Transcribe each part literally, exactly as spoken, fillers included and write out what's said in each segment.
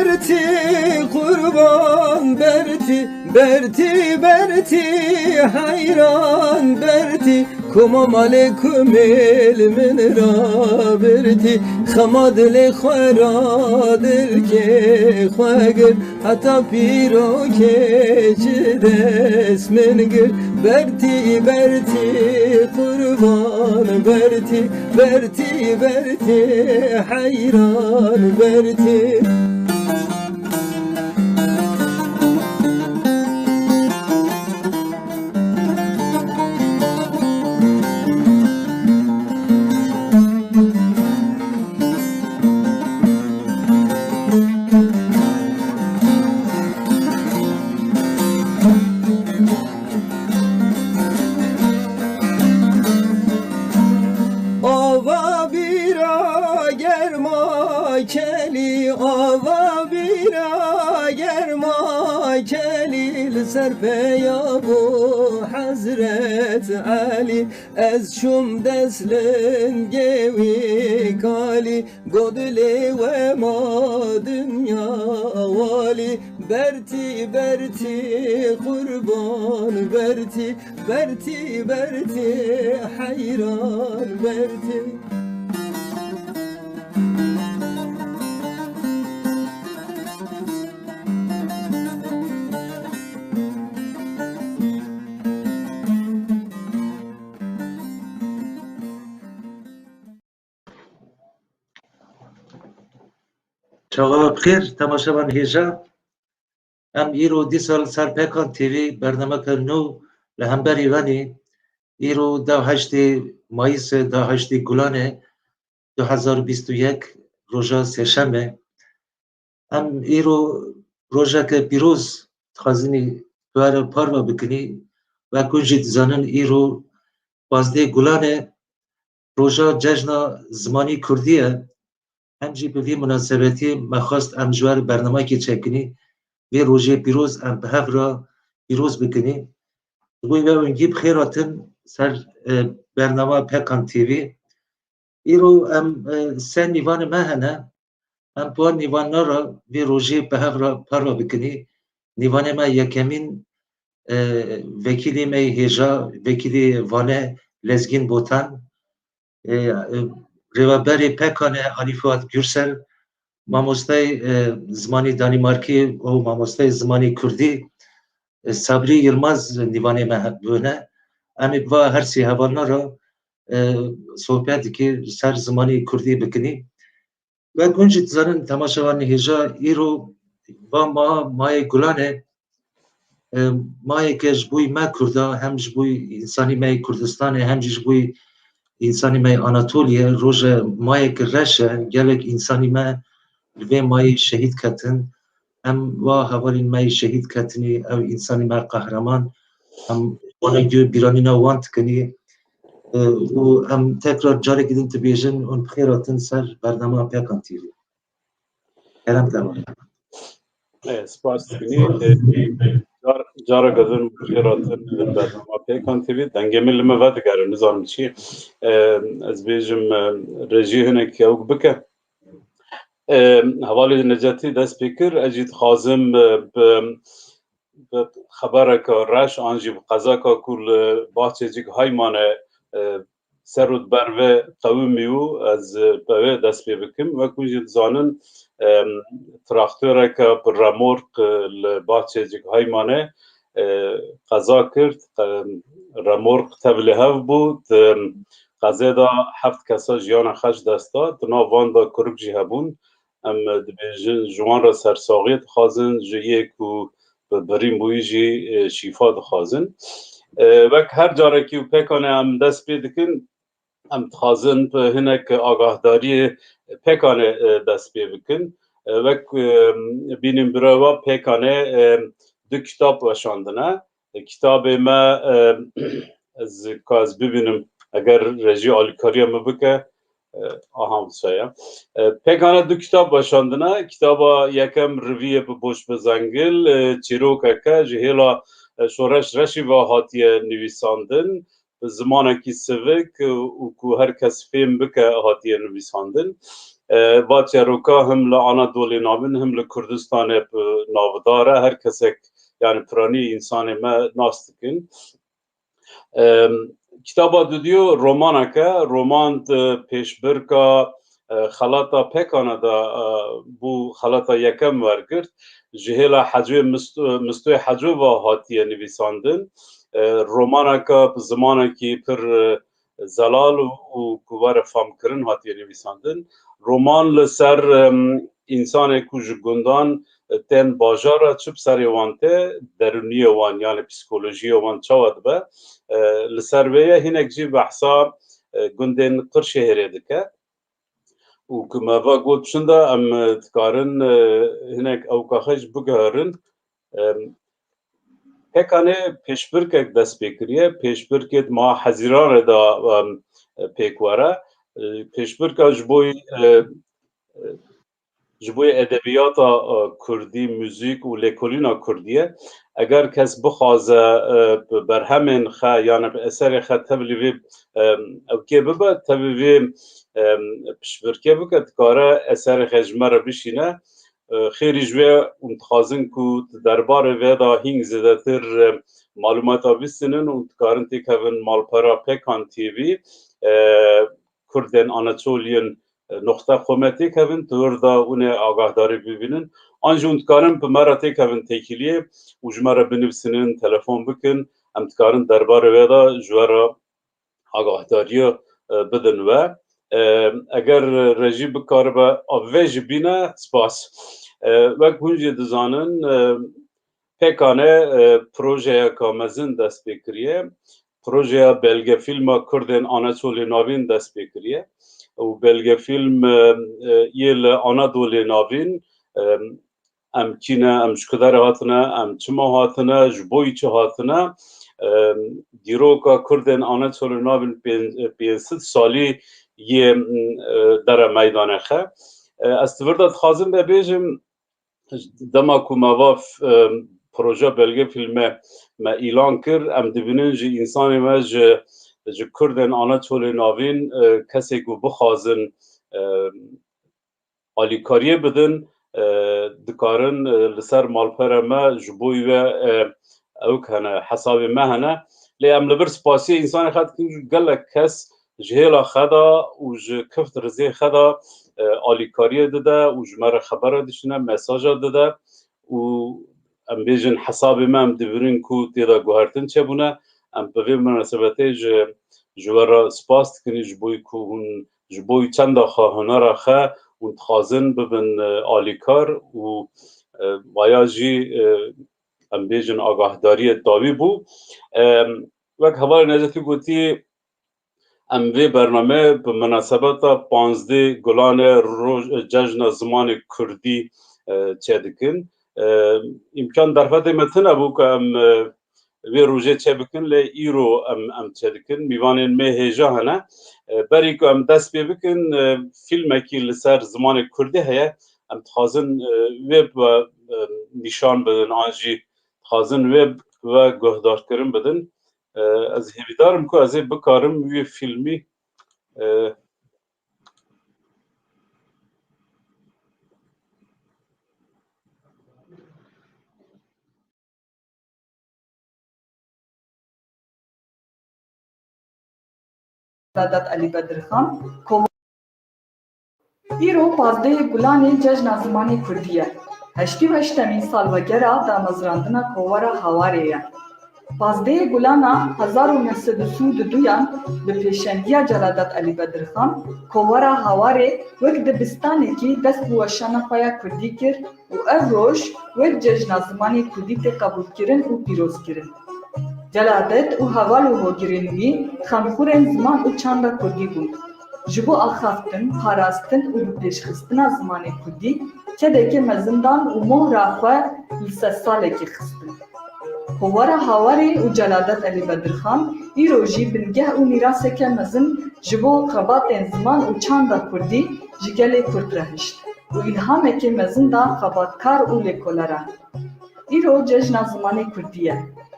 Bertî qurban bertî, bertî, bertî, heyran bertî. Koma malê kumêl min rabirtî, xema dilê xwe ra dilkê xwe gir. Heta pîrokê ji dest min gir. Bertî, bertî, qurban bertî, bertî, bertî, heyran bertî. Ava bîra germa kelî, ava bîra germa kelî, li ser peya bû Hezret Elî. Ez çûm dest lingê wî kalî, got dilê we ma dinya walî. Bertî, bertî, qurban bertî, bertî, bertî, heyran bertî. Çawa bi xêr, temaşevan hêja. Em îro dîsa li ser Pekan T V bernameke nû li hemberî venî. Îro da heştê Mayîsê, da heştê Gulanê du hezar bîst û yek, roja sêşemê. Em îro rojeke pîroz dixwazinî bi we re parve bikinî. Wek hûn jî dizanin, îro pazdeh Gulanê, roja cejna zimanî kurdî ye. Em jî bi vî munasebetî me xwest em ji we re bernameyekê çekinî. Vê rojê pîroz em bi hev re pîroz bikinî. Ji bo vê hûn jî bi xêr hatin ser, e, bernama Pekan T V. Îro em, e, sê nîvanê me hene. Em bi wan nîvanan re vê rojê bi hev re parve bikinî. Nîvanê me yekemîn, e, vekîlê me yê hêja, vekîlê Vanê Lezgîn Botan, e, e, rêveberê Pekanê Alî Fuat Gürsel, mamosteyê, e, zimanê Danîmarkî û mamosteyê zimanê Kurdî, e, Sabrî Yilmaz nîvanê me he-, bûne. Em ê bi va her sê hevalna re, e, sohbet dikê, ser zimanê Kurdî bikinî. Wek hûn jî dizanin, temaşevanê hêja, îro va ma, mayê Gulanê, e, mayeke ji bo me Kurda, hem ji bo însanî me yê Kurdistanê, hem jî ji bo însanî me yê Anatoliyê, roje mayeke reş e, gelek însanî me li vê mayê şehîd ketin. Em va hevalên me yê şehîd ketinî, ew însanî me qehreman, em wana guh bîranîna wan dikinî. E, û em tekrar carekî din dibêjin, hûn bi xêr hatin ser bernama Pekan T V. Kerem devam. E, spas dikinî. E, car-, careke din bi xêr hatin bernama Pekan T V. Dengê min li min vedigere, nizanim çi. E, ez bêjim, e, rejî hinek ewk bike. E, hevalê Necetî dest pê kir, ez jî dixwazim, e, bi, bi xebereke reş an jî bi qezaka ku li Bahçecik Haymane, e, ser û di ber ve qewimî û ez, e, bi wê dest pê bikim. Wek hûn jî dizanin, e, traktoreke bi remork, e, li Bahçecik Haymane, e, qeza kir, e, remork tevlî hev bû. Di qezê de heft kesa jiyana xwe ji dest da. Di nav van de kurik jî hebûn. Em dibêjin, ji wan re sersaxiyê dixwazin, ji yê ku bi birîn bûyî jî, e, şîfa dixwazin. E, wek her carekî û pêkanê em dest pê dikin, em dixwazin bi hinek agahdariyê pêkanê, e, dest pê bikin. E, wek, e, bînin bireva pêkanê, e, du kitap weşandine. E, kitabê me, e, ez, ka ez bibînim, eger rejî alîkariya min bike, e, aha, wisa ye. E, pêkane du kitap weşandine. Kitaba yekem Riviyê bi Boş bi Zengil, e, çîrokeke ji hêla, e, Şoreş Reşî ve hatiye nivîsandin. Bi zimanekî sivik, e, û ku her kes fêm bike hatiye nivîsandin. E, va çîroka him li Anadolê navîn, him li Kurdistanê bi navdar e. Her kesek, yani piranî însanê me nas dikin. Em, kitaba dudiyo romanek e, roman di pêşbirka, e, xelata Pekane de, e, bû xelata yekem wergirt. Ji hêla Hecwê Misto-, Mistoyê Hecwê ve hatiye nivîsandin. E, romaneke bi zimanekî pir, e, zelal û, û ku were famkirin hatiye nivîsandin. Roman li ser, em, însanê ku ji gundan, e, tên bajara, çi bi serê wan tê, derûniyê wan, yani psîkolojiyê wan çawa dibe, e, li ser vê ye. Hinek jî behsa, e, gundên Qirşehêrê dike. Û ku me va got çinda em, e, dikarin, e, hinek ewkaxê jî bigiherin. Em, Pekane pêşbirkek dest pê kiriye. Pêşbirkê di meha Hezîranê de, em, pêk were. E, pêşbirka ji bo, e, e, ji bo edebiyata, e, kurdî, muzîk û lêkolîna kurdî ye. Eger kes bixwaze, e, bi berhemên xe, yani bi eserê xe tevlî vê, e, ewkê bibe, tevî vê, e, piştbirkê bike, dikare eserê xe ji me re bişîne. E, xêrî ji wê hûn dixwazin ku di derbarê vê de hîn zêdetir, e, malûmata bistînin û dikarin têkevin malpera Pekan T V, e, Kurdên Anatoliyên, e, noqte xwe me têkevin, di wir de hûn ê agahdarî bibînin. An jî hûn dikarin bi me re têkevin têkiliyê û ji me re binivîsînin, telefon bikin. Em dikarin derbarê wê de ji we re agahdariya, e, bidin we. E, eger rejî bikaribe av vê jî bîne, spas. E, wek hûn jî dizanin, e, Pekane, e, projeyeka mezin dest pê kiriye. Projeya belgefîlma Kurdên Anatolê Navîn dest pê kiriye. Û belgefîlm, e, e, yê li Anadolê Navîn, e, em kî ne, em ji ku derê hatine, em çima hatine, ji bo yî çi hatine. E, dîroka Kurdên Anatolê Navîn pê-, pênc sed salî yê, e, dere meydanê xe. E, ez di vir de dixwazim vê bêjim, dema ku me va, e, proje belgefîlme me îlan kir, em dibînin ji însanê me, ji, ji Kurdên Anatolê Navîn, e, kesê ku bixwazin, e, alîkariyê bidin, e, dikarin, e, li ser malpera me ji bo wê, e, ewk hene, hesabê me hene. Lê em li vir spasiyê însanê xe dikin, gelek kes ji hêla xe de û ji kift rizê xe de, e, alîkariyê dide û ji me re xebera dişîne, mesaja dide û em bêjin hesabê me em dibînin ku tê de guhertin çêbûne. Em bi vê minasebetê ji, ji we re spas dikin ji bo ku hûn, ji bo çenda xwe hunera xe hûn dixwazin bibin, e, alîkar û, e, vaya jî, e, em bêjin agahdariyê dawî bû. E, wek hevalê Necdetî gotî, em vê bername bi minasebeta panzdeh Gulanê roj-, cejna zimanê kurdî, e, çêdikin. E, îmkan derfetê me tune bû ku em, e, vê rojê çêbikin, lê îro em, em çêdikin. Mîvanên me hêja hene. E, berî ku em dest pê bikin, e, fîlmekî li ser zimanê kurdî heye. Em dixwazin, e, wê bi, e, nîşan bidin an jî dixwazin wê bi we guhdarkirin bidin. E, ez hêvîdar im ku ez ê bikarim wî fîlmî, e, Sedat Elî Bedirxan, Ko-, Îro pazdehê Gulanê Cejna Zimanê Kurdî ye. Heştê û heştemîn salvegera damezrandina Kovara Hawarê ye. Pazdehê Gulana hezar û neh sed û sî û duyan bi pêşengiya Celadet Elî Bedirxan, Kovara Hawarê wek dibistanekî dest bi weşana xwe ya kurdî kir û ev roj wek Cejna Zimanê Kurdî tê qebûlkirin û pîrozkirin. Celadet û heval û hogirên wî xemxurên ziman û çanda kurdî bûn. Ji bo axaftin, parastin û bipêşxistina zimanê kurdî çedekê mezin dan û mohra xwe li sedsalekî xistin. Kovara Hawarê û Celadet Elî Bedirxan îro jî bingeh û mîraseke mezin ji bo xebatên ziman û çanda kurdî ji gelê kurd re hişt û îlhamekê mezin da xebatkar û lêkoleran. Îro Cejna Zimanê Kurdî ye.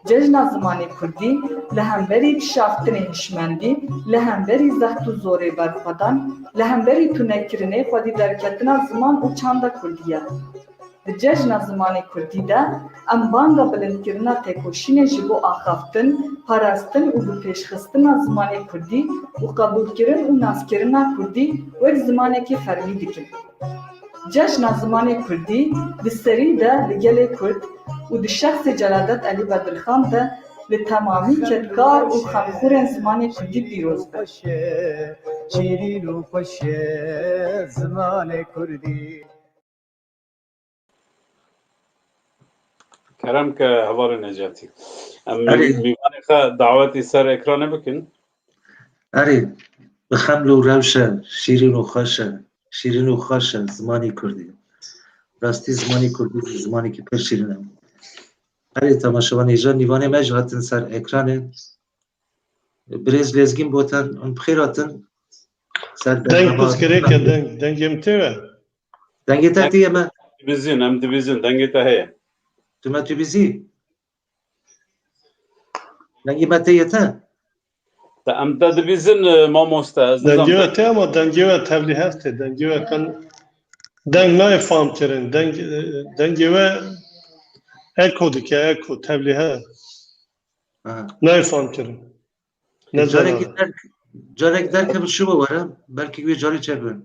Cejna zimanê kurdî li hemberî kişaftinê hişmendî, li hemberî zext û zorê berxwedan, li hemberî tunekirinê xwedî derketina ziman û çanda kurdî ye. Di cejna zimanê kurdî de em banga bilindkirina têkoşînê ji bo axaftin, parastin û bipêşxistina zimanê kurdî û qebûlkirin û naskirina kurdî wek zimanekî fermî dikin. Cejna zimanê kurdî di serî de li gelê kurd û di şexsê Celadet Elî Bedirxan de li temamî kedkar û xemxûrên zimanê kurdî pîroz be. Şîrîn û xweş e zimanê kurdî. Kerem ke hevalê Necatî. Em Erê. Mîvanê xwe dawetî ser ekranê bikin. Erê, bi xeml û rewş e, şîrîn û xweş e, şîrîn û xweş e, zimanî kurdî. Rastî zimanî kurdî, zimanekî pir şîrîn e. Erê, temaşevan hêja, mîvanê me jî hatin ser ekranê. Birêz Lezgîn Botan, hûn bi xêr hatin. Ser Deng bernama pirsgirêk e, deng, dengê min tê ve? Dengê te tê ye me? Dibîzin, em dibîzin, dengê te heye. Tu me dibîzî? Dengê me tê ye te? Te em te dibîzin, e, mamoste, ez nizam Dengê we te- tê ama dengê we tevlî hev tê. Dengê we kan deng nayê fam kirin. Deng, e, dengê we eko dike, eko, tevlî hev. Aha. Nayê fam kirin. Ne Carekî zelal. derk, carek derkeve şive were, belkî wê carê çêbe.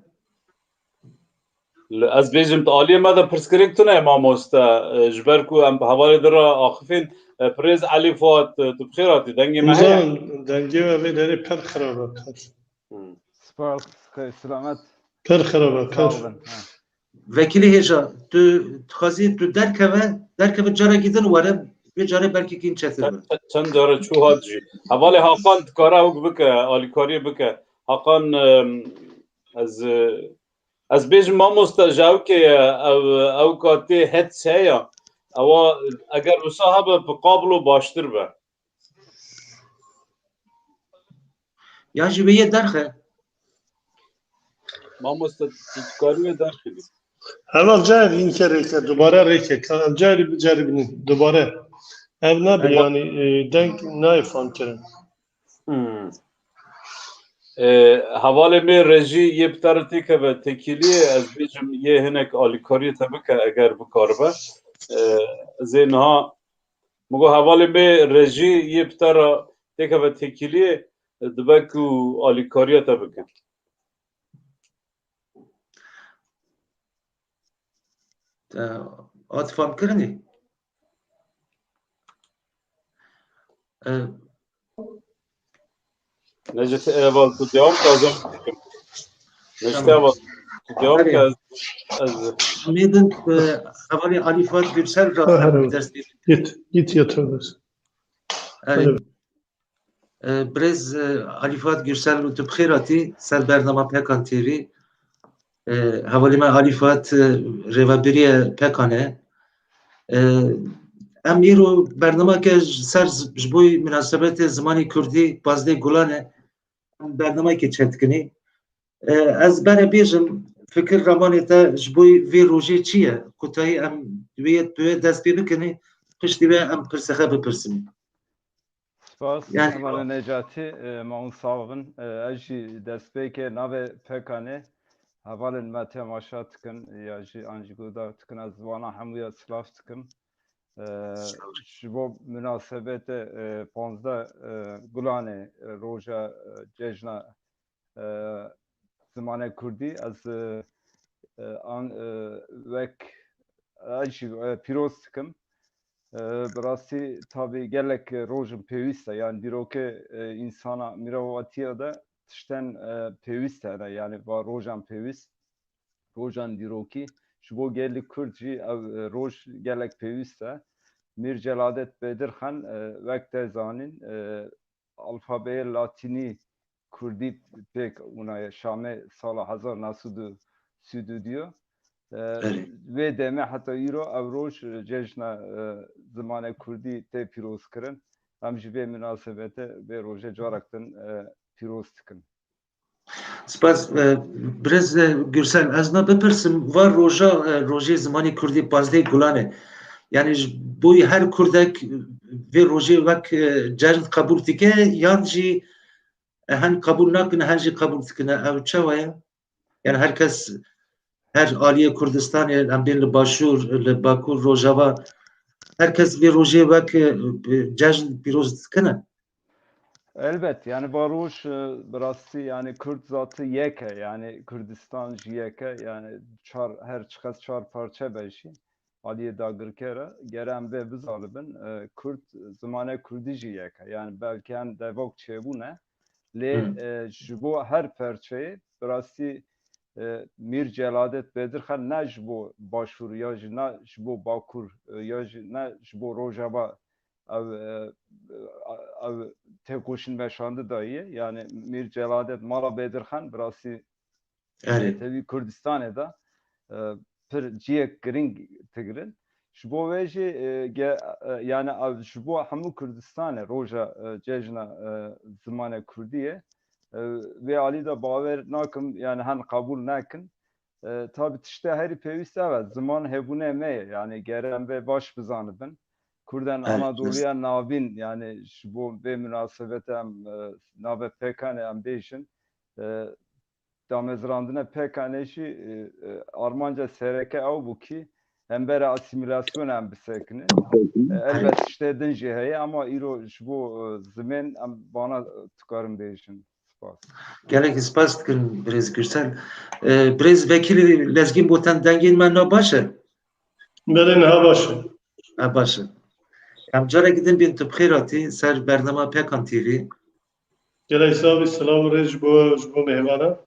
Li, ez bêjim, tu aliyê me de pirsgirêk tune ye mamoste, e, ji ber ku em bi hevalê din re axifîn, e, birêz Elî Fuat, e, tu bi xêr hatî, dengê me heye? Nizanim, dengê we vê derê pir xirab e, pir. Hmm. Spas, xêr, selamet. Pir xirab e, pir. Sağ olun. Ha. Vekîlê hêja, tu dixwazî tu derkeve, derkeve carekî din were, vê carê belkî kîn çetir be. Çend, çend care çû hat jî. Hevalê Hakan dikare ew bike, alîkariyê bike. Hakan, em, ez, e, ez bêjim mamoste ji ewkê ye, ew, ewka tê het heye. Ewa eger wisa hebe bi kablo baştir be. Yan jî wê yê derxe. Mamoste, tu dikarî wê derxî bî. Heval cayê din ke rêke, dubare rêke. Ka em cayê biceribînin, dubare. Ev nabe Heval- yanî, e, deng nayê fam kirin. Hmm. E, hevalê me rejî yê bi te re têkeve têkiliyê, ez bêjim yê hinek alîkariyê te bike eger bikaribe. E, ez ê niha Min got, hevalê me rejî yê bi te re têkeve têkiliyê, dibe ku alîkariya te bike. Te hat famkirinê? E, Necdet, e, heval, tu devam ke, ez em dikim. Necdet, tamam, heval, tu devam ke, ez, ez Mêdin, e, hevalê Alî Fuat Gürsel re Aha. dest pê. Git, git yatır. Evet. Alo. E, birêz, e, Alî Fuat Gürsel, tu bi xêr hatî ser bernama Pekan T V. E, hevalê me Alî Fuat, e, rêvebirî ye Pekan e. E, em îro bernameke ji ser z-, ji bo minasebetê zimanê kurdî pazdeh Gulan e. Em bernameke çêdikinî. E, ez bere bêjim, fikir ramanê te ji bo vê rojê çi ye? Kutayî em wê, wê dest pê bikinî, piştî wê em pirsexe bipirsin. Spas, Yani Hevalê Necatî, e, ma hûn sax bin. E, ez jî destpêkê navê Pekanê hevalên me temaşa dikin, ya jî an jî guhdar dikin, ez wana hemûya silav dikim. E, Sağ ol. Ji bo minasebete, e, panzdeh, e, Gulanê, e, roja, e, cejna, e, zimanê kurdî, ez, e, e, an, e, wek, ez jî, e, pîroz dikim. E, bi rastî tabî gelek rojin pêwîst e, yani dîrokê, e, însana mirovatiya de tiştên, e, pêwîst hene, yani va rojan pêwîst, rojan dîrokî. Ji bo gelî kurd jî ev, e, roj gelek pêwîst e. Mîr Celadet Bedirxan, e, wek te zanîn, e, alfabeyê latînî kurdî pêk ûnaye Şamê sala hezar neh sed û sî û du diyo. E, Belê. Vê demê heta îro ev roj, e, cejna, e, zimanê kurdî tê pîroz kirin. Em ji vê minasebete vê rojê carek din, e, pîroz dikin. Spas, e, birêz, e, Gürsel, ez na bipirsim, va roja, e, rojê zimanê kurdî pazdeh Gulanê. Yani ji bo her Kurdek vê rojê wek, e, cejn qebûl dike yan jî, e, hen qebûl nakine, hen jî qebûl dikine. Ew çawa ye? Yani her kes, her aliyê Kurdistanê, em bên li Başûr, li Bakur, Rojava, her kes vê rojê wek, e, cejn pîroz dikine. Elbet, yani va roj, e, bi rastî, yani Kurd zatî yek e, yani Kurdistan jî yek e, yani çar, her çiqas çar parçe be jî, aliyê dagirker e, gere em vê bizanibin, e, Kurd, zimanê Kurdî jî yek e, yani belkî em devok çêbûne, lê, Hı. e, ji bo her perçeyê, bi rastî, e, Mîr Celadet Bedirxan ne ji bo Başûr ya jî ne ji bo Bakur, e, ya jî ne ji bo Rojava ev, e, ev têkoşîn veşandidaye. Yani Mîr Celadet, mala Bedirxan, bi rastî Erê. Netewî Kurdistanê de, e, pir cihek girîng digirin. Ji bo vê jî, e, ge-, e, yani ev ji bo hemû Kurdistanê roja, e, cejna, e, zimanê Kurdî ye. E, vê alî de bawer nakim, yani hen qebûl nekin. E, tabî tiştê herî pêwîst ev e. Ziman hebûnê me ye. Yani gere em vê baş bizanibin. Kurdan Evet, Anadoliya Navîn, yani ji bo vê minasebete em, e, navê P K K'nê em bêjin. E, damezrandina P K K'nê jî, e, e, armanca sereke ew bû kî hembera asîmîlasyona em bisekinin. E, elbet tiştê din jî heye ama îro ji bo, e, zimên em bana dikarin bêjin. Spas. Gelek spas dikim birêz Gürsel. E, birêz Vekîlî Lezgîn Botan, dengên me na baş e? Belê, niha baş e. Ha, baş e. Em careke din bên tu bi xêr hatî ser bernama P K K T V. Gelek sax bî, silav û rêz ji bo, ji bo mêvana.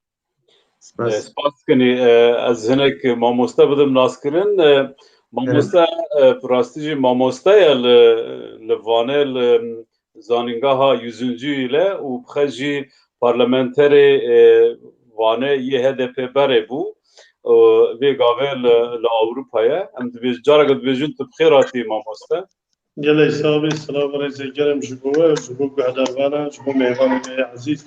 Spas. E, spas dikin. E, ez hinek mamoste bidim naskirin. E, mamoste, e, bi rastî jî mamoste ye li, li Vanê, li Zanîngeha Yüzüncü ile û bi xwe jî parlamenterê, e, Vanê yê H D P berê bû. E, vê gavê li, li Ewropa ye. Em dibêj-, careke dibêjin tu bi xêr hatî mamoste. Gelek sax bî, silav û rêzê germ ji bo we, ji bo guhdarvana, ji bo mêvanê me yê ezîz.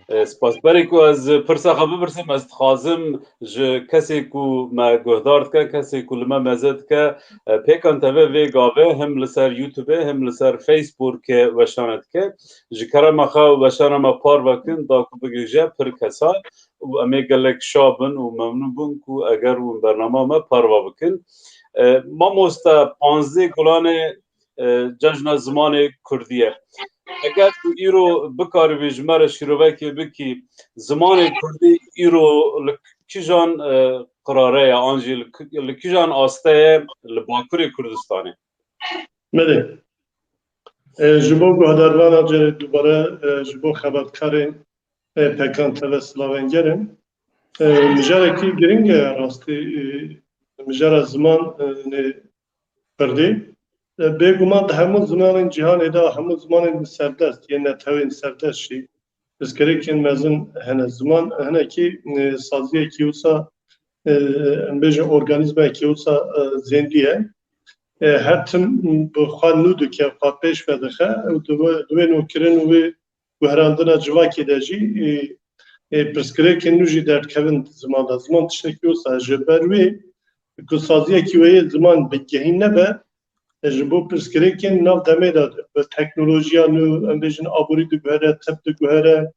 E, spas. Berê ku ez pirsa xwe bipirsim, ez dixwazim ji kesê ku me guhdar dike, kesê ku li me meze dike, e, P K K T V vê gavê him li ser YouTube, him li ser Facebook, e, weşane dike. Ji kerema xwe weşana me parve kin, da ku bigihîje pir kesa û em ê gelek şa bin û memnûn bin ku eger hûn bernama me parve bikin. E, mamoste, panzdeh Gulanê, e, Cejna Zimanê Kurdî ye. Eger tu îro bikaribî ji me re şîrovekê bikî, zimanê Kurdî îro li kîjan, e, qirare ye, an jî li ki-, li kîjan aste ye li Bakurê Kurdistanê? Belê. E, ji bo guhdarvana carê dubare, e, ji bo xebatkarên, e, P K K T V silavên germ. E, mijarekî girîng e rastî, e, mijara ziman, e, nê Kurdî. E, bêguman di hemû zimanên cîhanê de, hemû zimanên serdest, yên netewên serdest jî pirsgirêkên mezin hene. Ziman hinekî, e, saziyekî wisa, e, em bêjin organîzmayekî wisa, e, zêndî ye. E, her tim bi xwe nû dike, xwe pêş ve dixe û di wê, di wê nûkirin û wê guherandina civakê de jî, e, e, pirsgirêkên nû jî derdikevin di ziman de. Ziman tiştekî wisa ye. Ji ber wê ku saziyekî wê yê ziman bingehîn nebe, e, ji bo pirsgirêkên nav demê de bi teknolojiya nû, em bêjin aborî diguhere, tib diguhere,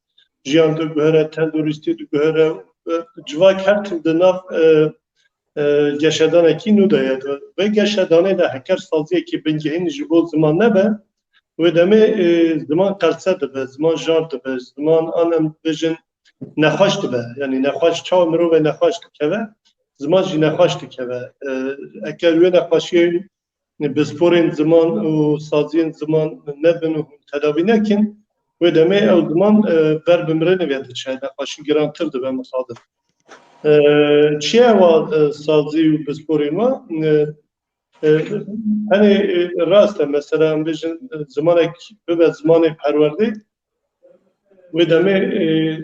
jiyan diguhere, tenduristî diguhere, e, civak her tim di nav, e, e, geşedanekî nû de ye. Vê geşedanê de heker saziyekî bingehîn ji bo ziman nebe, wê demê, e, ziman qelse dibe, ziman jar dibe, ziman an em bêjin nexweş dibe. Yanî nexweş, çawa mirovê nexweş dikeve, ziman jî nexweş dikeve. E, eger wê nexweşiyê pisporên ziman û saziyên ziman nebin û tedawî nekin, wê demê ew ziman, e, ber bi mirinê ve diçe, nexweşî girantir dibe mixabin. E, çi ye wa, e, sazî û pisporên wa? E, e, Tenê, e, rast e, mesela, em bêjin, e, zimanek bibe zimanê perwerdê, wê demê, e,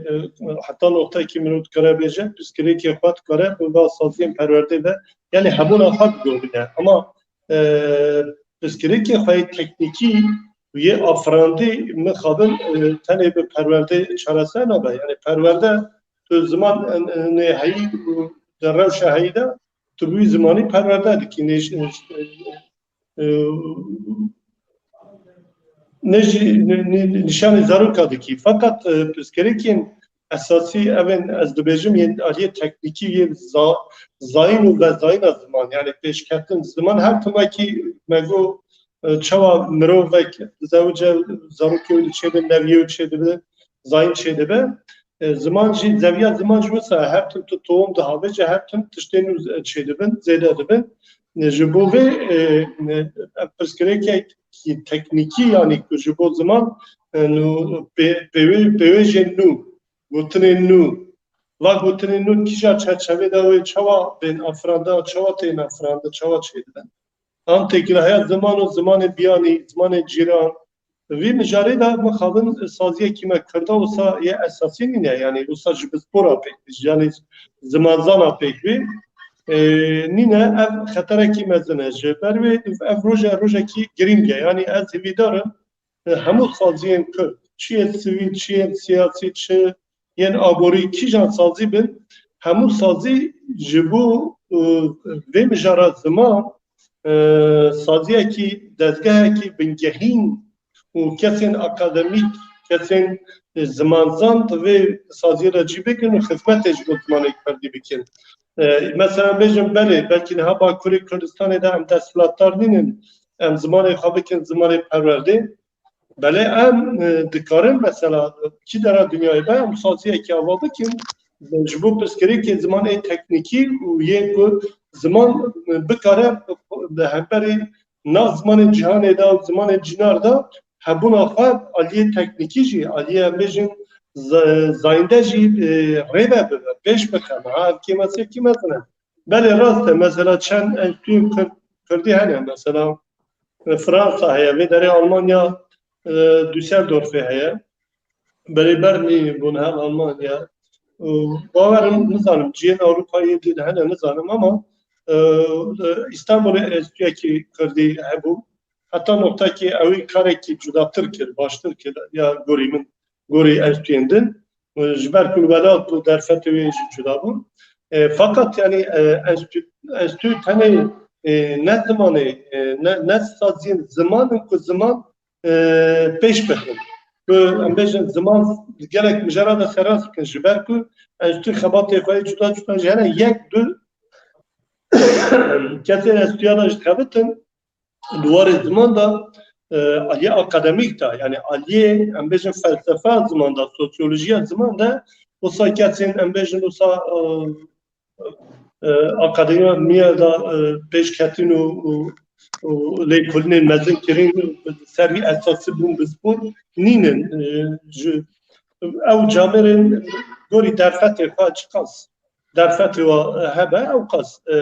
e, heta noqtekî mirov dikare bêje, pirsgirêkê xwe dikare bi va saziyên perwerdê de, yanî hebûna xwe bidomîne. Ama, e, pirsgirêkê xwe yê teknîkî û yê afirandî mixabin, e, tenê bi perwerdê çareser nabe. Yanî perwerde tu ziman, e, e, nê heyî û di rewşa heyî de tu bi wî zimanî perwerde dikî. Nêj-, e, ne jî ni-, ni-, nîşanî zaroka dikî. Feqet, e, pirsgirêkên esasî ev ên ez dibêjim yên aliyê teknîkî yên za-, zayîn û vezayîna ziman, yani pêşketin ziman her timekî me got, e, çawa mirovek dizewice, zarokê wî diçêbe, neviyê wî çêdibe, zayîn çêdibe. E, ziman jî, zeviya ziman jî wisa her tim tu tohum dihavêje, her tim tiştên nû çêdibin, zêde dibin. E, ji bo vê, e, e, pirsgirêkekî teknîkî, yanî ku ji bo ziman, e, nû pê-, pêwê-, pêwêjên nû, gotinên nû, va gotinên nû kîja çerçevê de wê çawa bên afirandin, çawa tên afirandin, çawa çêdibin. An têkilahîya ziman û zimanê biyanî, zimanê cîran. Vî mijarê de mixabin saziyekî me kirda wisa yê esasî nîne, yanî wisa ji pispora pêk bî, yanî zimanzana pêk bî. E, nîne ev xeterekî mezin e. Ji ber wê ev roje rojekî girîng e. Yanî ez hêvîdar im, e, hemû saziyên Kurd, çi yê sivîl, çi yê siyasî, çi yên aborî, kîjan sazî bin, hemû sazî ji bo, e, vê mijara ziman, e, saziyekî, dezgehekî bingehîn û kesên akademîk, kesên, e, zimanzan di vê saziyê de cî bikin û xizmetê ji bo zimanê kurdî bikin. E, mesela bêjin belê, belkî niha Bakurê Kurdistanê de em desthilatdar nînin, em zimanê xwe bikin zimanê perwerdê. Belê em, e, dikarin mesela kî dera dinyayê be em saziyekî ava bikin, ji bo pirsgirêkê ziman ê teknîkî û yên ku ziman, e, bikare li hemberî nav zimanên cîhanê de û zimanên cînar de hebûna xwe aliyê teknîkî jî, aliyê em bêjin z-, zayînde jî, e, rê ve bibe, pêş bixe. Niha ev kêmasiyekî mezin e. Belê rast e, mesela çend enstitûyên Kurd-, Kurdî hene, mesela, e, Fransa heye, vê derê Almanya, e, Düsseldorfê heye, belê Bernî bûn her Almanya. Û bawerim, nizanim, cihên Ewropayê din hene, nizanim ama, e, e, Îstanbulê enstitûyekî Kurdî hebû. Heta noqtekî ewî karekî cudatir kir, baştir kir, ya gorî min, gorî enstitûyên din. E, ji ber ku welat û derfetê wê jî cuda bûn. E, feqet, yani, e, enstitû, enstitû tenê, e, ne zimanê, e, ne, ne saziyên ziman in ku ziman, e, pêş bixin. Ku em bêjin ziman gelek mijara de xeras bikin, ji ber ku enstitû xebatê xwe yê cuda cuda jî hene, yek, du kesên enstitûya de jî dixebitin, di warê ziman de, e, aliyê akademîk de, yani aliyê, em bêjin, felsefa ziman de, sosyolojiya ziman de, wisa kesên, em bêjin, wisa, e, e, akademiya de, e, pêşketin û, û, û lêkolînên mezin kirin, ser wî esasî bûn pispor nînin. E, ji, ew camêrên gorî derfetê xwe çiqas derfetê wa hebe, ew qas, e,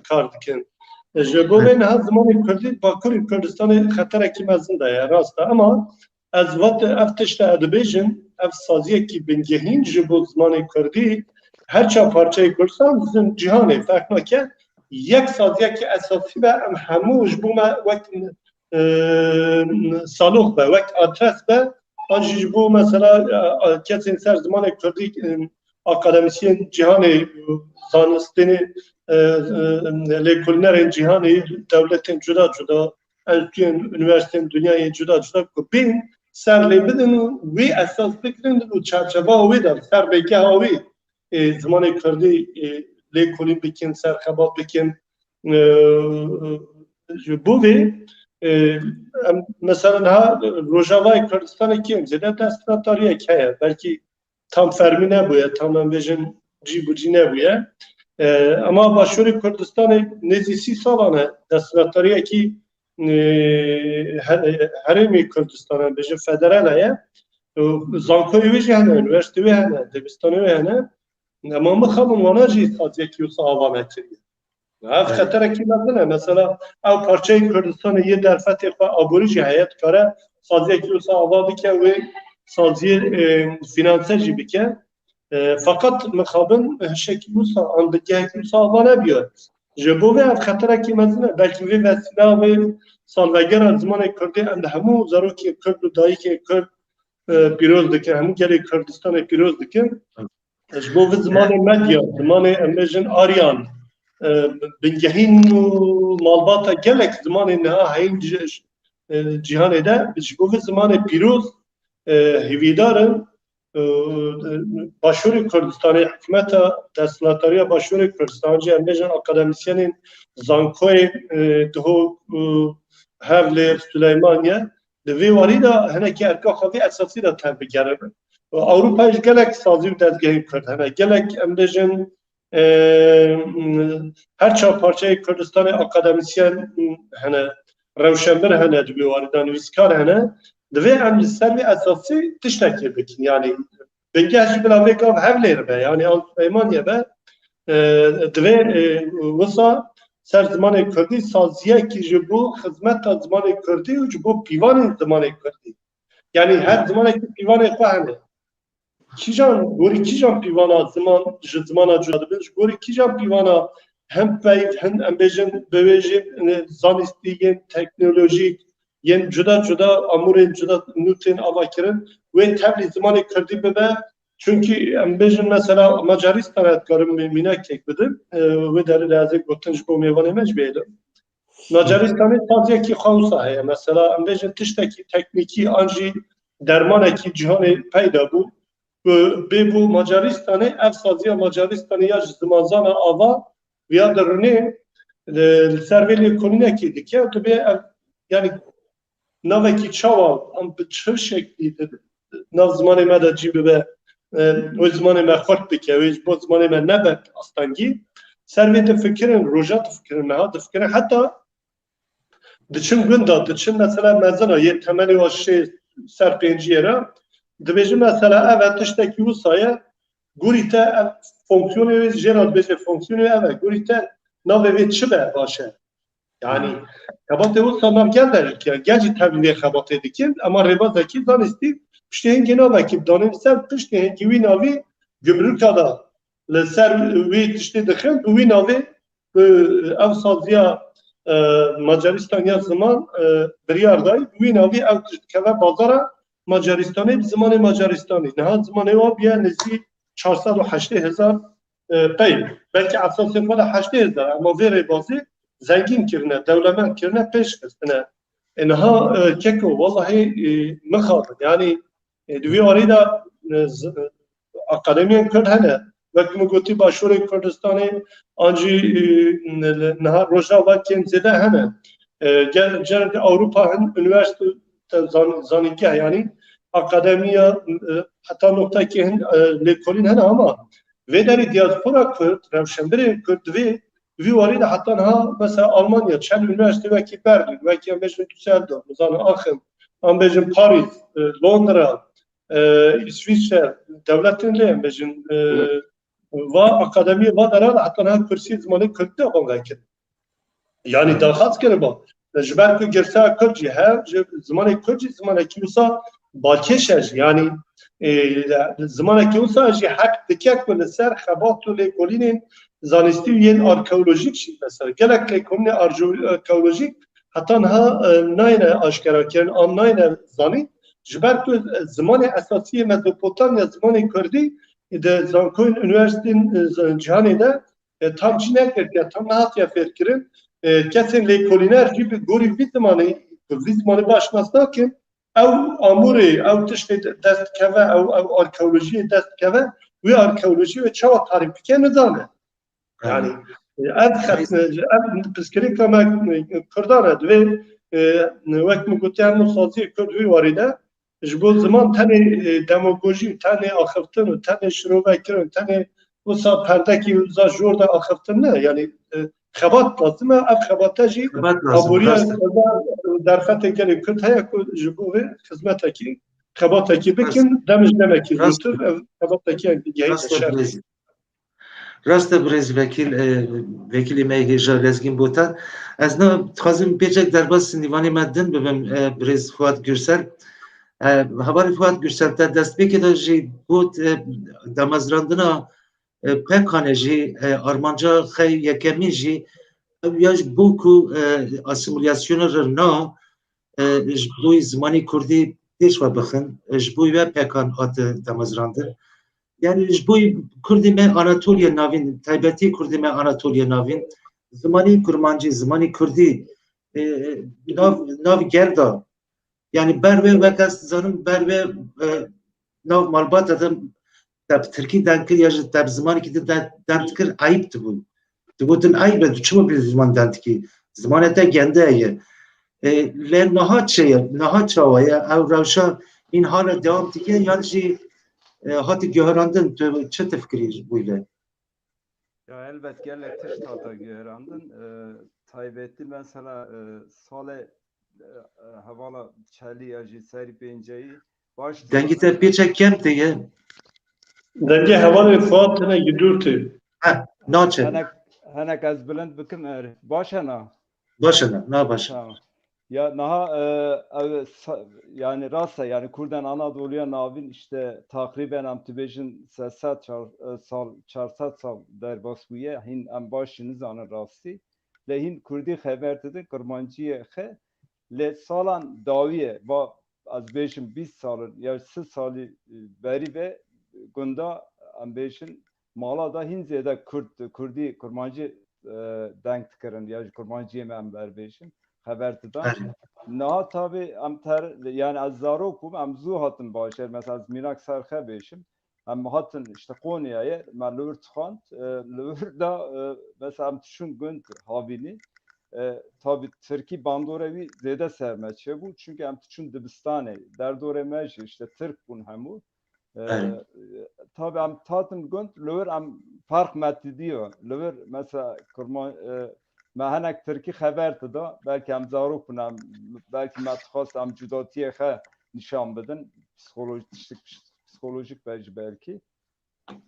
kar dikin. Ji bo vê niha zimanê kurdî Bakurê Kurdistanê xeterekî mezin de ye, rast e. Ema ez vat, ev tişte ez dibêjim, ev saziyekî bingehîn ji bo zimanê kurdî, her çar parçeyê Kurdistan, zin cîhanê, ferq nake, yek saziyekî esasî be, em hemû ji bo me wek, e, salox be, wek adres be, an jî ji bo mesela, e, e, kesên ser zimanê kurdî, e, akademîsyen cîhanê, zanistên, e, e, lêkolînerên cîhanê, dewletên cuda cuda, enstitûyên, unîversîteyên dinyayê cuda cuda ku bên ser lê bidin û wê esas bigirin û çarçeva wê de ser bêgeha wê, e, zimanê kurdî, e, lêkolîn bikin, serxebat bikin. E, ji bo vê, e, em, mesela niha Rojavayê Kurdistanê kêm zêde desthilatdariyek heye. Belkî tam fermî nebûye, tam em bêjin cî bi cî nebûye. E, ema Başûrê Kurdistanê nêzî sî salan e desthilatdariyekî, e, her-, herêmê Kurdistanê, em bêjin federal heye. E, zankoyê wê jî hene, unîversîtê wê hene, dibistanê wê hene. Ema mixabin wana jî saziyekî wisa ava nekiriye. Ev Evet. xeterekî mezin e. Mesela ew parçeyê Kurdistanê yê derfetê xwe aborî jî heye, dikare saziyekî wisa ava bike, wê saziyê, e, fînanse jî bike. E, feqet mixabin hişekî wisa, an dingehekî wisa ava nebiye. Ji bo vê ev xeterekî mezin e. Belkî vê vesîla, vê salvegera zimanê kurdî em li hemû zarokê kurd û dayikê kurd, e, pîroz dikin, hemû gelê Kurdistanê pîroz dikin. Ji bo vê zimanê medya, zimanê em bêjin aryan, e, bingehîn û malbata gelek zimanên niha heyîn ci-, e, cîhanê de ji bo vê zimanê pîroz, e, hêvîdar in. E, Başûrê Kurdistanê, hikûmeta desthilatdariya Başûrê Kurdistanê, em bêjin akademîsyenên zankoyê, e, Duhok, e, Hewlêr, Sileymaniye, di vê warî de hinekî erka xwe vê esasî de tev bigerin. Ewropa ji gelek sazî û dezgehên Kurd hene. Gelek, em bêjin, e, her çar parçeyê Kurdistanê akademîsyen hene, rewşenbir hene, di vê warî de nivîskar hene. Divê em li ser vê esasî tiştekê bikin. Yanî bingeh jî bila vê gav Hewlêr be, yanî an Sileymaniye be, e, divê, e, wisa ser zimanê kurdî saziyekî ji bo xizmeta zimanê kurdî û ji bo pîvanên zimanê kurdî. Yanî her zimanekî pîvanê xwe hene. Kîjan, gorî kîjan pîvana ziman ji zimana cuda dibin, ji gorî kîjan pîvana hin peyv, hin em bêjin bi wê jî, e, zanistî yên teknolojîk, yên cuda cuda amûrên cuda nû tên ava kirin, wê tevlî zimanê kurdî bibe. Çunkî em bêjin mesela Macaristanê, ez dikarim mî-, mînekek bidim, e, wê derê de ez ê gotin ji bo mêvanê me jî bêlim. Macaristanê saziyekî xwe wisa heye. Mesela em bêjin tiştekî teknîkî an jî dermanekî cîhanê peyda bû. Ku bê bû Macaristanê, ev saziya Macaristanê ya ji zimanzana ava viya dirûnê, e, li ser vê lêkolînekê dike. Dibê ev, yanî navekî çawa, em bi çi şeklî di nav zimanê me de cî bibe, e, wê zimanê me xurt bike, wê ji bo zimanê me nebe astengî. Ser vê difikirin, roja difikirin, niha difikirin. Heta diçin gunda, diçin mesela mezina, yê temelê wa şê ser pênciyê re, dibêjin mesela ev e tiştekî wisa ye, gorî te ev fonksiyonê wê jê re dibêje fonksiyonê ev e, gorî te navê vê çi be baş e? Yanî xebatê wisa nav gel de dikin, gel jî tevlî vê xebatê dikin, ema rêbazekî zanistî piştê hingê navekî danên ser, piştê hingê wî navî gumrûka da li ser wî tiştê dixin, bi wî navê, bi ev saziya, e, Macaristan ya ziman, e, biryar dayî, bi wî navî ew tişt dikeve bazara Macaristanê, bi zimanê Macaristanê. Niha zimanê wa bûye nêzî çar sed û heştê hezar, e, peyv. Belkî esasê xwe de heştê hezar, ema vê rêbazê zengîn kirine, dewlemend kirine, pêş xistine. E, niha, e, keko, wellahî, e, mixabin. Yanî, e, di vî warî de, e, z-, e, akademiyên Kurd hene. Wek min gotî, Başûrê Kurdistanê an jî, e, niha Rojava kêm zêde hene. E, gel, gel Ewropa hin unîversîte zan-, zanîngeh, yanî akademiya, e, heta noqtekê hin, e, lêkolîn hene, ama vê derê diaspora Kurd, rewşenbirên Kurd divê vî warî de heta niha mesela Almanya çend unîversîte wekî Berlin, wekî em bêjin Düsseldorf, nizanim Aachen, em bêjin Paris, e, Londra, e, Îsvîçre, dewletên lê em bêjin, e, va akademiyê va dera de heta niha kursî zimanê Kurdî de bang kirin. Yanî daxwaz kiriba. Ji ber ku girseya Kurd jî hev, ji zimanê Kurd jî zimanekî wisa balkêş e jî. Yanî, e, zimanekî wisa jî heq dike ku li ser xebat û lêkolînên zanistî û yên arkeolojîk jî mesela. Gelek lêkolînê arjo-, arkeolojîk heta niha, e, nayêne aşkera kirin, an nayêne zanîn. Ji ber ku, e, zimanê esasî yê Mezopotamya, zimanê Kurdî, e, di zankoyên unîversîteyên, e, z-, cîhanê de, e, tam cî negirtiye, tam nehatiye fêrkirin. E, kesên lêkolîner jî bi gorî vî zimanê, ku vî zimanê baş nas nakin, ew amûrê, ew tiştê de-, dest dikeve, ew, ew arkeolojiyê dest dikeve, wê arkeolojiyê wê çawa tarîf bike nizane. Yanî, e, ev xet-, ev pirsgirêka me, e, Kurdan e. Divê, e, wek min gotiye, hemû saziyê Kurd vî warî de ji bo ziman tenê, e, demagojî, tenê axiftin û tenê şirovekirin, tenê wisa perdekî wisa jor de axiftin ne. Yanî, e, xebat lazim e, ev xebate jî Xebat lazim, aboriya rast e. Kurdan, derfetê gelê Kurd heye ku ji bo vê xizmetekî, xebatekî bikin, Rast. dem ji demekî Rast. zûtir ev xebatekî digihîne Rast e, şer. birêz. Rast e, birêz vekîl, e, vekîlê me hêja Lezgîn Botan. Ez na dixwazim pêçek derbas nîvanê me din bibim, e, birêz Fuat Gürsel. E, hevalê Fuat Gürsel, te destpêkê de jî got, e, damezrandina, e, P K K'ê jî, e, armanca xwe yekemîn jî ew ya ji bo ku, e, asîmîlasyona re na, e, ji bo zimanê kurdî pêş ve bixin, e, ji bo wê P K K hate damezrandin. Yani ji bo Kurdê me Anatoliya Navîn, taybetî Kurdê me Anatoliya Navîn, zimanê kurmancî, zimanê kurdî, e, nav, nav gerda. Yani ber wê wek ez dizanim, ber wê, e, nav malbata de te bi tirkî deng kir ya ji te bi zimanekî din de deng dikir, eyb dibû. Digotin, eyb e, tu çima bi ziman deng dikî? Zimanê te gende ye. E, lê niha çi ye? Niha çawa ye? Ew rewşa hîn hala dewam dike yan jî, e, hati guherandin? Tu çi difikirî ji bo vê? Ya elbet gelek tişt hate guherandin. E, taybetî mesela, e, salê, e, e, hevala çelî ya jî serî pênceyî baş Dengê te pêçek kem tê ye. Dengê hevalê Fuat tine ji dûr tê. Ha, naçe. Henek, henek ez bilind bikim, er, baş e na? Baş e na, na baş e. Tamam. Ya niha, e, ev sa-, yani rast e, yani Kurdan Anadoluya Navîn işte takriben em tu bêjin sê sed çar, e, sal, çar sed sal derbas bûye, hîn em baş jî nizanin rastî. Lê hîn kurdî xeber didin, kurmanciyê xe, lê salan dawiyê, va ez bêjim bîst salin ya sî salî, e, berî ve gunda em bêjin mala da hîn zêde kurd, kurdî, kurmancî, e, deng dikirin ya ji kurmanciyê me em berbêjin, xeber didan. Niha tabî em ter, yani ez zarok bûm, em zû hatin bajêr, mesela ez mînak ser xe bêjim. Em hatin işte Konyayê, me li wir dixwand, e, li wir da, e, mesela em diçûn gund Havînî, e, tabî tirkî bandorê wî zêde ser me çêbû, çunke em diçûn dibistanê, derdorê me jî işte tirk bûn hemû. E, tabî em hatin gund, li wir em ferq me didiyo. Li wir mesela kurma-, e, me henek tirkî xeber dida, belkî em zarok bûn, em, belkî me dixwast em cudatiyê xe nîşan bidin, psîkolojîk, tiştik psîkolojîk be jî belkî.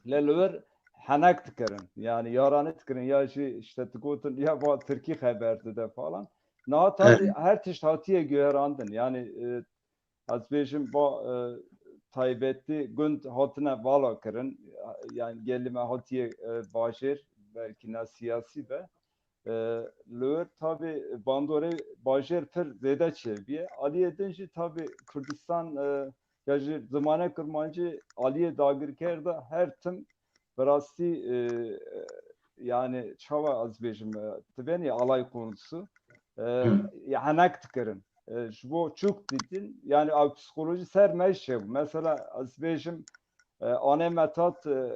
Lê li wir henek dikirin. Yani yaranî dikirin ya jî işte digotin ya va tirkî xeber dide falan. Niha tabî her tişt hatiye guherandin. Yani, e, ez bêjim va, e, taybetî gund hatine vala kirin. Yani gelî me hatiye, e, bajêr, belkî ne siyasî be. E, li wir tabî bandorê bajêr pir zêde çêbiye. Aliyê din jî tabî Kurdistan, e, ya ji zimanê kurmancî aliyê dagirker de her tim bi rastî, e, yani çawa ez bêjim, e, tibenî alay konusu, e, ya henek dikirin. E, ji bo çok didin, yani ew psikolojî ser me jî çêbû. Mesela ez bêjim, e, anê me tat, e,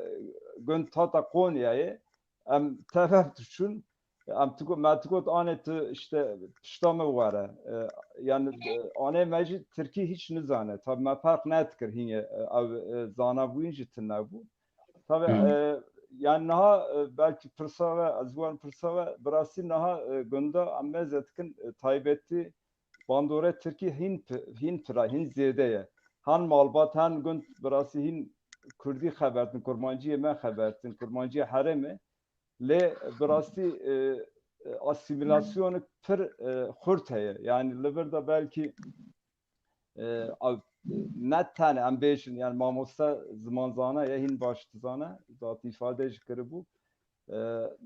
gund tata Konyayê, em tevef diçûn, em tu got, me tu got, anê tu işte pişta me were. E, yani, e, anê me jî tirkî hiç nizane. Tabi me ferq nedikir hînê, e, ew, e, zanabûyîn jî tune bû. Tabi, e, yani niha, e, belkî pirsa ve, ez wan pirsa ve, bi rastî niha, e, gunda em meze dikin, e, taybetî bandorê tirkî hîn pi-, hîn pira, hîn zêde ye. Han malbat, han gund bi rastî hîn kurdî xebertin, kurmanciyê me xebertin, kurmanciyê herêmê. Lê bi rastî, e, e, asîmîlasyonik pir, e, xurt heye. Yani li vir de belkî, e, ew, ne tenê em bêjin, yani mamoste zimanzana ye, hîn baş dizane, zat îfade jî kiribû. E,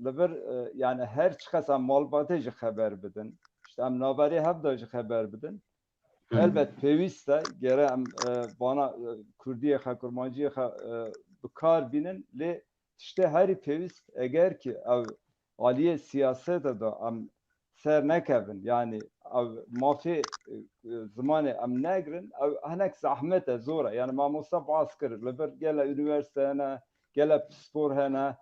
li vir, e, yani her çiqas em malbatê jî xeber bidin, işte em navberê hev de jî xeber bidin. Elbet pêwîst e, gere em, e, vana, e, kurdiyê xwe, kurmanciyê xwe, e, bi kar bînin, lê tiştê herî pêwîst, eger ki ew aliyê siyasetê de em ser nekevin, yani ew mafê, e, e, zimanê em negrin, ew hinek zehmet e, zor e. Yani mamoste bas kir, li vir gele unîversîte hene, gele pispor hene,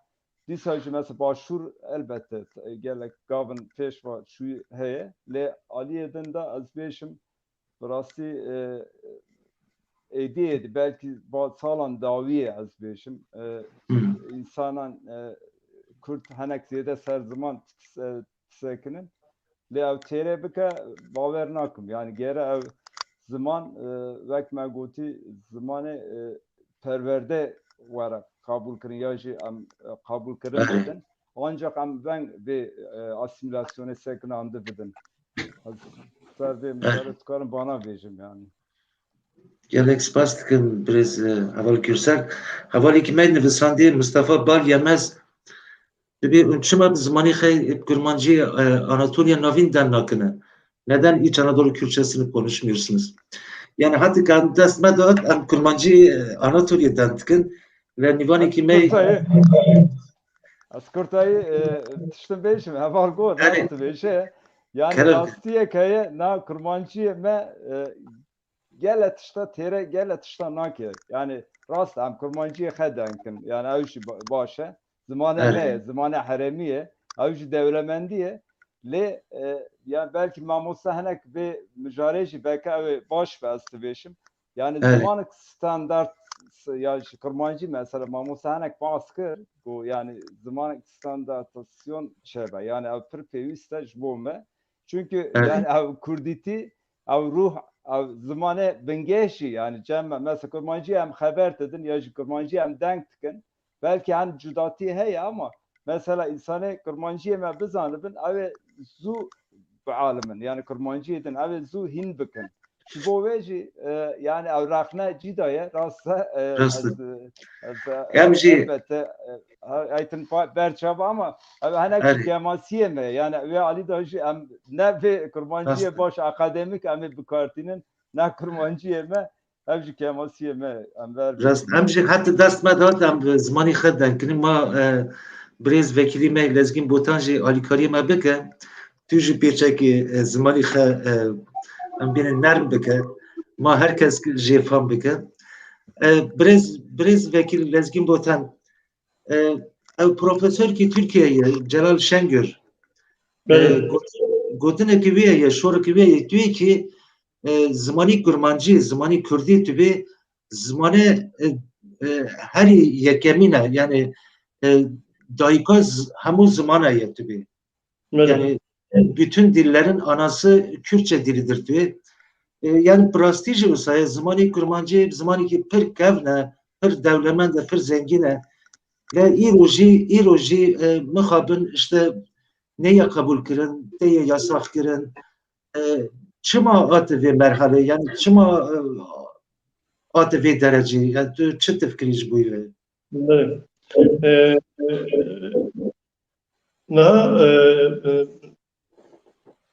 dîsa jî mesela başûr elbette, e, gelek gavin pêş ve çûyî heye, lê aliyê din de ez bêjim, bi rastî, e, êdî êdî, belkî ba-, salan dawiyê ez bêjim, e, Hmm. Însanan, e, Kurd henek zêde ser ziman tise-, tisekinin. Lê ew têrê bike, bawer nakim. Yani gere ew ziman, e, wek me gotî, zimanê, e, perwerde were qabûl kirin ya jî em, e, qabûl kirin Belê. Bidin. Ancak em veng vê, e, asîmîlasyonê sekinandî bidin. Ez ser vê Belê. Mijarê dikarim bana bêjim yani. Gelek spas dikim birêz, e, Heval Gürsel. Hevalekî me nivîsandiye Mustafa Bal Yemez. Dibê hûn çima bi zimanê xwe bi kurmancî, e, Anatoliya Navîn den nakine? Neden İç Anadolu Kürtçesini konuşmuyorsunuz? Yani hadi ka dest me de em kurmancî, e, Anatoliya den dikin. Li nîvanekî me Kurtayê. Ez kurtayî e, tiştin bêjim, heval got, Erê. Rast dibêje. Yani Kerem. Rastiyek heye, na kurmanciyê me e, gele tişta têre, gele tişta nake. Yani rast em kurmanciyê xwe denkin. Yani ew jî ba- baş e. Zimane Evet. me ye, zimane herêmî ye. Ew jî dewlemendî ye. Lê e, yani belkî mamoste hinek vê mijarê jî belkî ew ê baş be ez dibêjim. Yani Evet. Zimanek standart ya ji kurmancî mesela mamoste hinek bas kir. Bu yani zimanek standartasyon çêbe. Yani ev pir pêwîst e ji bo me. Çünkü Evet. yani ev kurdîtî, ev ruh, ev zimane bingehşî yani cem me. Mesela kurmancî em xeber didin ya ji kurmancî em deng dikin. Belkî hem cudatî heye ama mesela insanê kurmanciyê me bizanibin, ew ê zû bialimin. Yani kurmanciyê din ew ê zû hîn bikin. Ji bo wê jî e, yani ew rexne cî daye, rast e, e, Rast e. ez, e, ez, e, Em jî elbette e, ha- eytin pa- ber çava ama ev hinek Erê. Kemasiyê me. Yani wê alî da jî em ne vê kurmanciyê Rast e. Baş akademik em ê bikartînin, ne kurmanciyê me. Ev jî kemasiyê me, em ver Rast, em jî heta dest me de hat, em bi zimanî xwe deng kirin. Ma e, birêz vekîlî me Lezgîn Botan jî alîkariyê me bike. Tu jî pêçekê e, zimanî xwe e, em bînin nerm bike. Ma her kes jê fam bike. E, birêz, birêz vekîl Lezgîn Botan, e, ew profesorkî Tirkiye ye, Celal Şengör. E, Belê. got- Gotinekî wê ye, şorekî wê ye. Tu yê ki e, zimanî kurmancî, zimanî kurdî tu bê zimanê e, e, herî yekemîn e. Yani e, dayika z- hemû zimana ye tu bê. Belê. Yani bütün dillerin anası Kürtçe dilidir tu bê. E, yani bi rastî jî wisa ye, zimanê kurmancî zimanekî pir kevn e, pir dewlemend e, pir zengîn e. Ve îro jî, îro jî e, mixabin işte neye qebûl kirin, teye yasax kirin. E, çima hate vê merhalê? Yani çima e, hate vê derecê? Yani tu çi difikirî ji bo wê? Belê. E, e, niha, e, e,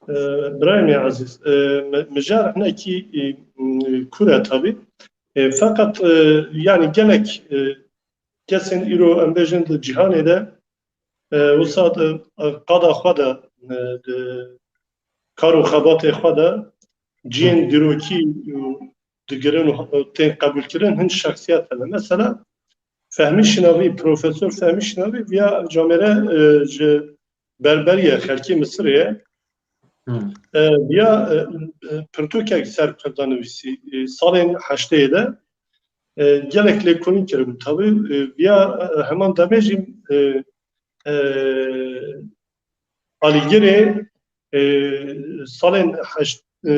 e, birayê me ezîz, e, mi- mijar hinekî e, m- kûr e tabî. E, feqet e, yani gelek e, kesên îro em bêjin di cîhanê de e, wisa di qada xwe de e, di kar û xebatê xwe de cihên dîrokî û digirin û tên qebûlkirin hin şexsiyet hene. Mesela Fehmî Şinavî, Profesor Fehmî Şinavî viya camêre e, ji berberiye xelkê Misirê ye. E, viya e, e, pirtûkek ser Kurda nivîsî e, salên heşteyê de e, gelek lêkolîn kiribû. Tabî e, viya e, heman demê jî e, e, alîgirê e, salên heşt, e,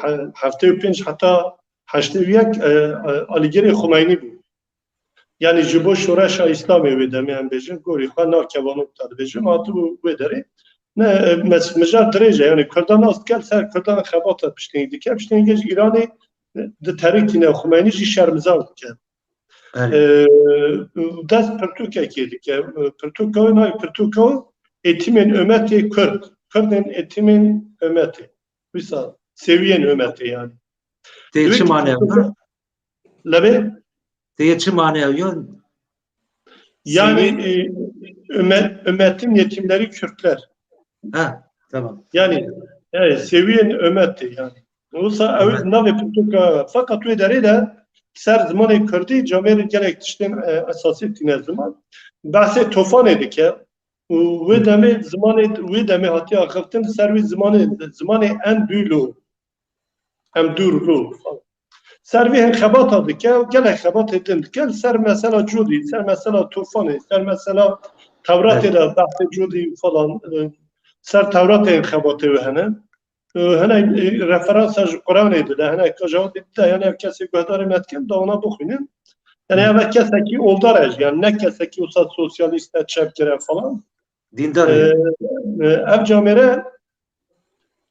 he- heftê û pênc heta heştê û yek e, e, alîgirê Xumeynî bû. Yani ji bo şoreşa Îslamê wê demê em bêjin, gorî xwe na kevanok da dibêjin, hatibû wê derê. Ne, e, mes- mijar dirêj e, yani Kurdan nas dike, ser Kurdan xebata piştî dike, piştî ji Îranê diterikîne, Xumeynî jî şermizar dike. Evet. E, dest pirtûkekê dike. Pirtûka wê nayê pirtûka wê êtîmên umetê Kurd. Kurdên êtîmên umetê. Wisa sêwiyên umetê yani. Tê çi mane ew? Lebê? Tê çi mane ew? Yani e, ümet, ümetin yetimleri Kürtler. Ha, tamam. Yani e, sêwiyên umetê yani. Wisa ew navê pirtûka, feqet wê derê de ser zimanê kurdî camêrê gelek tiştên e, esasî tîne ziman. Behsê tofanê dike û wê demê zimanê wê demê hatiye axiftin ser wî zimanê zimanê en dûlo. Em dûr lo. Ser vê hin xebata dike û gelek xebatê din dike. Ser mesela codî, ser mesela tofanê, ser mesela Tewratê de behsê codî falan, e, ser Tewratê hin xebatê wê hene. E, hene e, referansa ji Quranê dide, hene kajawa dide, yani ev kesê guhdarê me dikin, da ona bixwînin. Yani ev kesekî oldar e, yani ne kesekî wisa sosyalîst e, çepgire falan. Dîndar e. E, e, ev camêre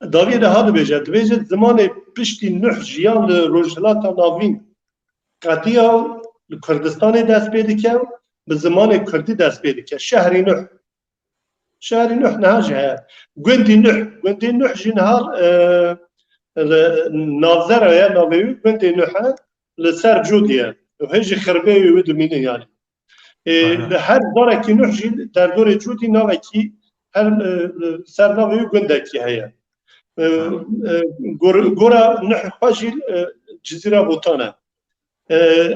Dawiyê de ha dibêje, dibêje zimanê piştî Nuh jiyan li Rojhilata Navîn qediya li Kurdistanê dest pê dike, bi zimanê Kurdî dest pê dike. Şehrî Nuh. Şehrî Nuh niha jî heye. Gundî Nuh. Gundî Nuh jî niha e, li navzera ye, navê wî Gundê Nuh e, li ser Cûdî ye. Û hê jî xirbeyê wî dimînin yani. E, Aha. Li her zarekî Nuh jî derdorê Cûdî navekî her, e, e, ser navê wî gundekî heye. E, Aha. e, gor-, gora Nuh xwe jî, e, Cizîra Botan e. E,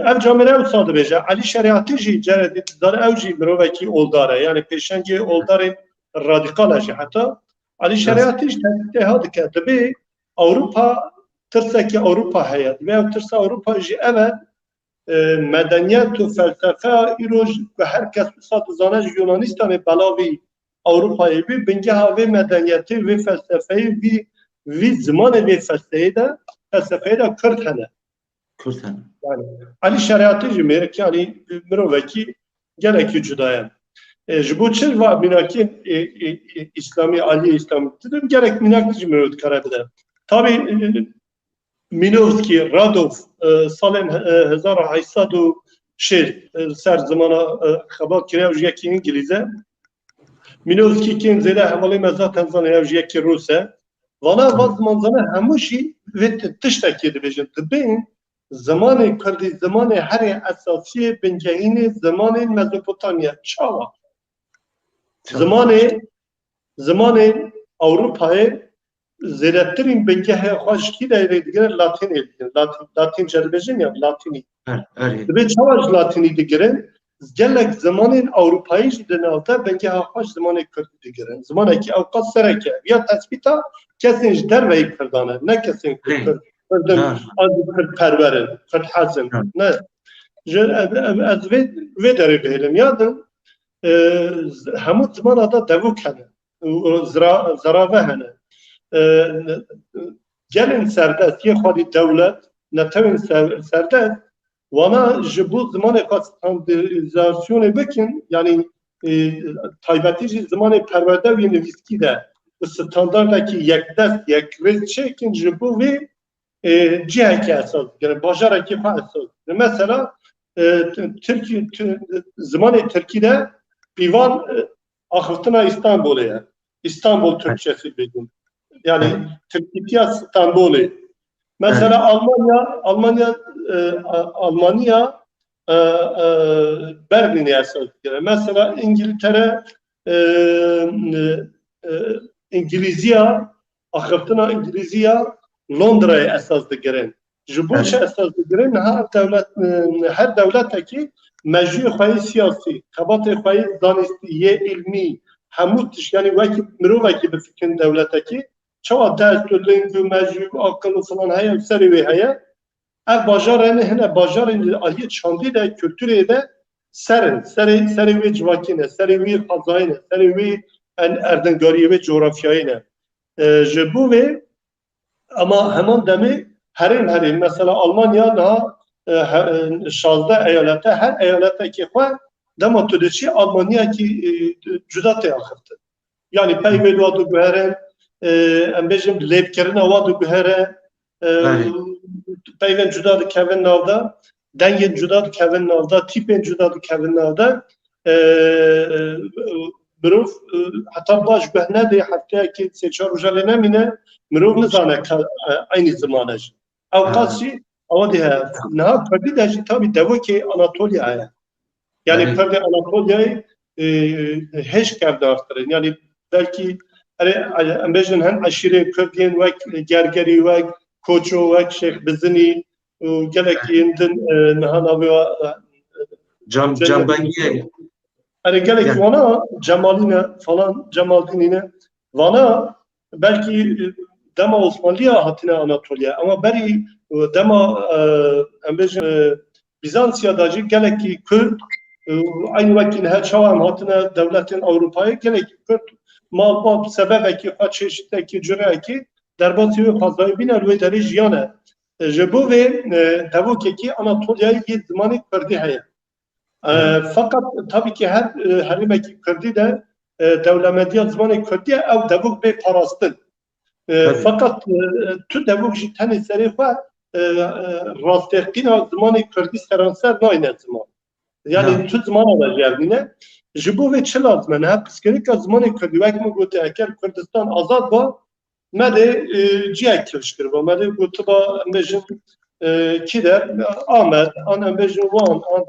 ev camêre ew sa dibêje. Elî Şeriatî jî cerê dî dizane ew jî mirovekî oldar e. Yani pêşengê oldarên radîkal e jî heta. Elî Şeriatî jî tê ha dike. Dibê Ewropa, tirsekî Ewropa heye. Dibê ew tirsa Ewropa jî ev e. E, medeniyet û felsefe îro ji ku her kes wisa dizane ji Yunanistanê belavî Ewropayê bî, bingeha vê medeniyetê, vê felsefeyê, vî, vî zimanê vê felseyê de, felsefeyê de Kurd hene. Kurd hene. Yani, Elî Şeriatî jî mêrik, yani, mirovekî gelekî cuda ye. E, ji bo çi va mînakên, e, e, e, Îslamî, aliyê Îslamî, didim gelek mînak jî mirov dikare bide. Tabii, e, Minovskî, Radov, e, salên, e, hezar û heşt sed û şêst, e, ser zimana, e, xebat kiriye, ew jî yekî Îngilîz e. Minovskî kêm zêde hevalê me zaten zane, ew jî yekî Rûs e. Vana va zimanzane hemû jî vê ti-, tiştekê dibêjin. Dibên zimanê kurdî, zimanê herê esasiyê bingehînê zimanên Mezopotamya. Çawa? Çawa? Zimanê, zimanên Ewropayê zêdetirîn bingehê xwe ji kî derê digirin? Latînê digirin. Latîn, latînce dibêjin ya latînî. Her, her yek. Dibê çawa ji latînî digirin? Gelek zimanên Ewropayî jî di nav de bingeha xwe ji zimanê kurdî digirin. Zimanekî ewqas sereke. Ya tespîta kesên ji derveyî kurdan e, ne kesên ku Hey. kurd, kurdin, Ha. ez kurd perwer in, kurd hez in. Ha. Ne. Ji, ez, ez, ez vê, vê derê bihêlim. Ya din, e, z-, hemû zimana de devûk hene. Zira-, zerave hene. E, gelên serdest, yê xwedî dewlet, netewên ser-, serdest, wana ji bo zimanê xwe standardizasyonê bikin, yanî, e, taybetî jî zimanê perwerde û yê nivîskî de bi standardekî yekdest, yekrêz çêkin, ji bo vê e, cihekî esas digirin, bajarekî xwe esas digirin. Mesela, e, t-, Tirkî, t-, zimanê Tirkî de pîvan, e, axiftina Îstanbulê ye. Îstanbul Türkçesi bêjin. Yani Tirkîtiya Stenbolê. Mesela Almanya, Almanya, e, A-, Almanya, e, e, Berlinê esas digirin. Mesela İngiltere, e, e, e, İngilîziya axiftina Îngilîzî ya Londrayê esas digirin. Ji bo çi esas digirin? Niha ev dewlet, e, her dewletekî mejûyê xwe yê siyasî, xebatê xwe yê zanistî, yê îlmî, hemû tişt, yanî wekî mirovekî bifikirin dewletekî, çawa dest û ling û mejû û aqil û filan heye û serê wê heye, ev bajarê ne hine bajarên li aliyê çandî de, kulturê de ser in. Serê, serê wê civakî ne, serê wê xwezayê ne, serê wê en-, erdingariyê wê coğrafyayê ne. E, ji bo vê, ama heman demê herêm herêm, mesela Almanya niha, e, he-, e, şazdeh eyalete, her eyaletekî xwe dema tu diçî Almanyakî, e, cuda tê axiftin. Yani peyvên wa diguhere, e, em bêjin lêvkirina wa diguhere, e, Belê. peyvên cuda dikevin nav de, dengên cuda dikevin nav de, tîpên cuda dikevin nav de. E, e, mirov, e, heta baş guh nedê, hefteyekê sê çar roja lê nemîne, mirov nizane ka, e, eynî ziman e jî. Ew Ha. qas jî, ewa dê heye. Niha Kurdî de jî tabî devokê Anatolya heye. Yani Belê. Kurdê Anatolyayê, e, hêj kevdartir in. Yani belkî, erê, em bêjin hin eşîrên Kurd yên wek Gergerî, wek Koço, wek Şêx Bizinî û gelekî yên din, e, niha navê wa, e, Cam-, Cem-, Cambengiyê. Erê gelekî Gel. wana Cemalî ne falan, Cemaldînî ne. Vana belkî, e, dema Osmanliya hatine Anatolya, ama berî, e, dema, e, em bêjin, e, Bizansiya de jî gelekî Kurd, e, eynî wekî niha çawa em hatine dewletên Ewropayê, gelekî Kurd mal, mal sebebekî xwe, çeşitekî, cureyekî derbasî wê xwezayê bîne, li wê derê jiyane. E, ji bo vê, e, devokekî Anatolyayê yê zimanê Kurdî heye. E, feqet tabî ki her, e, herêmekî Kurdî de, e, dewlemediya zimanê Kurdî ye, ew devok bê parastin. E, Tabii. Feqet, e, tu devok jî tenê serê xwe, e, e, rasteqîna zimanê Kurdî seranser nayne ziman. Yani Na. tu zimana de jî ev nîne. Ji bo vê çi lazim e? Niha pirsgirêka zimanê Kurdî, wek min gotî, eger Kurdistan azad ba, me dê, e, ciyek kifş kiriba. Me dê gotiba, em bêjin, e, kî der? Amed, an em bêjin Wan, an,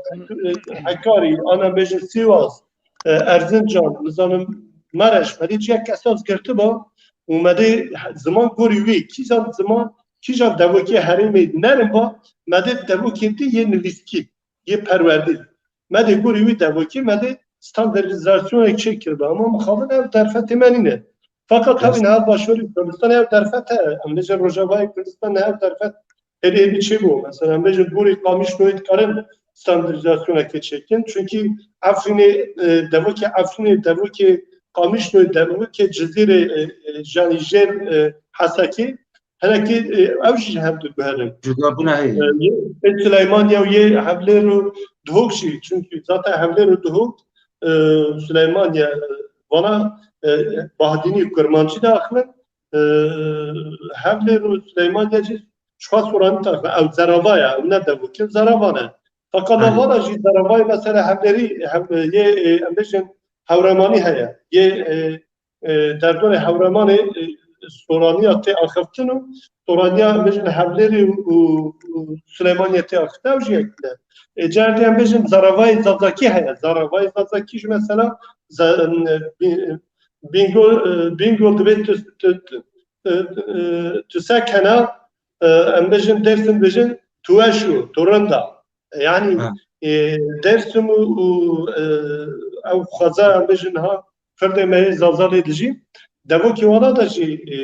e, Hekarî, an em bêjin Sîwas, e, Erzincan, nizanim Mereş, me dê ciyek esas girtiba û me dê ziman gorî wî, kîjan ziman, kîjan devokê herêmê nerin ba, me dê devokê dî yê nivîskî, yê perwerdî. Me dê gorî wî devokê, me dê standardîzasyonek çêkiriba. Ama mixabin ev derfetê me nîne. Feqet tabii niha Başûrê Kurdistan ev derfet heye. Em bêjin Rojavayê Kurdistan ev derfet hêdî hêdî çêbû. Mesela em bêjin gorî Qamişloyê dikarin standardîzasyonekê çêkin. Çünkü Efrînê, e, devokê Efrînê, devokê Qamişloyê, devokê Cizîrê, e, e, janî jêr, e, Hesekê, hinekî, e, ew jî ji hev diguherin. Cudabûna heye. E, yê, yê Sileymaniye û yê Hevlêr û Duhok jî, çünkü zaten Hevlêr û Duhok, e, Sileymaniye, e, vana, e, Bahdînî Kurmancî diaxivin, e, Hevlêr û Sileymaniye jî ji xwe Soranî diaxivin. Ew Zerava ye, ew ne devok in, Zerava ne. Fakat Belê. Navara jî Zeravayê mesela Hevlêrî, Hev-, yê, e, em bêjin Hewremanî heye. Yê, e, e, derdorê Hewremanê, e, Soraniya tê axiftin û Soraniya em bêjin Hevlêrê û, û, û Silêmaniye tê axiftin, ew jî yek ne. E, carê em bêjin Zaravayê Zazakî heye. Zaravayê Zazakî jî mesela Za-, e, Bi-, Bîngol, e, Bîngol dibê tu, tu, tu, e, e, tu sekena, e, em bêjin Dêrsim bêjin tu weş û tu rinda. Yani, Ha. e, Dêrsim û, û, e, ew xweza em bêjin ha, Kurdê me yê Zaza lê dijî. Devokê wana de jî, e,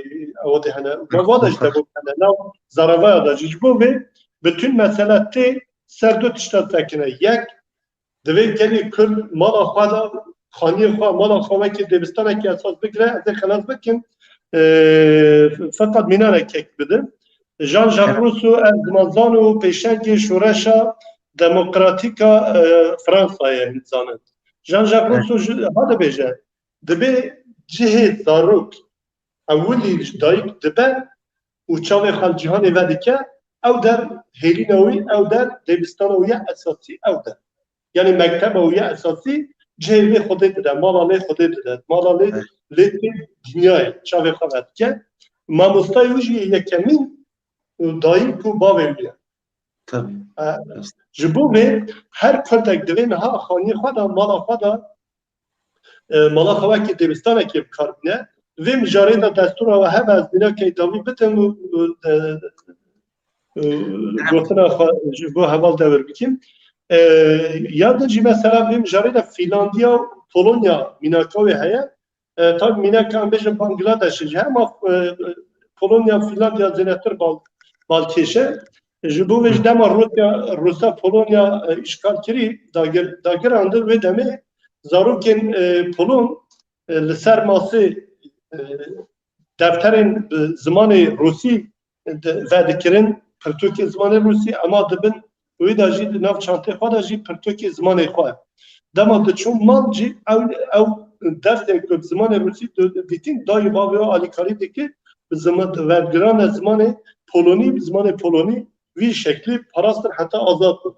ew de hene. Ve wana jî devok hene. Nav Zaravaya de jî. Ji bo vê bütün mesele tê ser du tişta sekine. Yek, divê gelê Kurd mala xwe de, xaniyê xwe, mala xwe wekî dêbistanekî esas bigire, ez ê xelas bikim. E, feqet mînanek kek bidin. Jean-Jacques Rousseau ev zimanzan û pêşengê şoreşa demokratîk a, e, Fransayê, em dizanin. Jean-Jacques Rousseau ji, ha dibêje, dibê cihê zarok ewilî ji dayik dibe û çavê xwe li cîhanê vedike, ew der hêlîna wî, ew der dêbistana wî ya esasî, ew der. Yani mekteba wî ya esasî cihê lê Xwedê dide, mala lê Xwedê dide, mala lê, lê tê dinyayê çavê xwe vedike. Mamostayê wî jî yekemîn dayik û bavê wî ye. Tabii. E, ji bo vê her Kurdek divê niha xaniyê xwe de, mala xwe de, e, mala xwe wekî dêbistanekê bi kar bîne. Vê mijarê de destûra we hebe ez mînakê dawî bidim û, û, e, e, gotina xwe ji bo heval dewir bikim. E, ya din jî mesela vê mijarê de Fîlandiya û Polonya mînaka wê heye. E, tabi mînaka em bêjin Bangladeşê jî hema, e, e, Polonya, Fîlandiya zêdetir bal-, balkêş e. Ji bo vê ji dema Rûsya, Rûsa Polonya, e, îşgal kirî, dagir, dagirandin wê demê zarokên, e, Polon, e, li ser masê, e, defterên bi zimanê Rûsî de-, vedikirin, pirtûkê zimanê Rûsî, ema dibin wê de jî di nav çantê xwe de jî pirtûkê zimanê xwe. Dema diçûn mal jî ew, ew dersên ku bi zimanê Rûsî di-, dîtin, dayî bavê wê alîkarî dikir, bi zima-, vergirane zimanê Polonî, bi zimanê Polonî vî şeklî parastin heta azad bû.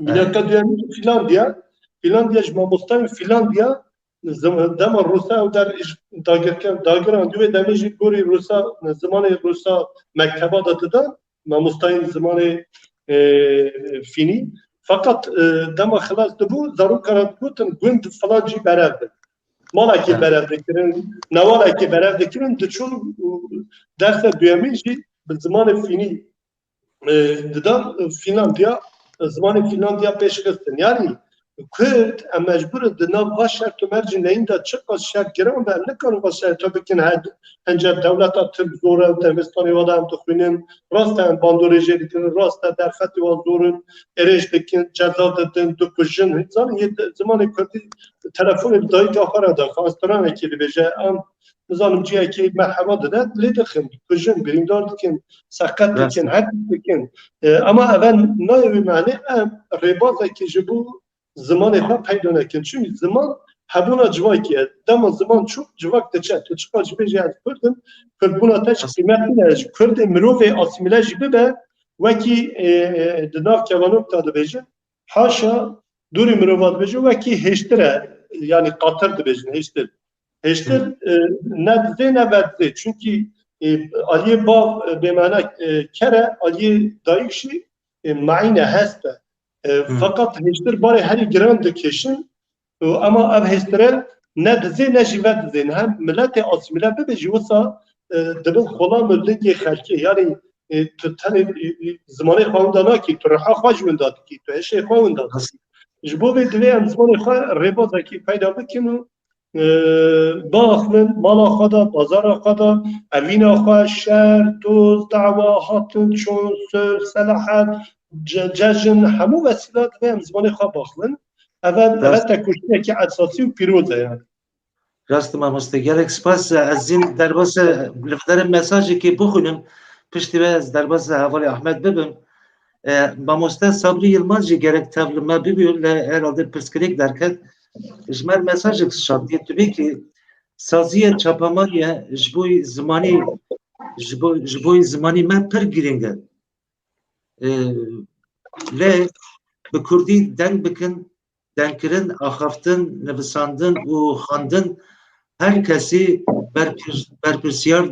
Mînaka duyemîn jî Fîlandiya. Fîlandiya ji mamostayên Fîlandiya zim-, dema Rûsa ew der îş-, dagirker-, dagirandî wê demê jî gorî Rûsa, zimanê Rûsa mekteba de didan, mamostayên zimanê, e, Fînî. Feqet, e, dema xilas dibû, zarokan re digotin gund filan jî berev bin. Malekî berev dikirin, newalekî berev dikirin, diçûn û dersa duyemîn jî bi zimanê Fînî e, didan, e, Fînlandiya, e, zimanê Fînlandiya pêş xistin. Yani Kurd, em mecbur in di nav va şert û mercên neyîn de çiqas şert giran be, em nikarin va şerta bikin, he, hince dewleta Tirk zor e, demestanê wa de em dixwînin, rast e em bandorê jê dikirin, rast e derfetê wa zor in, êrêş dikin, ceza didin, dikujin. Zanî, yê de-, zimanê Kurdî telefonê bi dayika xwe re de, xwe stranekê dibêje, em nizanim ciyekê me hewa dide, lê dixin, dikujin, birîndar dikin, seqet dikin, her tişt dikin. E, ama eve nayê wî manê em rêbazekî ji bo zimanê xwe peyda nekin. Çünkü ziman hebûna civakê ye. Dema ziman çû, civak diçe. Tu çiqas jî bêjî ez Kurd im, Kurdbûna te jî qîmet nîne. Ji Kurdê mirovê asîmîle jî bibe, wekî, e, e, di nav kevanok de dibêjin, haşa dûrî mirova dibêje, wekî hêştir e, yani qatir dibêjin, hêştir. Hêştir, e, ne dizê ne vedizê. Çünkü e, aliyê bav, e, bêmana, e, ker e, aliyê dayik jî, e, maîne hest e. E, Hı. Feqet hêştir barê herî giran dikêşin û ema ev hêstire ne dizê ne jî vedizên. Hem miletê asîmîle bibe jî wisa, e, dibin xulam û lingê xelkê. Yanî, e, tu tenê, e, e, zimanê xwe winda nakî, tu riha xwe jî winda dikî, tu hişê xwe winda dikî. Ji bo vê divê em zimanê xwe rêbazekî peyda bikin û, e, biaxivin mala xwe de, bazara xwe de, evîna xwe, şer, doz, dawa, hatin, çûn, sulh, selahet, ce-, cejn, hemû wesîla divê em zimanê xwe biaxivin. Ev e, ev e Rast. tekoşînekî esasî û pîroz e yani. Rast e mamoste, gelek spas. Ez zîn derbasa li vir de mesajekê bixwînim, piştî ve ez derbasa hevalê Ahmet bibim. E, mamoste Sabrî Yilmaz jî gerek tev li me bibî, lê herhalde pirsgirêk derket. Ji me mesajek şandiye, tu bê ki saziyê çapemarî ye ji bo zimanî, ji bo, ji bo zimanî me pir girîng e. E, lê bi kurdî deng bikin, dengkirin, axaftin, nivisandin û xwendin her kesî berpir-, berpirsiyar,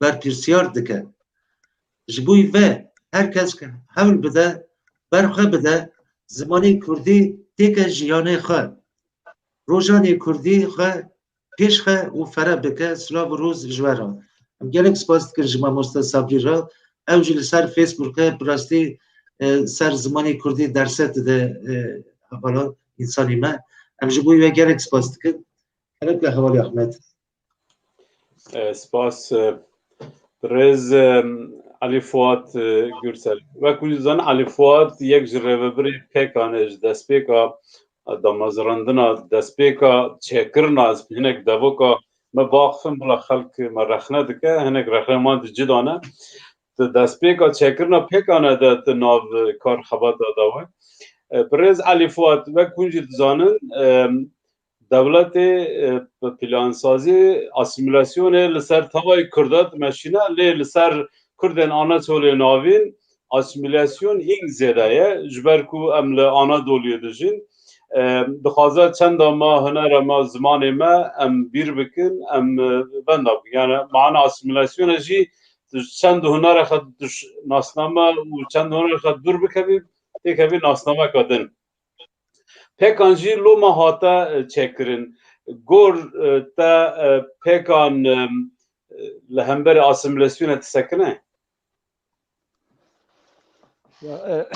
berpirsiyar dike. Ji bo vê her kes hewl bide, ber xwe bide, zimanê kurdî têke jiyanê xwe, rojanê kurdî xwe pêş xwe û fere bike. Silav û rûz ji we re. Em gelek spas dikin ji mamoste Sabrî re. Ew jî li ser Facebookê bi rastî, e, ser zimanê kurdî derse dide, e, hevala însanê me. Em ji bo wî ve gelek spas dikin. Gelek le hevalê Ahmet. E, spas, e, birêz, e, Elî Fuat, e, Gürsel. Wek hûn jî dizanin, Elî Fuat yek ji rêvebirê pêkan e, ji destpêka damezrandina, destpêka çêkirina, ez hinek devoka me biaxifin, bila xelk me rexne dike, hinek rexne man di cida ne. Di destpêka çêkirina pêkan e de di nav kar xebata de we. E, birêz Elî Fuat, wek hûn jî dizanin, e, dewletê, e, bi plansazî asîmîlasyonê li ser tevayê Kurda dimeşîne, lê li ser Kurdên Anatolê Navîn asîmîlasyon hîn zêde ye, ji ber ku em li Anadoluyê dijîn. E, dixwaze çenda me, hunera me, zimanê me em bîr bikin, em, e, benda bikin. Yani mana asîmîlasyonê jî tu çend hunera xwe, tu nasname û çend hunera xwe dûr bikevî, têkevî nasnameka din. Pêkan jî loma hate, e, çêkirin. Gor, e, te, e, pêkan, e, li hemberî asîmîlasyonê disekine? Ya, e,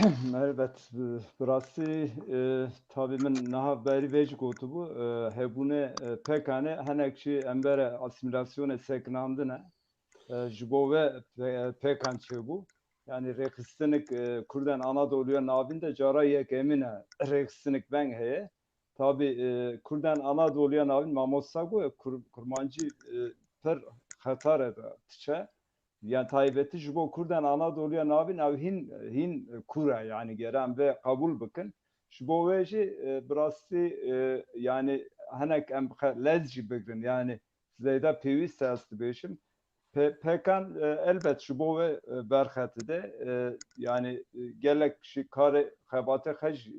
elbet, e, bi rastî, e, tabî min niha berî vê jî gotibû, e, hebûne, e, pêkan e, hinek jî embere asîmîlasyonê sekinandine. E, ji bo ve pe-, pêkan çêbû. Yani rêxistinik, e, Kurden Anadoluya Navîn de cara yekemîn e rêxistinik veng heye. Tabî, e, Kurden Anadoluya Navîn mamosta got, e, Kur-, Kurmancî, e, pir xetar e diçe. Yani taybetî ji bo Kurden Anadoluya Navîn ew hîn, hîn kûr e, yani gere em vê qebûl bikin. Ji bo wê jî, e, bi rastî, e, yani hinek em xe-, lez jî bigrin, yani zêde pêwîst e ez dibêjim. Pe-, pêkan, e, elbet ji bo wê, e, berxetide, e, yani, e, gelek jî karê xebatê xwe jî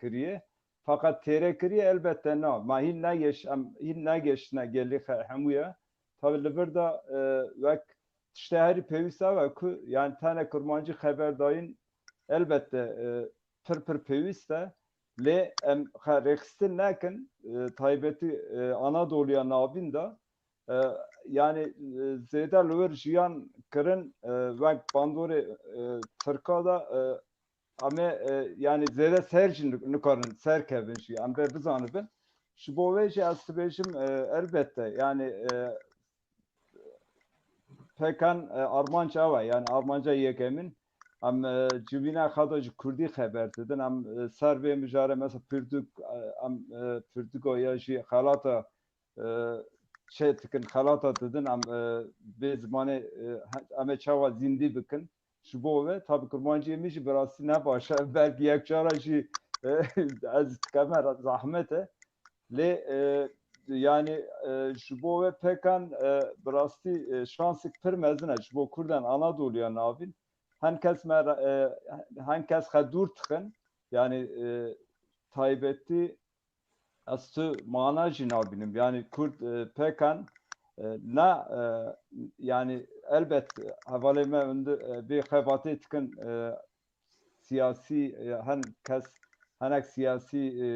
kiriye. Feqet têre kiriye elbette na. Ma hîn negeş-, em hîn negeştine gelî xe-, hemû ye. Tabi li vir de, e, wek tiştê herî pêwîst ew e ku, yani tene kurmancî xeber dayîn elbette, e, pir pir pêwîst e. Lê em xe-, rêxistin nekin, e, taybetî, e, Anadoluya Navîn de, e, yani, e, zêde li wir jiyan kirin, e, wek bandorê, e, Tirka de, e, em ê, e, yani zêde ser jî nik-, nikarin ser kevin jî, em vê bizanibin. Ji bo wê jî ez dibêjim, e, elbette, yani, e, pêkan, e, armanc ew e, yani armanca yekemîn. Em, e, civîna xwe de ji kurdî xeber didin. Em, e, ser vê mijare mesela pirtûk, e, em, e, pirtûka ya jî xelata, e, çê dikin, xelata didin, em, e, vê zimanê, e, he-, em ê çawa zîndî bikin. Ji bo ve, tabi kurmanciyê min jî bi rastî ne baş e. Belkî yek cara jî, e, ez dikeme zahmet e. Lê, e, yani, e, ji bo ve pêkan, e, bi rastî, e, şansek pir mezin e ji bo Kurden Anadoluya Navîn. Hin kes me re-, e, hin kes xe dûr dixin. Yani, e, taybetî ez tu mana jî nabînim. Yani Kurd, e, pêkan E, na, e, yani elbet hevalê me hundir, e, bê xebatê dikin, e, siyasî, e, hin kes, hinek siyasî, e,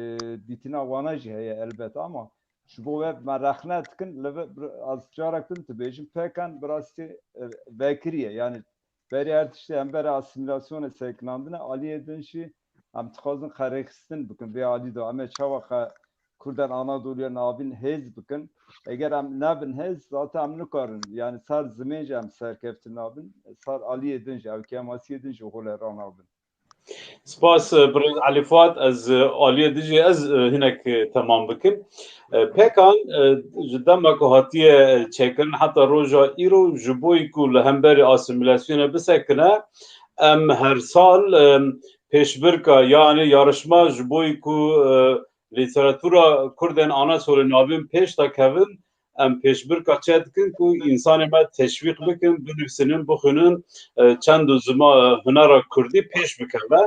dîtina wana jî heye elbet ama ji bo we me rexne dikin, li vir, bir, ez carek din dibêjim, P K K'nê bi rastî, e, vekirî ye. Yani berî her tiştê em berê asîmîlasyonê sekinandine, aliyê din jî em dixwazin xwe rêxistin bikin. Vê alî de em ê çawa xwe Kurdan Anadoluya navîn hêz bikin. Eger em nebin hêz, zaten em nikarin. Yani ser zimên jî em serkeftin nabin, ser aliyê din jî, ew kemasiyê din jî holê ranabin. Spas, e, birêz Elî Fuat, ez, e, aliyê din jî ez, e, hinek, e, temam bikim. E, P K K, e, ji dema ku hatiye, e, çêkirin heta roja îro ji bo ku li hemberî asîmîlasyonê bisekine, em her sal, e, pêşbirka, yani yarışma ji bo ku, e, lîteratura Kurdên Anatolê navîn pêş de kevin, em pêşbirka çê dikin ku însanê me teşwîq bikin, binivîsinin, bixwînin, e, çend û zima-, hunera kurdî pêş bikeve.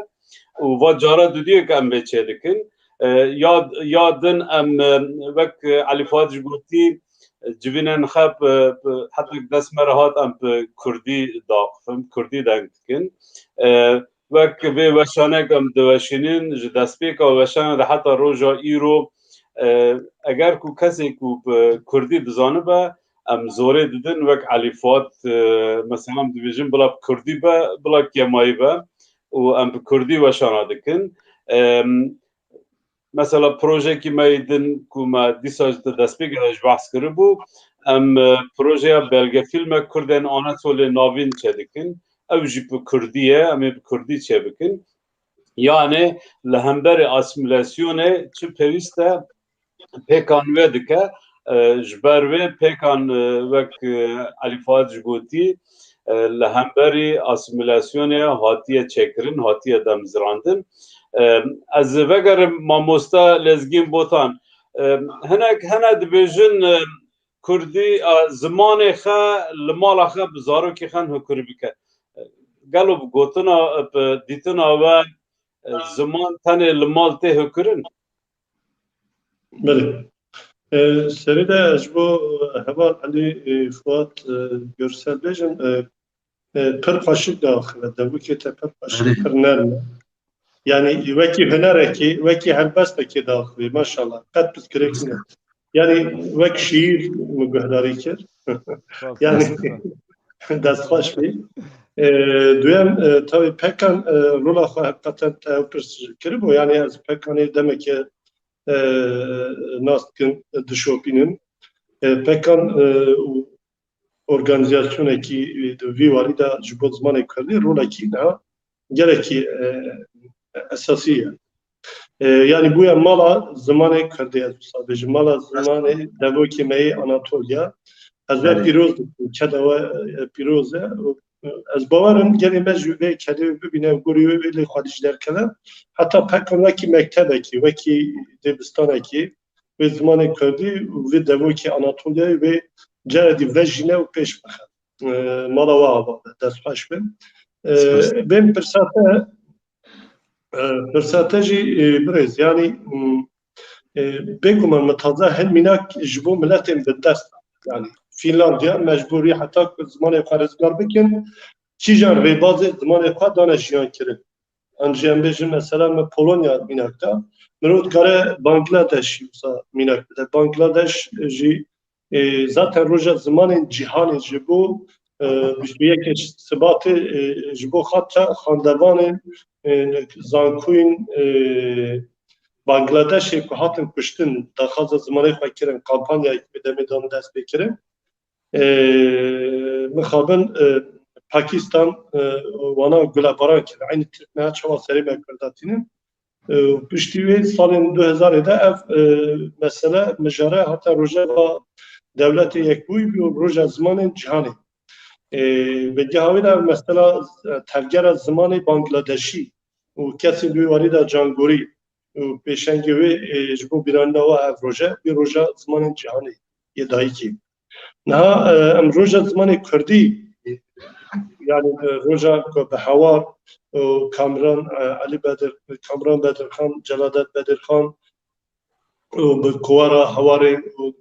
Û va cara dudiyê ku em vê çê dikin. E, ya, ya din em, e, wek, e, Elî Fuat jî gotî, e, civînên xwe bi, bi, heta ku dest me re hat em bi kurdî daxivin, kurdî deng dikin. E, Wek vê weşanek em diweşînin, ji destpêka weşanê de heta roja îro, e, eger ku kesê ku bi kurdî dizanibe, em zorê didin, wek Elî Fuat, e, mesela em dibêjin bila bi kurdî be, bila kemayî be û em bi kurdî weşana dikin. E, Mesela projeyekî me yê din ku me dîsa ji destpêkê de ji behs kiribû, em, e, projeya belgefîlme Kurdên Anatolê navîn çêdikin. Ew jî bi kurdî ye, em ê bi kurdî çêbikin. Yanê li hemberî asîmîlasyonê çi pêwîst e P K K wê dike, e, ji ber wê P K K, e, wek, e, Elî Fuat jî gotî, e, li hemberî asîmîlasyonê hatiye çêkirin, hatiye damezrandin. E, ez vegerim mamoste Lezgîn Botan. E, hinek hene dibêjin, e, kurdî, e, zimanê xwe li mala xwe bi zarokê xwe hukirî bike. E, gelo bi gotina, bi dîtina we, e, ziman tenê li mal tê hukirin? Belê. E, serê de ji bo, e, heval Elî, e, Fuat, e, Görsel bêjim, e, e, pir xweşik diaxive, devokê te pir xweşik, Belê. Pir nerm e. Yani wekî hunerekî, wekî helbestekê diaxivî, maşallah. Qet pirsgirêk nîne. Yani wek şiîr min guhdarî kir. Spas, yani spas. Dest xweş bî. E, duyem, e, tabii P K K, e, rola xwe heqeten te ew pirs kiribû. Yani ez P K K'ê demeke, e, nas dikim, dişopînim. E, P K K, e, û organîzasyonekî, e, di vî warî de ji bo zimanê kurdî rolekî niha gelekî, e, esasî ye. E, yanî bûye mala zimanê kurdî, ez wisa bêjim, mala zimanê devokê me yê Anatolya. Ez we Belê. Pîroz dikim, keda we, e, pîroz e. Ez bawer im gelê me jî vê kedê bibîne, gorî wê lê xwedî ji derkeve. Heta P K K wekî mektebekî, wekî dêbistanekî, wê zimanê kurdî û vê devokê Anatolyayê wê caredî vejîne û pêş bixe. E, mala we ava be, dest xweş be. E, Spas. Bên pirsate, e, pirsate jî, e, birêz, yanî, m, e, bêguman min taze hin mînak ji bo miletên bi dest, yanî Fînlandiya mecbûrî heta ku zimanê xwe rizgar bikin, kîjan rêbazê zimanê xwe dane jiyan kirin. An jî em bêjin mesela me Polonya mînak da. Mirov dikare Bangladeş wisa mînak bide. Bangladeş jî, e, zaten roja zimanên cîhanê ji bo, e, bîst û yekê Sibatê, e, ji bo xatir xwendevanên, e, zankoyên, e, Bangladeshê ku hatin kuştin, daxwaza zimanê xwe kirin, kampanyayek bi demê de dest pê kirin. E, mixabin, e, Pakistan, e, wana gulebaran kir. Eynî Tirk niha çawa serê me Kurda tînin. E, piştî wê salên du hezarê de ev, e, mesele mijare hate rojeva dewletê yekbûyî bû, roja zimanên cîhanê. E, bi geha wê de ev mesela, e, tevgera zimanê Bangladeşî û kesên wê warî de cangorî û pêşengê wê, e, ji bo bîranîna we ev roje, wê roja zimanên cîhanê yê dayikê. Niha, e, em roja zimanê kurdî, yani, e, roja ku bi hawar û Kamran, e, Elî Bedir, Kamran Bedirxan, Celadet Bedirxan û bi kovara hawarê û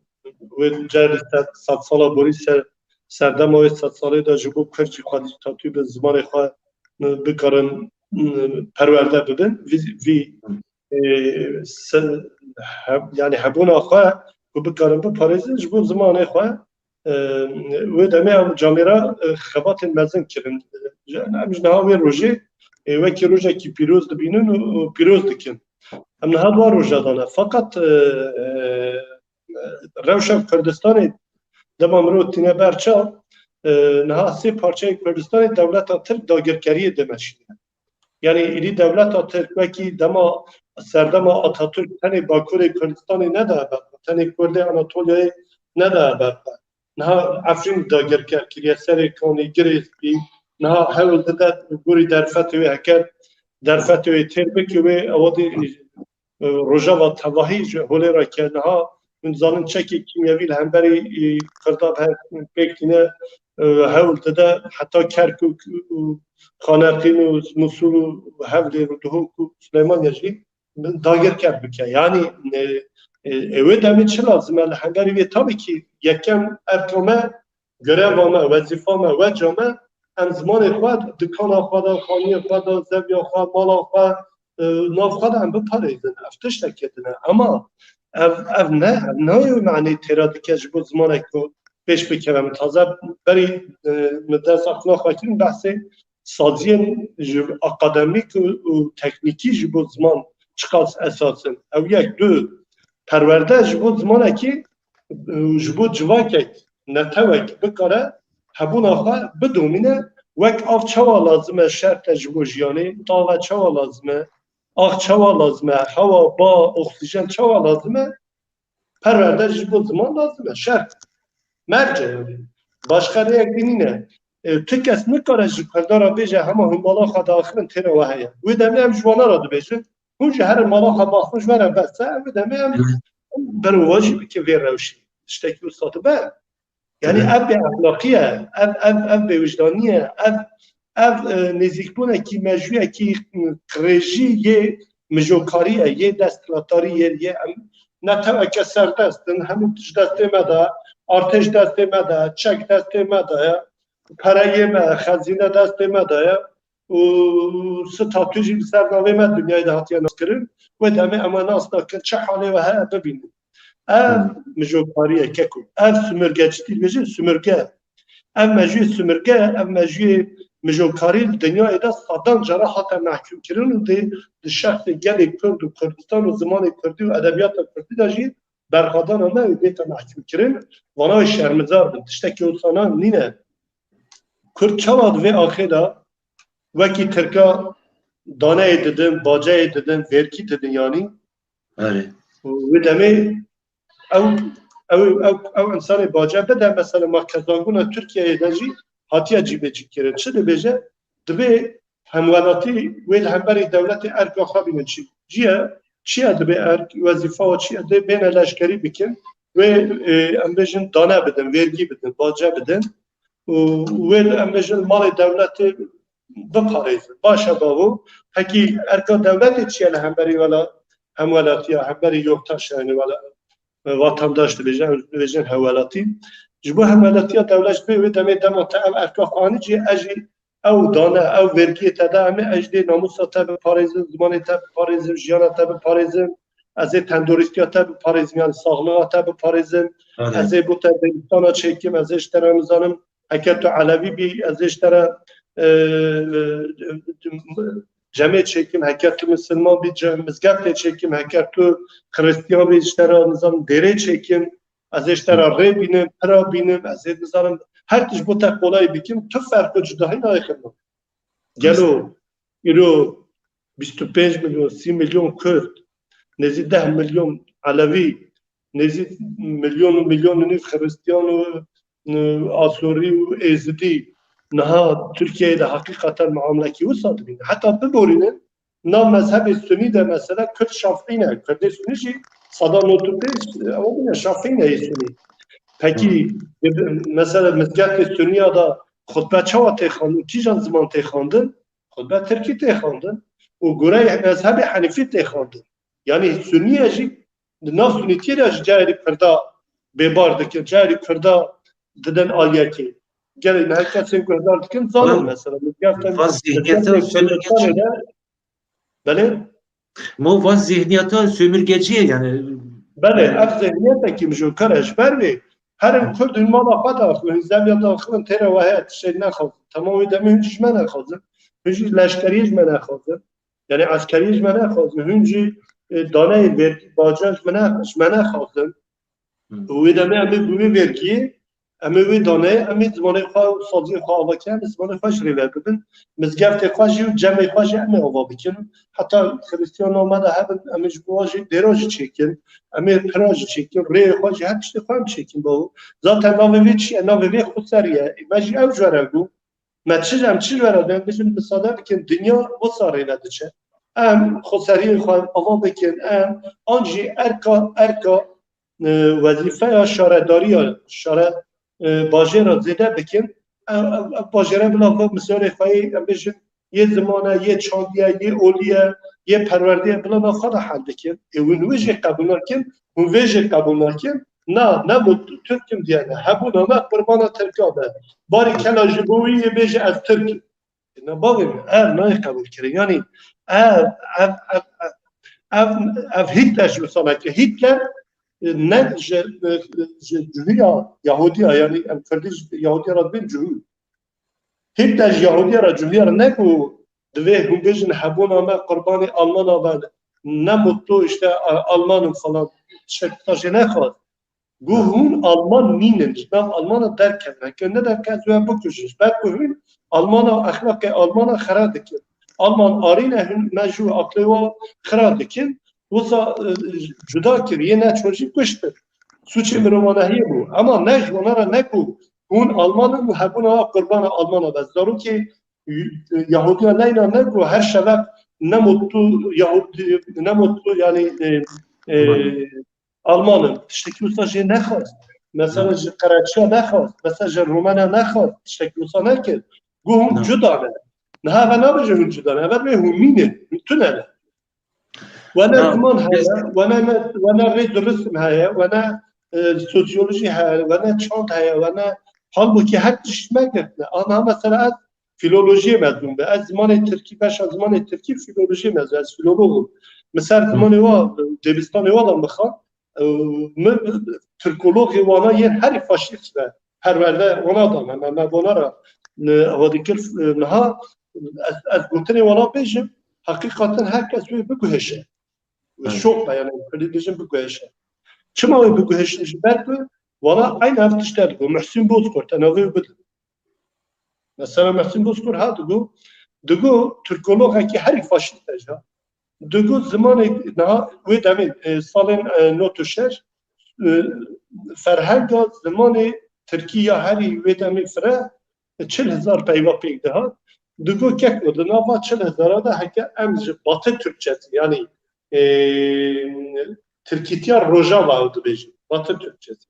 wê carî sed, sedsala borî ser, serdema wê sedsalê de ji bo Kurd jî xwedî statû bi zimanê xwe, e, bikarin, e, perwerde bibin. Vî, vî, e, se-, he-, yani hebûna xwe ku bikarin biparêzin ji bo zimanê xwe, e, wê demê ew camêra, e, xebatên mezin kirin. Em ji niha wê rojê, e, wekî rojekî pîroz dibînin û, û pîroz dikin. Em niha di wan roja de ne. Feqet, e, e, rewşa Kurdistanê dema mirov tîne ber çav, e, niha sê parçeyên Kurdistanê dewleta Tirk dagirkeriyê dimeşîne. Yani êdî dewleta Tirk wekî dema serdema Atatürk tenê Bakurê Kurdistanê nedaye ber xwe, tenê Kurdê Anatolyayê nedaye ber xwe. Niha Efrîn dagirker kiriye, Serê Kanî, Girê Spî, niha hewl dide gorî derfetê wê heke derfetê wê têr bike wê ewa dê, e, rojava tevahî ji holê re ke niha hûn zanin çekê kîmyewî li hemberî, e, Kurda bi hev pêk tîne, e, hewl dide heta Kerkûk û Xaneqîn û Musul û Hewlêr û Duhok û Silêmaniye jî dagirker bike. Yani, e, e, e, wê demê çi lazim e li hemberî vê? Tabii ki yekem erka me, göreva me, wezîfa me, weca me, em zimanê xwe dikana xwe de, xaniyê xwe de, zeviya xwe, mala xwe, e, nav xwe de em biparêzin. Ev tiştekê din e. Ama ev, ev ne, ev nayê manê têra dike ji bo zimanek ku pêş bikeve. Min taze berî, e, min ders axiftina xwe kirin, behsê saziyên ji akademîk û, û teknîkî ji bo ziman çiqas esas in. Ew yek, du, perwerde ji bo zimanekî, e, ji bo civakek, netewek bikare hebûna xwe bidomîne, wek av çawa lazim e, şert e ji bo jiyanê, tava çawa lazim e, ax çawa lazim e, hewa, ba, oksîjen çawa lazim e, perwerde ji bo ziman lazim e, şert. Merc e yani. Başka rêyek din nîne. E, tu kes nikare ji Kurda re bêje hema hûn mala xwe diaxivin têra we heye. Wê demê em ji wana re dibêjin. Hûn ji herin mala xwe baxin ji we re bes e. Wê demê em, em berovajî bike vê rewşê. Tiştekî wisa dibe. Yani ev bêexlaqî ye, ev, ev, ev bêwijdanî ye, ev, ev, e, nêzîkbûnekî mejûyekî, e, qirêjî yê mijokarî ye, yê desthilatdarî yê, yê em neteweke serdest in, hemû tişt destê me de, artêş destê me de, çek destê me de ye, pereyê me, xezîne destê me de ye û statû jî li ser navê me dinyayê de hatiye naskirin. Wê demê em nas nakin, çi halê we heye bibînin. Ev mijokarî ye keko. Ev sumurgecitî dibêjin, sumurge. Ev mejûyê sumurge, ev mejûyê mijokarî li dinyayê de sedan cara hate mehkûmkirin û dê di şexsê gelê Kurd û Kurdistan û zimanê Kurdî û edebiyata Kurdî de jî berxwedana me wê bête mehkûmkirin. Vana wê şermizar bin. Tiştekî wisa nîne. Kurd çawa di vê axê de wekî Tirka daneyê didin, baceyê didin, vergî didin yanî? Erê. Wê demê ew, ew, ew, ew insanê bace bide, mesela ma qezangûna Tirkiyeyê de jî hatiye cîbecîkirin. Çi dibêje? Dibê hemwelatî wê li hemberî dewletê erka xwe bînin çi? Çi ye? Çi ye dibê erk? Wezîfa we çi ye? Dê bêne leşkerî bikin. Wê, e, em bêjin dane bidin, vergî bidin, bace bidin. Û wê li em bêjin malê dewletê biparêzin. Baş e bavo. Pekî erka dewletê çi ye li hemberî wela hemwelatiya, hemberî yurttaş yani wela, e, vatandaş dibêjin, em dibêjin hemwelatî. Ji bo hemwelatiya dewlet ji bê wê demê dema te ev erka xwe anî cî, ez jî ew dane, ew vergiyê te da em ê, ez jî dê namûsa te biparêzim, zimanê te biparêzim, jiyana te biparêzim, ez ê tenduristiya te biparêzim, yani saxlixa te biparêzim, Erê. ez ê bo te dêristana çêkim, ez ê ji te re nizanim, heke tu Elewî bî, ez ê ji te re, e, e, cemê çêkim, heke tu misilman bî, ce-, mizgeftê çêkim, heke tu Xiristiyan bî, ji te re nizanim dêrê çêkim, ez ê ji te re rê bînim, pira bînim, ez ê nizanim her tişt bo te qolay bikim, tu ferq û cudahî nayê xidmê. Gelo îro bîst û pênc milyon, sî milyon Kurd, nêzî deh milyon Elewî, nêzî milyon û milyon û nîv Xiristiyan û, e, Asorî û Êzidî niha Tirkiyeyê de heqîqeten muamelekî wisa dibînin. Heta biborînin, nav mezhebê Sunî de mesela Kurd Şafîî ne. Kurdê Sunî jî sed û nod û pênc, ew bîne Şafîî ne yê Sunî. Pekî, mesela mizgeftê Suniya de xutbe çawa tê xandin, kîjan ziman tê xandin? Xutbe Tirkî tê xandin. Û goreyê mezhebê Henîfî tê xandin. Yani Suniye jî di nav Sunîtiyê de ji cayê Kurda bêbar dikin. Carî Kurda didin aliyekê. Gelê niha kesên guhdar dikin zanin mesela. Mizgeftin, va zihniyeta mizgeftin sömürgeci. Kurdistanê de, belê? Ma va zihniyeta sömürgeci ye yani. Belê, ev zihniyetekî mijokar e ji ber vê. Herin Kurd hûn mala xwe daxivin, hûn zeviya daxivin, têra we heye tiştê nexwazin. Temam wê demê hûn jî ji me nexwazin. Hûn jî leşkeriyê ji me nexwazin. Yani eskeriyê ji me nexwazin. Hûn jî, e, daneyê vergî, baca ji me ne-, ji me nexwazin. Hı. Wê demê em ê bi wê vergiyê, em ê wê daneyê, em ê zimanê xwe û saziyê xwe ava bikin, em ê zimanê xwe ji rê ve bibin. Mizgeftê xwe jî û cemê xwe jî em ê ava bikin. Heta Xiristiyana me de hebin, em ê ji bo jî dêra jî çêkin, em ê pira jî çêkin, rêyê xwe jî her tiştê xwe em çêkin bawo. Zaten navê vê çi ye? Navê vê xweserî ye. Ê, me jî ew ji we re got. Me çi, em çi ji we re dibin, bijin, misade bikin, dinya wisa rê ve diçe. Em xweseriyê xwe ava bikin, em an jî erka, erka, e, wezîfeya şaredariya, şare, e, bajêra zêde bikin. Ev, ev, ev bajêre bila va misalê xwe yê, em bijin, yê zimane, yê çandiye, yê oliye, yê perwerdiye bila navxwe de hel dikin. Ê hûn wê jê qebûl nakin, hûn vê jê qebûl nakin. Na, ne mutlu Türk'üm diyene. Hebûna me qurbana Tirka be. Barî kela ji bo wî yê bêje ez Tirk im. Ne bavê min, ev nayê qebûlkirin. Yanî ev, ev, ev, ev, ev, ev Hitler ji wisa neke. Hitler, e, ne ji, e, ji cihûya Yahudiya, yanî em Kurdî ji Yahudiya re dibên cihû. Hitler ji Yahudiya re cihûya re negot, divê hûn bêjin hebûna me qurbanê Almana be, ne mutlu işte, a-, Almanım falan. Tiştek wisa jê nexwest. Got hûn Alman nînin, ji nav Almana derkevin. Heke ne derkevin, ez we bikujin. Ji ber ku hûn Almana, exlaqê Almana xera dikin. Alman arîne hûn me ji aqlê we xera dikin. Wisa, e, cuda kir, yê neçûn jî kuştin. Sûcê mirovahiyê bû. Ema ne ji wana re negot hûn Alman in û hebûna we qurbana Almana be. Zarokê Yahudiya neyna negot her şeveq ne mutlu Yahudi, ne mutlu yani, e, e, Alman in. Tiştekî wisa jê nexwest. Mesela ji Qereçiya nexwest. Mesela ji Rumena nexwest. Tiştekî wisa nekir. Got hûn cuda ne. Niha ve nabêje hûn cuda ne. Ve hûn nînin. Hûn tune ne. Wene ziman heye, wene ne, wene rêz û risim heye, wene, e, sosyolojî heye, wene çand heye, wene halbûkî her tişt me girtine. Ana mesela ez filolojiyê mezûn be. Ez zimanê tirkî, beşa zimanê tirkî filolojiyê mezûn. Ez filolog im. Min ser zimanê wa, dêbistanê wa da mixan, e, min tirkologê wana yên herî faşîst be. Perwerde wana da me, me, me wana re, e, ava dikir, e, niha ez, ez gotinê wana bêjim, heqîqeten her kes wê biguhêşe. Wê şok be, yani, Kurdî bêjin biguhêşe. Çima wê biguhêşin? Ji ber ku wana eyna ev tişte digo. Muhsîn Bozkurt, te navê wî bidin. Mesela Muhsîn Bozkurt ha digo, digo Tirkologekî herî faşîst e ja. Digo zimanê niha wê demê, e, salên, e, nod û şeş, e, ferhenga zimanê tirkî ya herî wê demê fire, çil hezar peyva pêk dihat. Digo keko di nava çil hezara de heke em ji Batı Türkçesi, yani, e, Tirkîtiya Rojava ew dibêjin. Batı Türkçesi.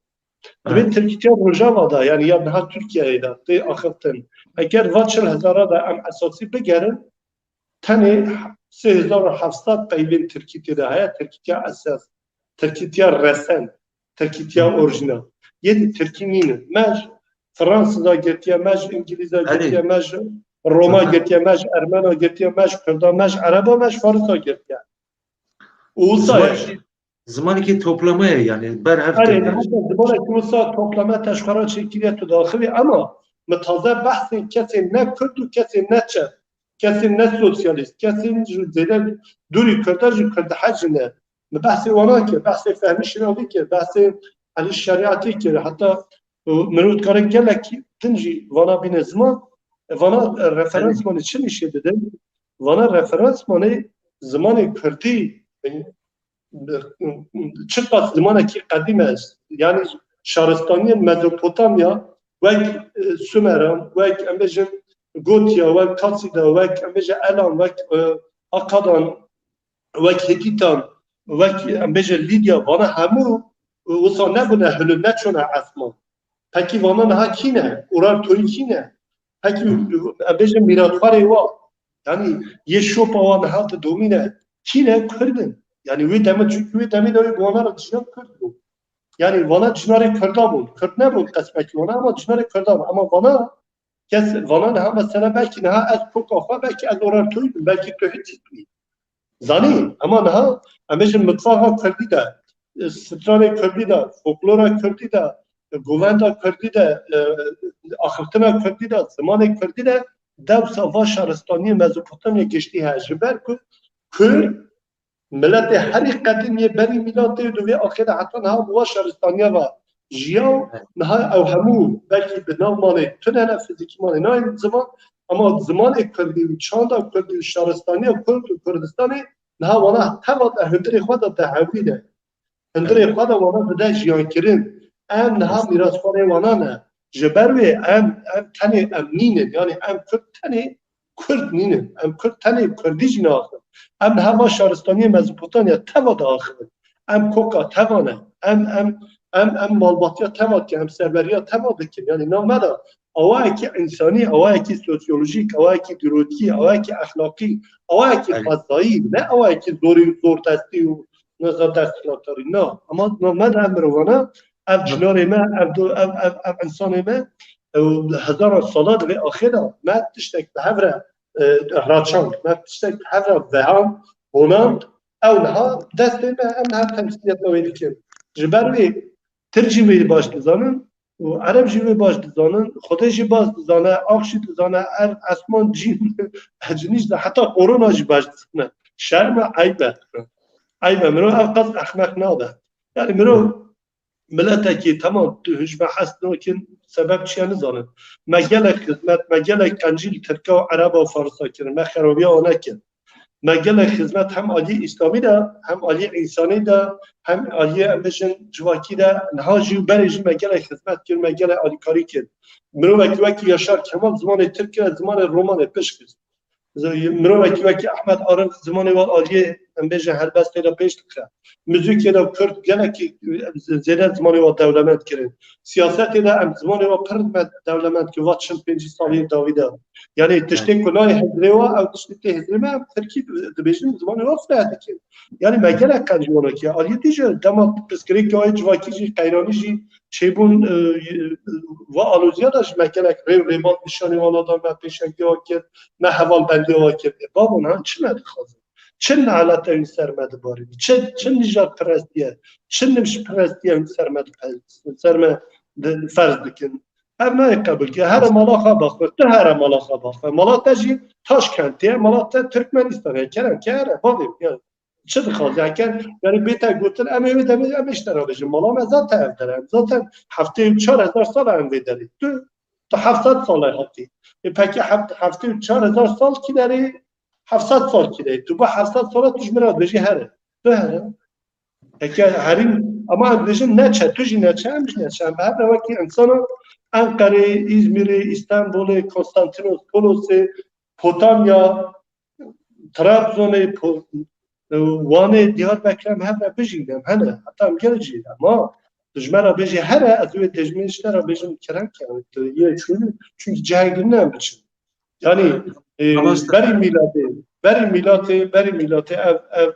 Divê Tirkîtiya Rojava de, yani ya niha Tirkiyeyê de tê axiftin. Eger va çil hezara de em esasî bigerin, tenê sê hezar û heft sed peyvên Tirkîtiyê de heye, Tirkîtiya esas, Tirkîtiya resen, Tirkîtiya orjînal. Yê di Tirkî nînin. Me ji Fransîza girtiye, me ji Îngilîza girtiye, me ji Roma girtiye, me ji Ermena girtiye, me ji Kurda, me ji Ereba, me ji Farisa girtiye. Û wisa ye. Zimanekî toplama ye, yani ber hev tê. Erê, zimanekî wisa toplama te ji xwe re çêkiriye tu daxivî, ema min taze behsên kesên ne Kurd û kesên ne çep, kesên ne sosyalîst, kesên ji zêde dûrî Kurda jî Kurd hecî ne. Min behsê wana kir, behsê Fehmî Şînavî kir, behsê Elî Şerîetî kir. Heta, e, mirov dikare gelekî din jî vana bîne ziman. E, vana, e, referans zimanê çi nîşê didin? Vana referans zimanê, zimanê Kurdî, e, çiqas zimanekî qedîm e. Yani şaristaniyên Mezopotamya, wek, e, Sumeran, wek, em bêjin, Gotiya, wek Kasîda, wek, em bêje, Elam, wek, e, Akadan, wek Hîtîtan, wek, em bêje, Lîdya, vana hemû, e, wisa nebûne hilûl, neçûne esman. Pekî vana niha kî ne? Urartoyî kî ne? Pekî, em bêjin, mîratxwarê wa, yani yê şopa wa niha didomîne. Kî ne? Kurd in. Yani wê demê, çunkî wê demê de wê bi wana re dijiyan, Kurd bû. Yani vana cinarê Kurda bûn. Kurd nebûn qesmekî vana ama cinarê Kurda bûn. Ama vana kes, vana niha mesela belkî niha ez koka xwe, belkî ez Urartuyî bim, belkî tu Hitît bî. Zanî, ama niha em bêjin mitfaxa Kurdî de, e, stranê Kurdî de, folklora Kurdî de, e, govenda Kurdî de, e, axiftina Kurdî de, zimanê Kurdî de dewsa va şaristaniyê Mezopotamya giştî heye. Ji ber ku Kurd miletê herî qedîm yê berî mîlatê û di vê axê de heta niha bi va şaristaniya ve jiya û niha ew hemû belkî bi nav manê tune ne fizîkî manê nayên ziman, ama zimanê Kurdî û çanda Kurdî û şaristaniya Kurd û Kurdistanê niha wana teva de hundirê xwe de dihewîne. Hundirê xwe de wana dide jiyankirin. Em niha mîrasxwarê wana ne. Ji ber wê em, em tenê em nînin. Yani em Kurd tenê Kurd nînin. Em Kurd tenê Kurdî jî naaxivin. Em niha va şaristaniyê Mezopotamya teva diaxivin. Em koka teva ne. Em, em, em, em malbatiya teva dikin, em serweriya teva dikin. Yani nav me de awayekî însanî, awayekî sosyolojîk, awayekî dîrokî, awayekî exlaqî, awayekî xwezayî, ne awayekî zorî û zordestî û neza desthilatdarî. Na, ama nav me de em mirovana, ev cinarê me, ev do-, ev, ev, ev însanê me, ew hezaran sala di vê axê de me tiştek bi hev re, e, raçand, me tiştek bi hev re vehand, honand, ew niha destê me, em niha temsîliyeta wê dikin. Ji ber wê Tirk jî wê baş dizanin û Ereb jî wê baş dizanin, Xwedê jî baş dizane, ax jî dizane, er, esman, cîn, ecnî jî, heta korona jî baş dizane. Şerm e, eyb e. Eyb e. Mirov ev qas ehmeq nabe. Yani mirov miletekî, tamam, tu hûn ji me hez nakin, sebeb çi ye nizanin. Me gelek xizmet, me gelek qencî li Tirka û Ereba û Farisa kirin, me xerabiya wan nekin. Me gelek xizmet hem aliyê îslamî de, hem aliyê însanî de, hem aliyê, em bêjin, civakî de, niha jî û berê jî me gelek xizmet kir, me gelek alîkarî kir. Mirovekî wekî Yaşar Kemal zimanê tirk kir, zimanê romanê pişt xist. Mirovekî wekî Ehmed Arif zimanê wan aliyê, em bêjin, helbestê de pêş dixe. Muzîkê de Kurd gelekî zêde zimanê wan dewlemend kirin. Siyasetê de em zimanê wan pir me dewlemend kirin. Va çil pêncî saliyên dawî de. Yani tiştê ku nayê hizrê wan, ew tiştê tê hizrê me, em tirkî dibêjin, zimanê wan fireh dikin. Yani me gelek qencî wana kiye. Aliyê dî jî dema pirsgirêkê wayê civakî jî, qeyranî jî çêbûn, e, va aloziya de ji me gelek rê û rêband nîşanî wana da, me pêşengiya wan kir, me hevalbendiya wan kir. E, babo, niha çi me dixwazin? Çi nalete wî ser me dibarînî? Çi, çi nijadperestî ye? Çi nimşperestî ye wî ser me dipe-, ser me di-, ferz dikin? Ev nayê qebûlkirî. Here mala xwe baxwe. Tu here mala xwe baxwe. Mala te jî Taşkentê ye, mala te Tirkmenistanê ye. Kerem ke here, bavê, yani. Çi dixwazî? Heker, yani bête gotin, em ê wê demê, em ê ji te re bêjin. Mala me zaten ev der e. Zaten heftê û çar hezar sal e em vê derê. Tu, tu heft sed sal e hatî. E peki heft-, heftê û çar hezar sal kî derê? Heft sed sal kî derê? Tu bu heft sed sala tu ji min re dibêjî here. Tu here. Heker herî, ama em dibêjin neçe, tu jî neçe, em jî neçe. Em her ne wekî insana Enqerê, Îzmîrê, Îstanbulê, Konstantinopolosê, Potamya, Trabzonê, Po-, Wanê, Diyarbekirê em hev re bijîn, em hene. Heta em gel jî. Ama tu ji me re bêjî here, ez wê dejmê ji te re bêjim kerem ke. Tu yê çûn, çünkü cihekî ne em biçin. Yani, e, Ama işte berî mîlatê, berî mîlatê, berî mîlatê ev, ev,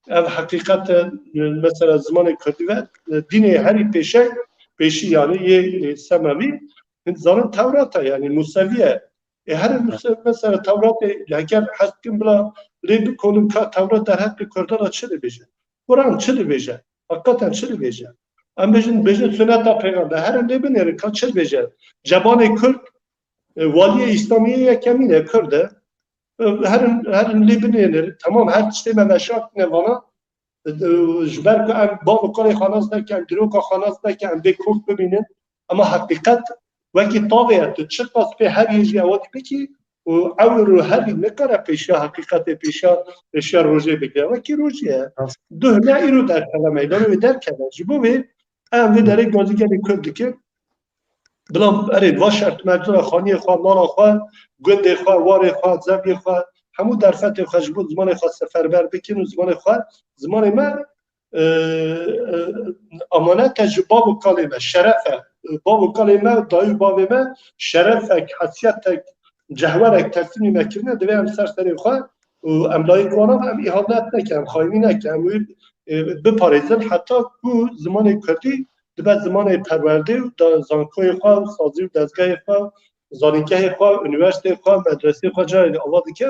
ev heqîqet e, e, mesela zimanê Kurdî ve, e, dînê herî pêşe, pêşî yani yê, e, Semevî, zanin Tewrat e, yani Musevî ye. E, her Muse-, mesela Tewratê, heger hez dikin bila lê bikolin ka Tewrat derheqê Kurdan a çi dibêje? Quran çi dibêje? Heqîqeten çi dibêje? Em bêjin, bêjin suneta pêxember. Herin lê binêrin ka çi dibêje? Cebanê Kurd, e, waliyê Îslamiyê yekemîn e, Kurd e. E, herin, herin lê binêrin. Tamam, her tiştê me veşartine vana. E, ji ber ku em bav û kalê xwe nas nekin, em dîroka xwe nas nekin, em vê kok bibînin. Ema heqîqet wekî tavê ye, tu çiqas pê herî jî ewa dî bikî û ewro herî nikare pêşiya heqîqetê, pêşiya, pêşiya rojê bigire. Wekî rojê ye. Rast. Duh ne îro derkeve meydanê wê derkeve. Ji bo vê em vê derê gazî gelê Kurd dikin. Bila erê va şertmendina xaniyê xwe, mala xwe, gundê xwe, warê xwe, zeviyê xwe, hemû derfetê xwe ji bo zimanê xwe seferber bikin û zimanê xwe, zimanê me, e, e, amanet e ji bav û kalê me, şeref e. Bav û kalê me, dayî û bavê me şerefek, hesiyetek, cehwerek teslîmî me kirine, divê em ser serê xwe û em layîk wana be, em îhanet nekin, em xayînî nekin, em wî, e, biparêzin heta ku zimanê Kurdî dibe zimanê perwerdê û da zankoyê xwe, sazî û dezgehê xwe, zanîngehê xwe, unîversîteyê xwe, medreseyê xwe carê ava dike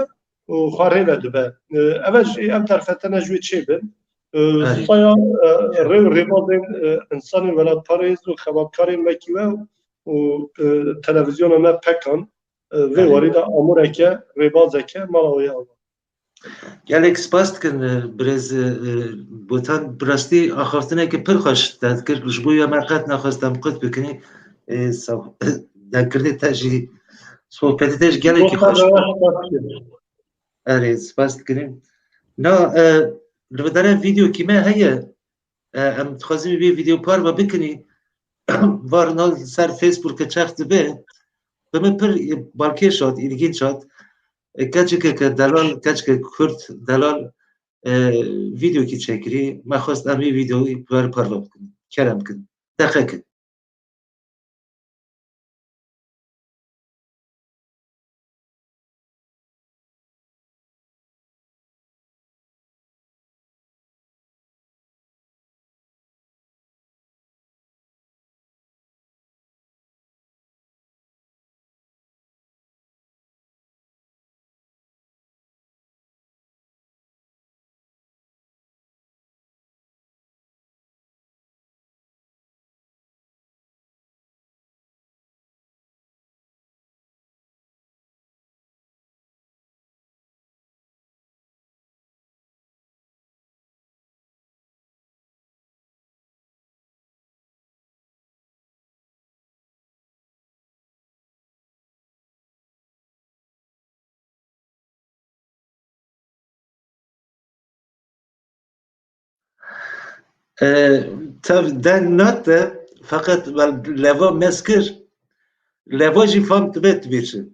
û xwe rê ve dibe. E, ev e jî, ev derfetene ji wê çêbin. E, Erê. Saya, e, rê û rêbazên, e, insanên welatparêz û xebatkarên wekî we û, e, televizyona me Pekan, e, vê Erê. warî de amûreke, rêbazeke mala wê ava. Gelek spas dikin, e, birêz, e, Botan, bi rastî axaftineke pir xweş te dikir. Ji bo ya me qet nexwest em qut bikinî. E, sax-, dengkirinê te jî, sohbetê te jî gelekî Dosta xweş. Rewa spas dikin. Erê, spas dikirin. Na, e, li vê dere vîdeokî me heye. E, em dixwazin vê vîdeo parve bikinî. Varna ser Facebookê çerx dibe. Bi min pir, e, balkêş hat, îlginç hat. E, keçikeke delal, keçikeke Kurd delal, e, vîdeokî çekirî. Me xwest em vî vîdeoyî ber parve bikin. Kerem kin. Deqe kin. E, tev deng nate, feqet wel leva mez kir, leva jî fam dibe dibêje.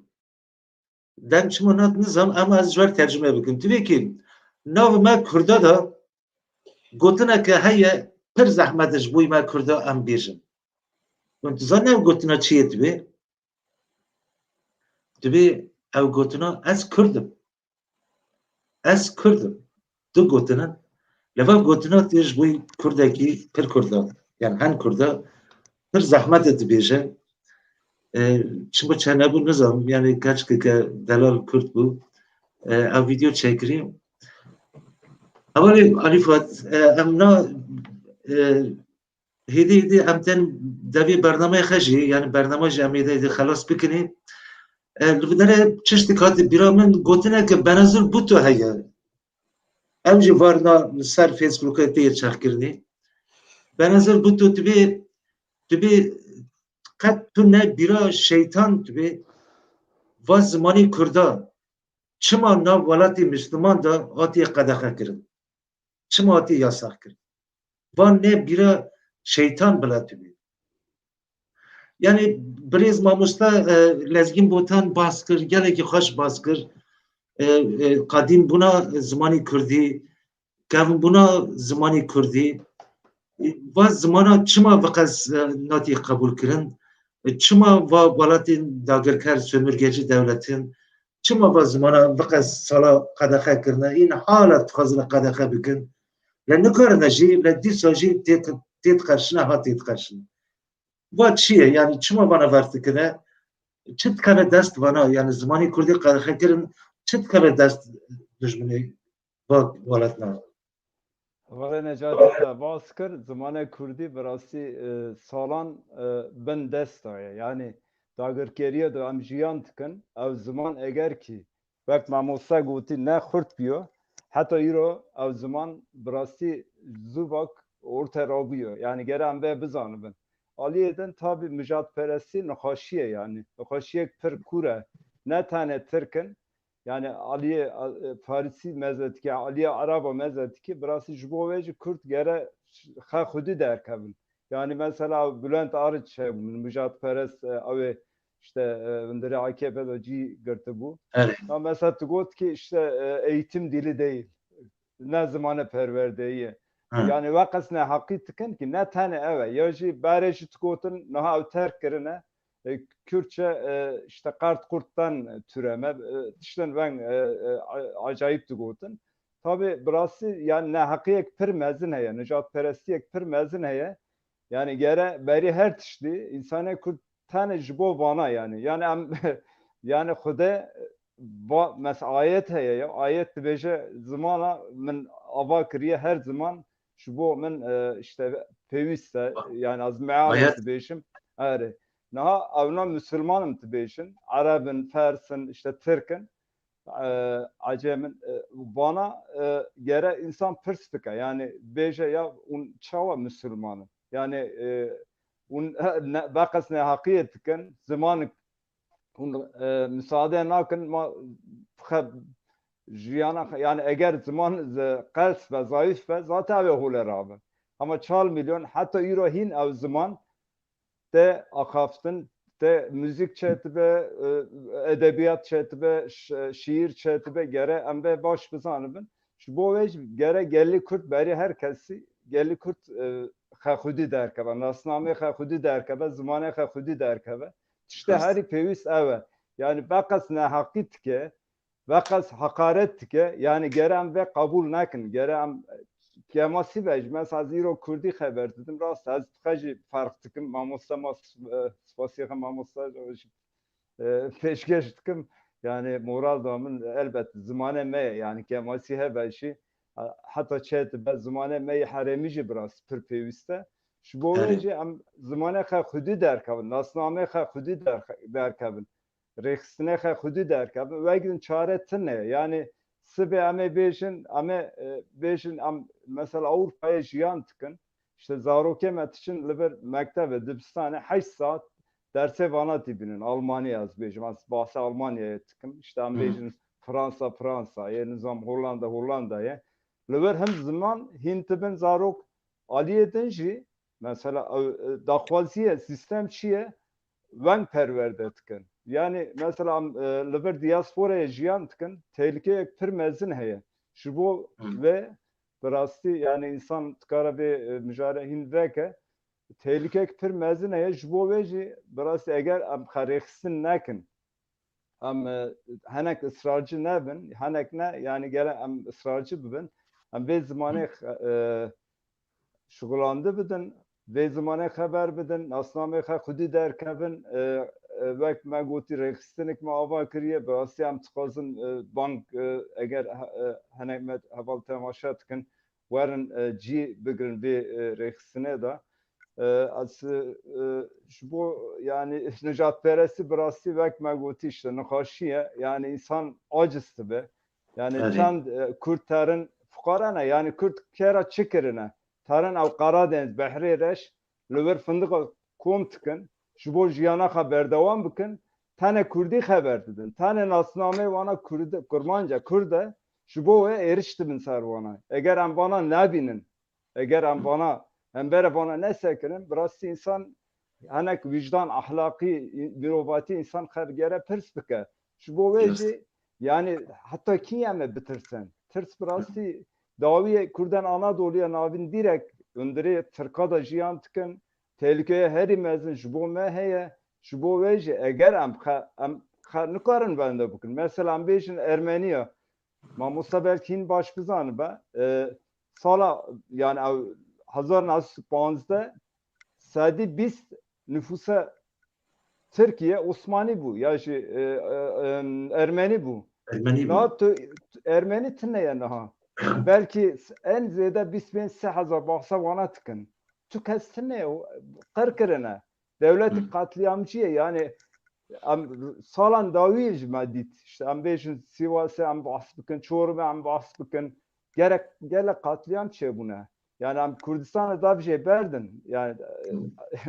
Deng çima nat nizam, ama ez ji wer tercime bikim. Tu bê kî, nav me Kurda da gotineke heye, pir zehmet e ji bo me Kurda em bêjin. Hûn dizanî ev gotina çi ye dibê? Dibê ew gotina, "Ez Kurd im." Ez Kurd im. Du gotin in. Lê va gotina tê ji bo Kurdekî pir Kurda. Yani hen Kurda pir zehmet e dibêje. E, çima çenebû nizam. Yani keçkeke delal Kurd bû. E, ev video çekirî. Hevalê Alî Fuat, e, em na, e, hêdî hêdî em tên devê bernameyê xwe jî, yani bernama jî em ê de, ê de xelas bikinî. E, li vê derê çiştik hate bîra min, gotineke Benazir Bhutto heye. Ew jî varna li ser Facebookê tê çaxkirinê. Benazir Bhutto dibê, dibê qet tu ne bîra şeytan dibê va zimanê Kurda çima nav welatê Misliman de hatiye qedexe kirin? Çima hatiye yasax kirin? Van ne bîra şeytan bila tu bê. Yani birêz mamosta, e, Lezgîn Botan bas kir, gelekî xweş bas kir. E, e, qedîmbûna zimanê kurdî, kevnbûna zimanê kurdî, e, va zimana çima viqes, e, natî qebûl kirin? E, çima va welatên dagirker, sömürgeci devletin, çima va zimana viqes sala qedexe kirine? În hala dixwazine qedexe bikin. Le nikarine jî, le dîsa jî tê, tê diqerşine, ha tê diqerşine. Va çi ye? Yani çima vana ver dikine? Çi dikene dest vana? Yani zimanê kurdî qedexe kirin, çi dikene dest dijminê va welatna? Hevalê Necatî te bas kir, zimanê kurdî bi rastî, e, salan, e, bin dest daye. Yani dagirkeriya de em jiyan dikin, ew ziman eger kî wek mamoste gotî ne xurt biyo, heta îro ew ziman bi rastî zû vak orte rabûyo. Yani gere em vê bizanibin. Aliyê din tabî mijatperestî nexweşî ye yani. Nexweşiyek pir kûr e. Ne tenê Tirk in, yani aliyê, e, Farisî meze dike, aliyê Ereba meze dike, bi rastî ji bo wê jî Kurd gere xe xwedî derkevin. Yani mesela Bülent Arınç hebû, min mijatperest, e, ew ê işte, e, hundirê A K P de cî girtibû. Evet. Ya mesela tu got ki işte, e, eğitim dili değil. Ne zimanê perwerdeyî ye. Hı. Yani weqas neheqî dikin ki ne tenê ev e. Ya jî berê jî digotin, niha ew terk kirine. E, Kürtçe, e, işte kart kurttan türeme, e, tiştin veng, e, e, a-, acayip digotin. Tabi bi rastî yani neheqiyek pir mezin heye, nijadperestiyek pir mezin heye. Yani gere berî her tiştî însanê Kurd tenê ji bo vana yani. Yani em yani Xude va mes ayet heye ya. Ayet dibêje zimana min ava kiriye her ziman ji bo min e, işte pêwîst e. Yani ez mealê dibêjim. Erê. Niha ewna Musulman in dibêjin, Ereb in, Fers in, işte Tirk in, e, Ecem in. E, vana e, gere însan pirs bike. Yani bêje ya hûn çawa Musulman in? Yani e, hûn ne, beqes neheqiyê dikin, ziman hûn e, misade nakin ma xe, jiyana xwe, yani eger ziman ze qels be, zayıf be, zaten ew ê hole rabe. Ama çar milyon, heta îro hîn ew ziman tê axaftin, tê muzîk çêtibe, e, edebiyat çêtibe, ş-, şiir çêtibe, gere em vê baş bizanibin. Ji bo wê jî gere gelî Kurd berî her kesî, gelî Kurd e, xexwedî derkeve, nasnamê xexwedî derkeve, zimanê xexwedî derkeve. Tiştê herî pêwîst ew e. Yani beqes neheqî dike, beqes heqaret dike, yani gere em vê qebûl nekin, gere em kemasî be. Ji mesela ez îro Kurdî xeber didim, rast ez dixe jî ferq dikim, mamoste ma e, spasiyê xwe mamoste e, pêşkêş dikim. Yani moral da min elbet zimanê me ye, yani kemasî hebe jî, heta çê dibe zimanê me yê herêmî jî biraz pir pêwîst e. Ji bo wê jî em zimanê xwe xwedî derkevin, nasnamê xwe xwedî der-, derkevin, rêxistinê xwe xwedî derkevin. Wek din çare tune ye. Yani sibê em ê bêjin, em ê e, bêjin em mesela Ewropayê jiyan dikin. İşte zarokê me diçin li vir mektevê, dibistanê heşt saet dersê vana dibînin. Almanya ez bêjim, ez bahsê Almanyayê dikim. İşte em bêjin Fransa, Fransa ye, nizam Hollanda, Hollanda ye. Li vir him ziman hîn dibin zarok aliyê din jî, mesela ew, e, daxwaziye, sîstem çi ye? Weng perwerde dikin. Yani mesela em, e, li vir diasporayê jiyan dikin, tehlikeyek pir mezin heye. Ji bo vê bi rastî yani însan dikare vê e, mijare hîn veke, tehlikek pir mezin heye. Ji bo wê jî bi rastî eger em xwe rêxistin nekin, em e, henek israrcî nebin, henek ne, yani gere em israrcî bibin, em vê zimanê e, şixulandi bidin, vê zimanê xeber bidin, nasnamê xwe xwedî derkevin. E, e, wek me gotî, rêxistinek me ava kiriye, bi rastî em dixwazin e, bang e, eger e, henek me heval temaşe dikin, werin e, cî bigirin vê e, rêxistinê de. E, ez e, ji bo yani nijadperestî bi rastî wek me gotî işte nixweşî ye. Yani însan aciz dibe. Yani çend e, Kurd terin fuqara ne? Yani Kurd kera çi kirine? Terin ew Karadeniz, Behrê Reş, li vir findiqa kom dikin, ji bo jiyana xwe berdewam bikin, tenê Kurdî xeber didin. Tenê nasnameyê wana Kurd, Kurmanca, Kurd e, ji bo wê êriş dibin ser wana. Eger em vana nebînin, eger em vana, em bere vana nesekirin, bi rastî însan henek wijdan, ahlaqî, mirovatî însan xwe gere pirs bike. Ji bo wê jî, yani heta kî em ê bitirsin? Tirs bi rastî dawiyê Kurdan Anadoluya navîn dîrek hundirê Tirka de jiyan dikin. Tehlikeya herî mezin ji bo me heye. Ji bo wê jî eger em xwe, em xwe nikarin wende bikin. Mesela em bêjin Ermeniya, mamosta belkî hîn baş bizanibe. E, sala, yani ew hezar neh sed û panzdeh sedî bîst nüfusa Tirkiye Osmanî bû ya jî e, e, em, Ermenî bû. Ermenî bû. Niha tu Ermenî tune ye niha. Belkî en zêde bîst pênc sê hezar bahsa wana dikin. Tu kes tune ye, qir kirine. Dewletek qatliyamcî ye, yani em salan dawî ji me dît. İşte em bêjin Sivasê em bahs bikin, Çorumê em bahs bikin. Gerek gelek qatliyam çêbûne. Yani em Kurdistanê dav jê berdin. Yani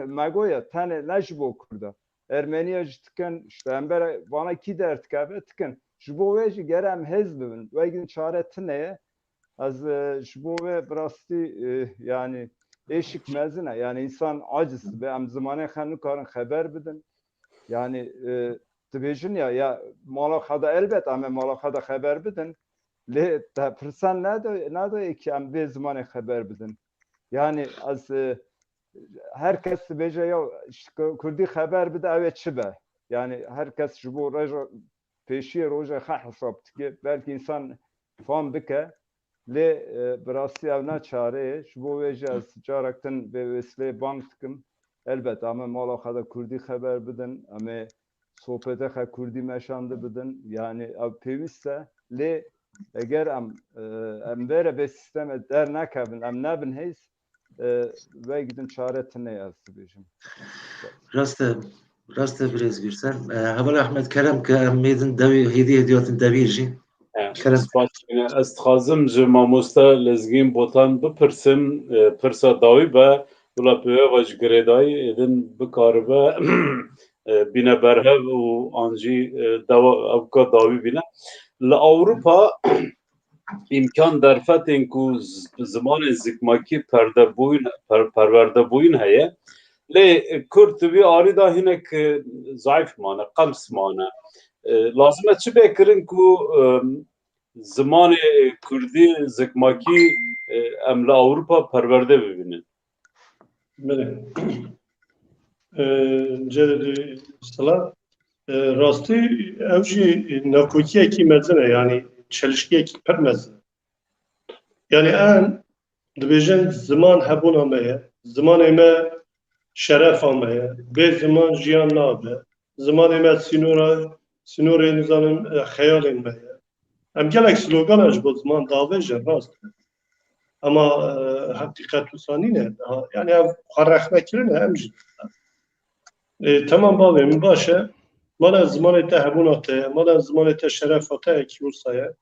me goya tenê ne ji bo Kurda. Ermeniya jî dikin, işte em bere vana kî derdikeve dikin. Ji bo wê jî gere em hêz bibin. Wegin çare tune ye. Ez e, ji bo wê bi rastî e, yani êşik mezin e. Yani însan aciz dibe. Em zimanê xwe nikarin xeber bidin. Yani e, dibêjin ya, ya mala xwe de elbet em ê mala xwe de xeber bidin. Lê te pirsan nedo, nedo ki em vê zimanê xeber bidin. Yani ez e, her kes dibêje ya işte Kurdî xeber bide ew ê çi be. Yani her kes ji bo reja pêşiyê roja xwe hesab dike. Belkî însan fam bike. Lê, e, bi rastî ew ne çare ye. Ji bo wê jî ez carek din vê wêsileyê bang dikim. Elbet, em ê mala xwe de kurdî xeber bidin, em ê sohbetê xwe kurdî meşandin bidin. Yanî ew pêwîst e. Lê eger em, e, em vê re vê sîstemê dernekevin, em nebin hêz, e, veng din çare tune ye, ez dibêjim. Rast e, rast e birêz Gürsel. E, Heval Ahmet, kerem ke em mêdin dewî, hêdî hêdî hatin dewî jî. E, kerem. Spas. Ez dixwazim ji mamoste Lezgîn Botan bipirsim, e, pirsa dawî be, wila pêve ve ji girêdayî êdin bikaribe, e, bîne berhev û an jî, e, dewa, ewka dawî bîne. Li Ewropa îmkan derfetên ku z-, zimanên zikmakî perdebûyîn, per-, perwerdebûyîn heye. Lê, e, kurd di vî arî de hinek, e, zayîf mane, qems mane. E, lazim e çi bê kirin ku, e, zimanê kurdî, zikmakî, e, em li Ewropa perwerde bibînin? Belê. E, Cere de silav. E, rastî ew jî nakokiyekî mezin e, yanî çelişkiyekî pir mezin e. Yanî em dibêjin ziman hebûna me ye, zimanê me şerefa me ye, bê ziman jiyan nabe, zimanê me sînora, sînorê nizanim, e, xeyalên me ye. Em gelek slogana ji bo ziman davêjin, rast e. Ama, e, heqîqet wisa nîne. Ha, yanî ev xwe rexne kirine, em jî. E, temam bavê min, baş e. Madem zimanê te hebûna te ye, madem zimanê te şerefa te ye, ki wisa ye,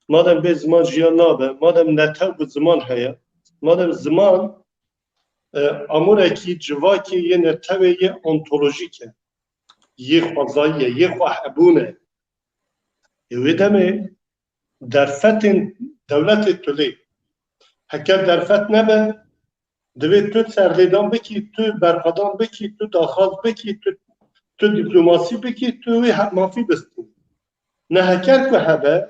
madem bê ziman jiyan nabe, madem netew bi ziman heye, madem ziman, e, amorekî, civakê yê netewê yê ontolojîk e, yê xwezayî ye, yê xwe hebûn e. Ê wê demê derfetên dewletê tu lê. Heker derfet nebe, divê tu serlêdan bikî, tu berxwedan bikî, tu daxwaz bikî, tu, tu dîplomasî bikî, tu wê he-, mafî bistînî. Ne heker ku hebe,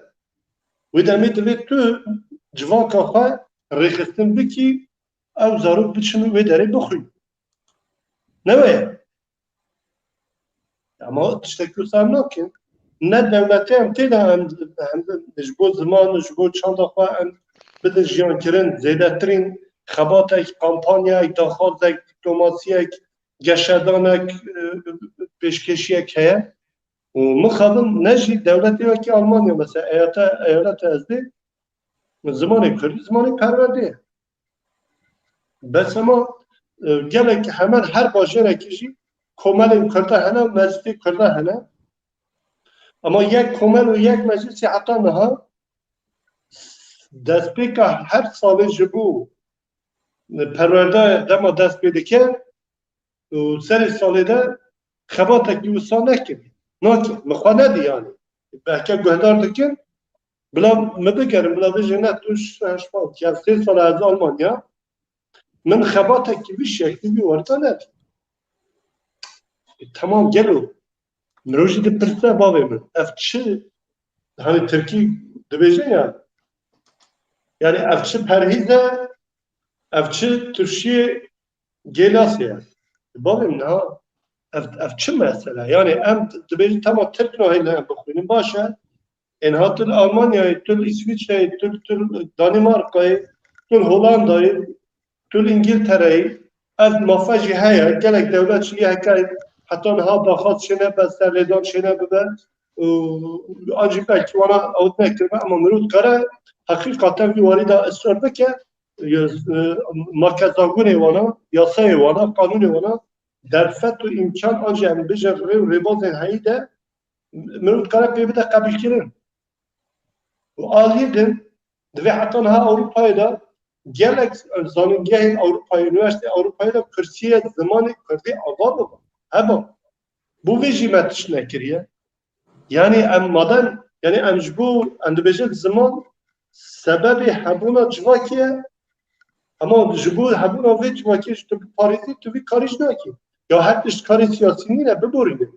wê demê divê tu civaka xwe rêxistin bikî, ew zarok biçin û wê derê bixwîn. Ne wê ye. Ama tiştek wisa em nakin. Ne dewletê em tê de em, em ji bo ziman, ji bo çanda xwe em bidin jiyan kirin, zêdetirîn xebatek, kampanyayek, daxwazek, dîplomasiyek, geşedanek, e, pêşkêşiyek heye. Û mixabin ne jî dewletê wekî Almanya, mesela, eyata, eyaleta ez dê, zimanê kurdî, zimanê perwerdê ye. Bes hema, e, gelek hemen her bajêrekî jî komelên kurda hene, meclisê kurda hene. Ama yek komel û yek meclisê heta niha destpêka her salê ji bo perwerdayê dema dest pê dike û serê salê de xebatekî wisa nekir. Nake, min xwe nedî yanî. Belke guhdar dikin, bila min bigerin, bila bêjin, ne, tu ji heşt ya sê sala ez Almanya, min xebatekî vî şeklî vî warî de nedî. E, temam, gelo mirov jî dipirse, bavê min, ev çi, hani tirkî dibêje ya, yani ev çi perhîz e, ev çi turşiyê gêlasê ye. Bavê min, ha, ev, ev çi mesele? Yani em dibêjin, tema tirk nahêlin em bixwînin, baş e. Ên ha tu li Almanyayê, tu li Îsviçreyê, tu, tu li Danîmarkayê, tu li Holandayê, tu li Îngiltereyê, ev mafe jî heye. Gelek dewlet jî heke heta niha daxwaz çênebe, serlêdan çêne bibe. Û an jî belkî wana ewt nekiribe, ama mirov dikare heqîqeten vî warî de israr bike, e, makezagonê wana, yasayê wana, qanûnê wana derfet û îmkan an jî em bêjin rê û rêbazên heyî de mirov dikare pê bide qebûlkirin. Û aliyê din, divê heta niha Ewropayê de gelek zanîngehên Ewropayê, unîversîteyên Ewropayê de kursiyê zimanê kurdî ava bibe, hebe. Bo vê jî me tişt nekiriye. Yanî em madem, yanî em ji bo, em dibêjin ziman sebebê hebûna civakê ye, ama ji bo hebûna vê civakê ji tu biparêzî, tu vî karî jî nakî. Ya her tişt karê siyasî nîne, biborîne.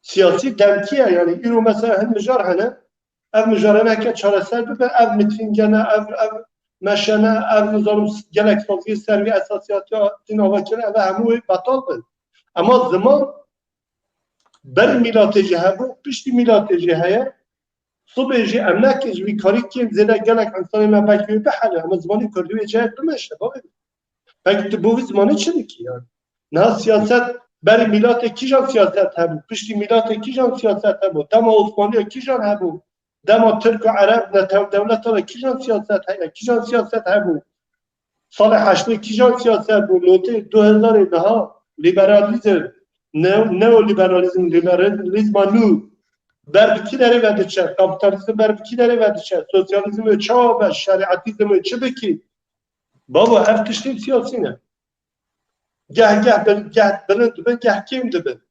Siyasî demkî ye, yanî îro mesela hin mijar hene, ev mijarê heke çareser bibe, ev mitînge ne, ev, ev meşe ne, ev nizanim gelek saziyê ser vî esasiyatê tîn ava kirin, ev hemû wê betal bin. Ema ziman ber mîlatê jî hebû, piştî mîlatê jî heye, Sibê jî em nekin ji vî karî kêm zêde gelek insanê me belkî wê bihelin, ama zimanê kurdî wê cihek bimeşe, bavê min. Peki tu bo vî zimanê çi dikî yani? Niha siyaset, berî mîlatê kîjan siyaset hebû? Piştî mîlatê kîjan siyaset hebû? Dema Osmaniya kîjan hebû? Dema Tirk û Ereb netew dewleta de kîjan siyaset heye? Kîjan siyaset hebû? Salê heştê kîjan siyaset bû? Notê du hezarê niha, liberalizm, ne-, neoliberalizm, liberalizma nû ber bi kî derê ve diçe? Kapitalizm ber bi kî derê ve diçe? Sosyalizm wê çawa be? Şerîetîzm wê çi bikî? Babo, ev tiştên siyasî ne. Geh geh bil-, geh bilind dibin, geh kêm dibin.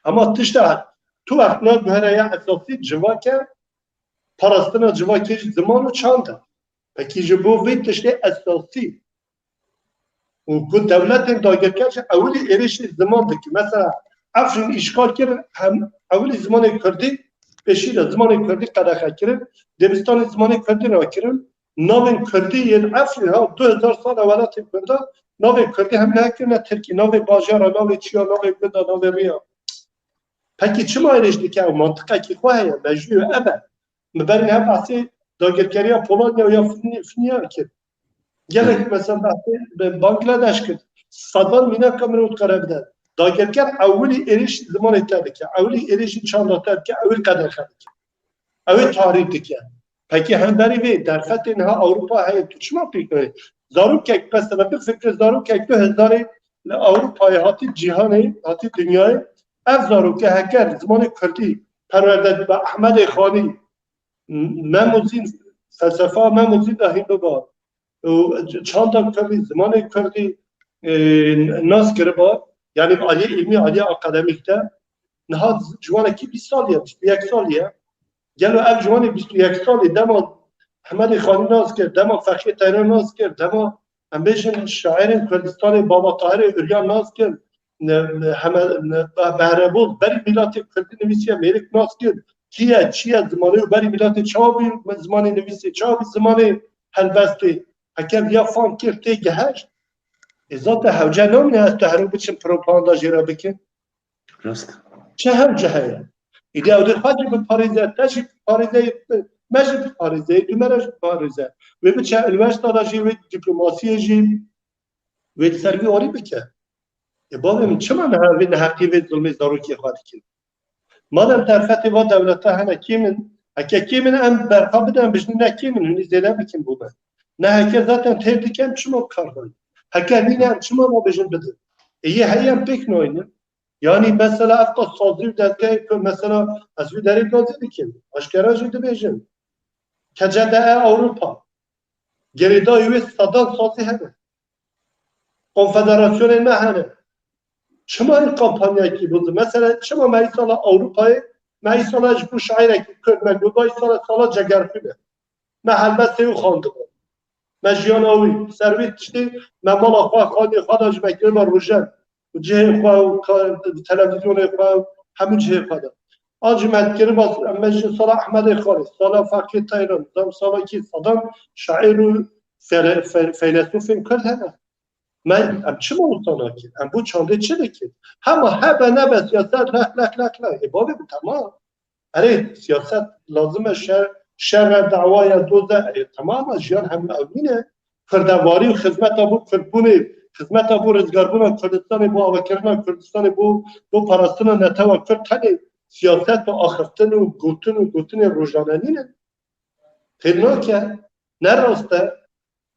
Ama tişta tu exna guhereya esasî civake, parastina civakê ji ziman û çand e. Pekî ji bo vê tiştê esasî û ku dewletên dagirker jî ewilî êrişî ziman dike. Mesela Efrîn îşgal kirin, hem ewilî zimanê kurdî, pêşî de zimanê kurdî qedexe kirin, dêbistanê zimanê kurdî rakirin. Navên kurdî yên Efrîn, ha, du hezar sal e welatê kurda, navê kurdî hem nehekirine tirkî, navê bajara, navê çiya, navê gunda, navê riya. Pekî çima êrîş dike? Ew mantiqekî xwe heye, mejû ev e. Min berî niha behsê dagirkeriya Polonya û ya Fin-, Finya kir. Gelek mesela behsê Bangladeş kir. Sedan mînaka min û dikare bide. Dagirker ewilî êrîş zimanê te dike, ewilî êrîşî çanda te dike, ewilî qedexe dike. Ew ê tahrîb dike. Pekî hemberî vê derfetê niha Ewropa heye, tu çima pêk nayê? Zarokek, mesela bifikre, zarokek du hezarê li Ewropayê hatî cîhanê, hatî dinyayê, ev zaroke heker zimanê kurdî perwerde dibe, Ehmedê Xanî, Mem û Zîn, felsefa Mem û Zîn de hîn biba, û çanda kurdî, zimanê kurdî, e, nas kiriba, yani aliyê îlmî, aliyê akademîk de, niha ciwanekî bîst salî ye, bîst û yek salî ye. Gelo ev ciwanê bîst û yek salî dema Hemedê Xanî nas kir, dema Fexrî Teyran nas kir, dema em bêjin şairên Kurdistanê Baba Tahirê Uryan nas kir, ne, ne, heme, ne, Be-, Behrebol berî mîlatê Kurdî nivîsiye mêrik nas kir. Kî ye, çi ye, zimanê û berî mîlatê çawa bî, zimanê nivîsê, çawa bî zimanê helbestê. Heke viya fam kir tê gehişt. Ê zaten hewce namîne ez tu herû biçim propaganda jê re bikim. Rast. Çi hewce heye? Îdî ew dê xwe jî biparêze, te jî biparêze, me jî biparêze, dû me re jî biparêze. Wê biçe unîversîta de jî, wê dîplomasiyê jî, wê li ser vî warî bike. Ê bavê min, çima niha vê neheqî, vê zilmê zarokê xwe dikin? Madem derfetê va dewleta hene kêm in, heke kêm in em berxa bidin, em bijîn ne kêm in, hûnî zêde bikin bo me. Ne heke zaten têr dikin, çima bi kar xwe? Heke nîne em çima nabêjin bidin? Ê yê heye em pêk naynin. Yanî mesela ev qas sazî û dezgehê ku mesela ez wî derê gazî dikim, aşkera jî dibêjim. K C D E Ewropa. Girêdayî wê sedan sazî hene. Konfederasyonên me hene. Çima hîn kampanyayekî bidim? Mesela çima me îsala Ewropayê, me îsala ji bo şairekî Kurd me got, îsala sala Cegerxwîn e. Me helbestê wî xwendibû. Me jiyana wî, ser wî tiştê me mala xwe, xaniyê xwe de ji me kiriba rojen. Û cihê xwe û ka-, televîzyonê xwe û hemû cihê xwe de. An jî me dikiriba, em me ji sala Ehmedê Xanê, sala Feqî Teyran, zam sala kî sedem şaîr û fele-, fe-, feylesûfên Kurd hene. Me, em çima wisa nakin? Em bo çandê çi dikin? Hema hebe nebe siyaset leh, leh, leh, leh. Ê bavê bi, temam. Erê, siyaset lazim e, şer, şer e, dawa ye, doz e. Erê, temam e, jiyan hemû ew nîne. Kurdewarî û xizmeta bo Kurdbûnê, xizmeta bo rizgarbûna Kurdistanê, bo avakirina Kurdistanê, bo, bo parastina netewa Kurd tenê siyaset û axiftin û gotin û gotinê rojane nîne. Têr nake, ne rast e.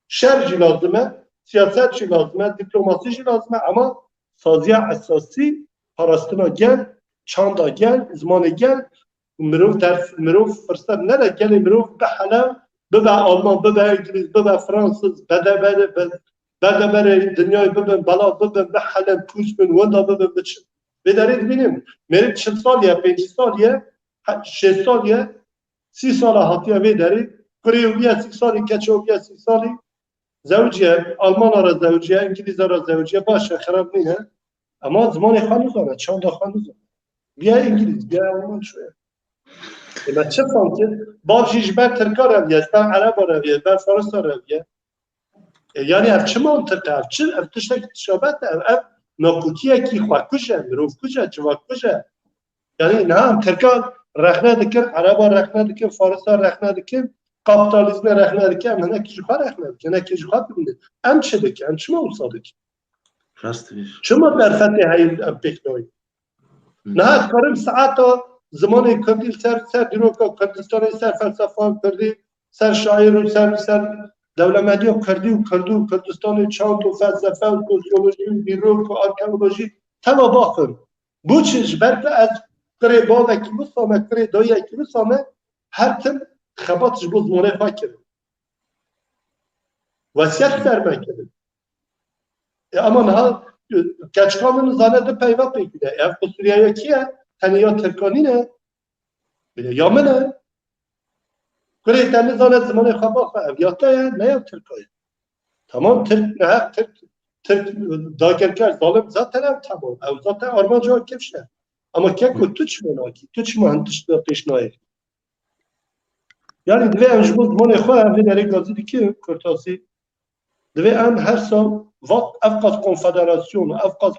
Şer jî lazim e, siyaset jî lazim e, dîplomasî jî lazim e, ama saziya esasî parastina gel, çanda gel, zimanê gel, mirov ders, mirov firset nede gelê mirov bihele, bibe Alman, bibe Îngilîz, bibe Fransız, bede, bede, be-, berde berê dinyayê bibin, belav bibin, bihelin, pûç bin, wenda bibin, biçin. Vê derê dibînin, mêrik çil sal ye, pêncî sal ye, he-, şêst sal ye, sî sala hatiye vê derê, kurê û bîye sî salî, keçe û bîye sî salî, zewiciye, Almana re zewiciye, Îngilîza re zewiciye, baş e, xerab nîne. Ema zimanê xwe nizane, çanda xwe nizane. Bîye Îngilîz, bîye Alman şoye. Ê me çi fam kir? Bav jî ji ber Tirka re viye, ji ber Ereba re viye, ji ber Farisa re viye. E, yanî ev çi mantiq e? Ev çi, ev tiştekî tişabet e? Ev, ev nakokiyekî xwekuj e, mirovkuj e, civakkuj e. Yanî niha em Tirkan, rexne dikin, Ereba rexne dikin, Farisa rexne dikin, kapitalizme rexne dikin, em hinekî ji xwe rexne dikin, hinekî ji xwe dibînin. Em çi dikin? Em çima wisa dikin? Rast e. Çima derfetê heyî em pêk nayîn? Niha ez karim saeta zimanê kurdî li ser, ser dîroka Kurdistanê, ser felsefa kurdî, ser şaîr û ser, ser dewlemendiya kurdî û kurdî û Kurdistanê çand û felsefe û sosyolojî û dîrok û arkeolojî teva baxim. Bo çi? Ji ber ku ez kurê bavekî wisa me, kurê dayiyekî wisa me, her tim xebat ji bo zimanê xwe kirin. Wesiyet ser me kirin. E, ama niha, e, keçika min zane du peyva pêk bide. Ev qusuriyayekî ye, tenê ya Tirka nîne. Bile ya min e. Kurê te nizane zimanê xwe baxe, ev ya te ye, ne ya Tirka ye. Tamam, Tirk, ne, Tirk, Tirk dagirker, zalim zaten ev tamam. Ev zaten armanca kifş e. Ama keko tu çima nakî, tu çima hin tişt pêş nayê? Yani divê em ji bo zimanê xwe, em vê derê gazî dikin, kurtasî. Divê em her sal vak ev qas konfederasyon, ev qas,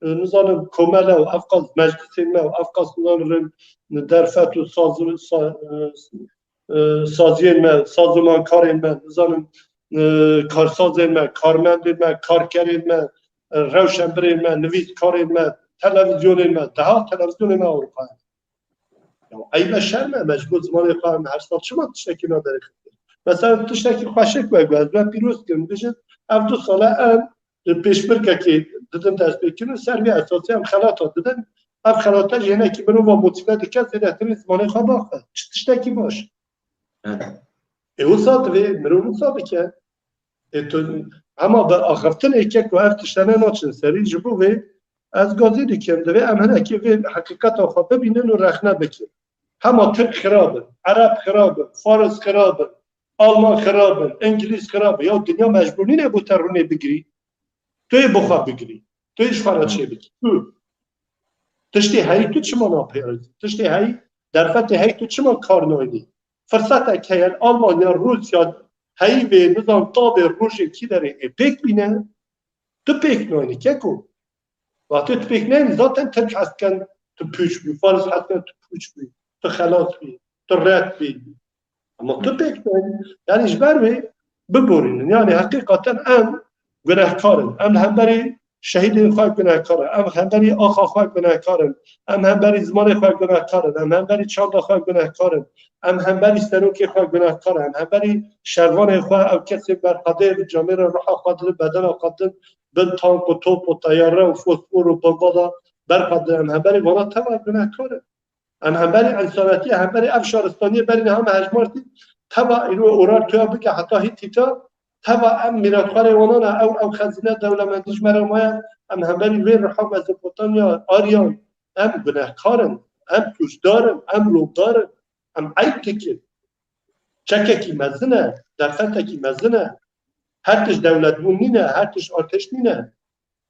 e, nizanim komele û ev qas meclisên me û ev qas nizanim derfet û saz-, sa-, e, e, saziyên me, sazûmankarên me, nizanim, e, karsazên me, karmendên me, karkerên me, e, rewşenbirên me, nivîskarên me, televizyonên me, deha televizyonên me Ewropayê. Ya, eyb e, şerm e, me ji bo zimanê xwe em her sal çima tiştekî naderê xebitin? Mesela tiştekî xweşik wek ez me pîroz kirim, bijin, ev du sale em li pêşbirkekê didin destpêkirin, ser vê esasî em xelata didin. Ev xelata jî hinekî mirova motîve dike, zêdetirî zimanê xwe baxe. Çi tiştekî baş. Evet. Ê wisa divê mirov wisa bike. Ê tu hema bi axiftinê ke ku ev tiştene naçin serî, ji bo vê ez gazî dikim, divê em hinekî vê heqîqeta xwe bibînin û rexne bikin. Hema Tirk xirab in, Ereb xirab in, Faris xirab in, Alman xirab in, Îngilîz xirab in. Ya dinya mecbûr nîne bo te rûnê bigirî. Tu yê bo xwe bigirî. Tu yê ji xwe re çêbikî. Tu. Tiştê heyî tu çima napêrî? Tiştê heyî, derfetê heyî tu çima kar nayînî? Firsetek heye, Almanya, Rûsya, heyî vê, nizam tavê rojê kî derê ê pêk bîne, tu pêk nayînî keko. Wextê tu pêk nayînî, zaten Tirk hez dikin tu pûç bî, Faris hez dikin tu pûç bî, tu xelas bî, tu red bî. Ama tu pêk nayînî. Yani ji ber wê biborînin. Yani heqîqeten em gunehkar in. Em li hemberî şehîdên xwe gunehkar in. Em hemberî axa xwe gunehkar in. Em hemberî zimanê xwe gunehkar in. Em hemberî çanda xwe gunehkar in. Em hemberî serokê xwe gunehkar in. Em hemberî şervanê xwe, ew kesên berxwedê bi camêra ruha xwe didin, bedena xwe didin, bin tank û top û teyare û fosfor û bomba de berxwedin. Em hemberî vana teva gunehkar in. Em hemberî însanetiyê, hemberî ev şaristaniyê berî niha me hejmartî, teva îro Urartuya bike heta Hîtîta, teva em mîratxwarê wanan e, ew, ew xezîne dewlemendî ji me re maye, em hemberî wê riha Mezopotamya, Aryan, em gunehkar in, em sûcdar in, em lobdar in, em eyb dikin. Çekekî mezin e, derfetekî mezin e. Her tişt dewletbûn nîne, her tişt artêş nîne.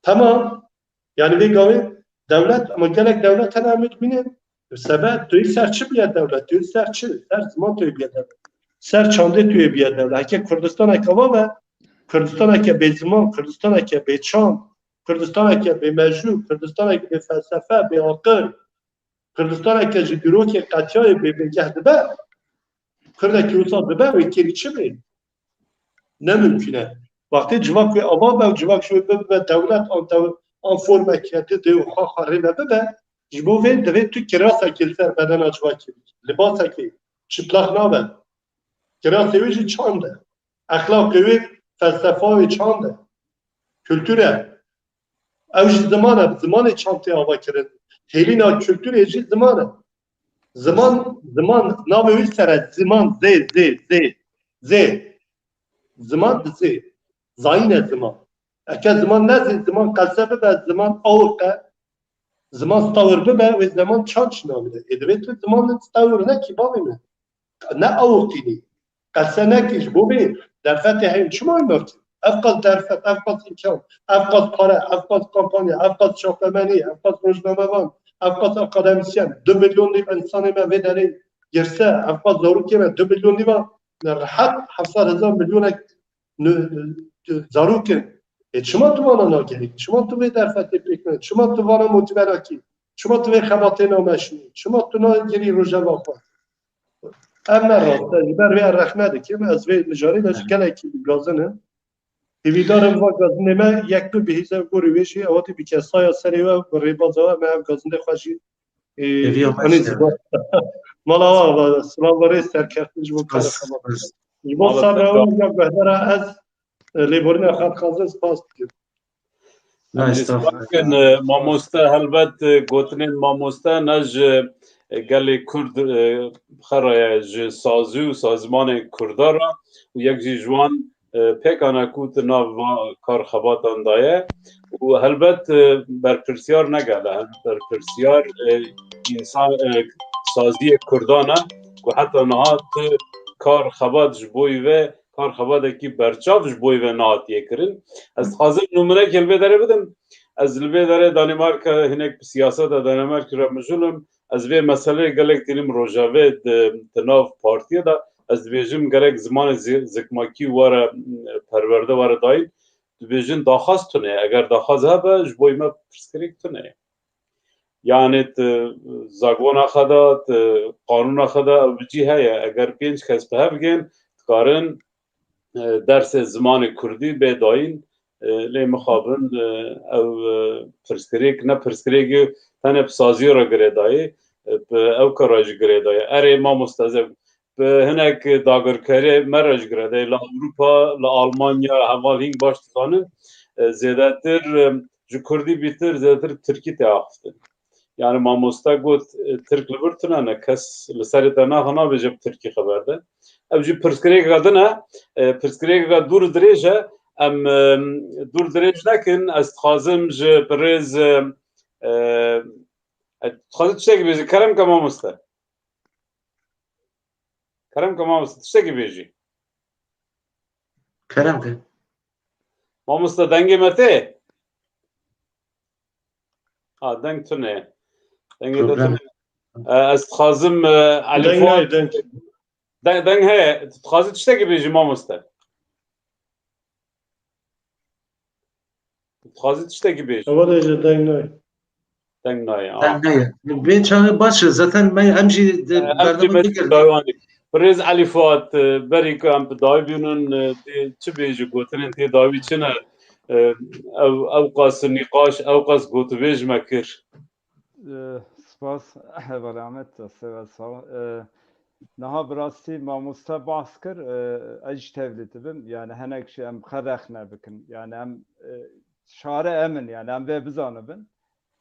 Tamam. Yani vê gavê dewlet, ama gelek dewlet hene em ê dibînin. Sebe tu yê ser çi biye dewlet? Tu yê ser çi? Ser ziman tu yê biye dewlet. Ser çandê tu yê biye dewlet. Heke Kurdistaneke va be, Kurdistaneke bê ziman, Kurdistaneke bê çand, Kurdistaneke bê mejû, Kurdistaneke bê felsefe, bê aqil, Kurdistaneke ji dîrokê qetiyayê bê bingeh dibe, Kurdekî wisa dibe, wê kêrî çi bê? Ne mimkün e. Wextê civak wê ava be û civak ji wê bibe dewlet an dew-, an formeke didê û xwe xwe rê ve bibe, ji bo vê divê tu kirasekê li ser bedena civakê bikî. Libasekê çiplax nabe. Kirasê wê jî çand e. Exlaqê wê, felsefa wê çand e. Kultur e. Ew jî ziman e. Zimanê çand tê ava kirin. Hêlîna kulturê jî ziman e. Ziman, ziman, navê wî ser e, ziman, zê, zê, zê, zê. Ziman bi zê. Zayîn e ziman. Eke ziman ne zê, ziman qelse bibe, ziman awiq e. Ziman stawir bibe, wê ziman çand çi namîne. Ê divê tu ziman stawir nekî, bavê min. Ne awiqînî. Qelse nekî, ji bo vê derfetê heyî çima nakî? Ev qas derfet, ev qas îmkan, ev qas pare, ev qas kampanya, ev qas çapemenî, ev qas rojnamevan, ev qas akademîsyen, du milyon nîv însanê me vê derê girse, ev qas zarokê me, du milyon nîva rehet heft sed hezar milyonek ni-, zarok in. Ê çima tu vana nagerî? Çima tu vê derfetê pêk nayî? Çima tu vana motîve nakî? Çima tu vê xebatê nameşînî? Çima tu nagirî rojeva xwe? Ev ne rast e. Ji ber vê ez rexne dikim. Ez vê mijarê de ji gelekî digazin im. Hêvîdar im va gazinê me yek bi bihîze gorî wê jî, ew hatî bi kesaya serê we, bi rêbaza we, me ev gazindê xwe jî, e, Hêviya me anî jî ji bo mala wa, wa, silav ve rê serkeftin ji bo karê xebat. Ji bo sabra we ya guhdara ez, e, lêborîna xwe dixwazim, spas dikim. Em jî spas dikin, e, mamoste, helbet, e, gotinên mamoste ne ji, e, gelê Kurd, e, xera ye, ji sazî û sazmanên Kurda re û yek jî ji wan, e, pêkan e ku tu nav va kar xebatan daye û helbet, e, berpirsiyar ne gel e, berpirsiyar, e, însan, e, saziyê Kurdan e ku heta niha tu kar xebat ji bo wî ve kar xebatekî berçav ji bo wî ve nehatiye kirin. Ez dixwazim nûminekê li vê derê bidim. Ez li vê derê Danîmarka hinek bi siyaseta Danîmarkê re mijûl im. Ez vê meseleyê gelek tînim rojevê di, di nav partiyê de. Ez dibêjim gerek zimanê zi-, zikmakî were, m, perwerde were dayîn. Dibêjin daxwaz tune ye. Eger daxwaz hebe, ji bo me pirsgirêk tune ye. Yani tu zagona xwe de, tu qanûna xwe de ev bi cî heye. Eger pênc kes bi hev gên, dikarin, e, dersê zimanê kurdî bê dayîn, e, lê mixabin, e, ew, e, pirsgirêk, ne pirsgirêk e, tenê bi saziyê re girêdayê, e, bi ew kara jî girêdayê. Erê mamoste, ez ê bi hinek dagirkerê me re jî girêdayê. Li Ewropa, li Almanya, heval hîn baş dizanin, e, zêdetir, e, ji kurdî bîtir, zêdetir tirkî tê axiftin. Yani mamoste got, e, Tirk li vir tune ne, kes li serê te naxe nabêje bi tirkî xeber de. Ev jî pirsgirêkeka din e, e, pirsgirêkeka dûr dirêj e. Em, e, dûr dirêj nekin, ez dixwazim ji birêz, e, e, e, dixwazim tiştekî bêjim, kerem ke mamoste. Kerem ke mamoste, tiştekî bêjî. Kerem ke. Mamoste, dengê me tê? Ha, deng tune. Dengê te tune. E, ez dixwazim, e, Elî Fuat. Deng nayê, deng. Deng, deng heye. Tu dixwazî tiştekî bêjî mamoste? Tu dixwazî tiştekî bêjî? Ewa de jî deng nayê. Deng nayê, ha. Deng nayê. Bên çaxê baş e. Zaten me, em jî di, e, em jî berdewam me dikin. Daywanî. Birêz Elî Fuat, e, berî ku em bi dawî bînin, e, tê çi bêjî, gotinên tê dawî çi ne? E, ew, ew qas nîqaş, ew qas gotibêj me kir. E, spas, heval Ahmet, seve sağ ol. E, niha bi rastî mamoste bahs kir, e, ez jî tevlî dibim. Yani hinek jî em xwe rexne bikin. Yani em, e, şare em in, yani em vê bizanibin.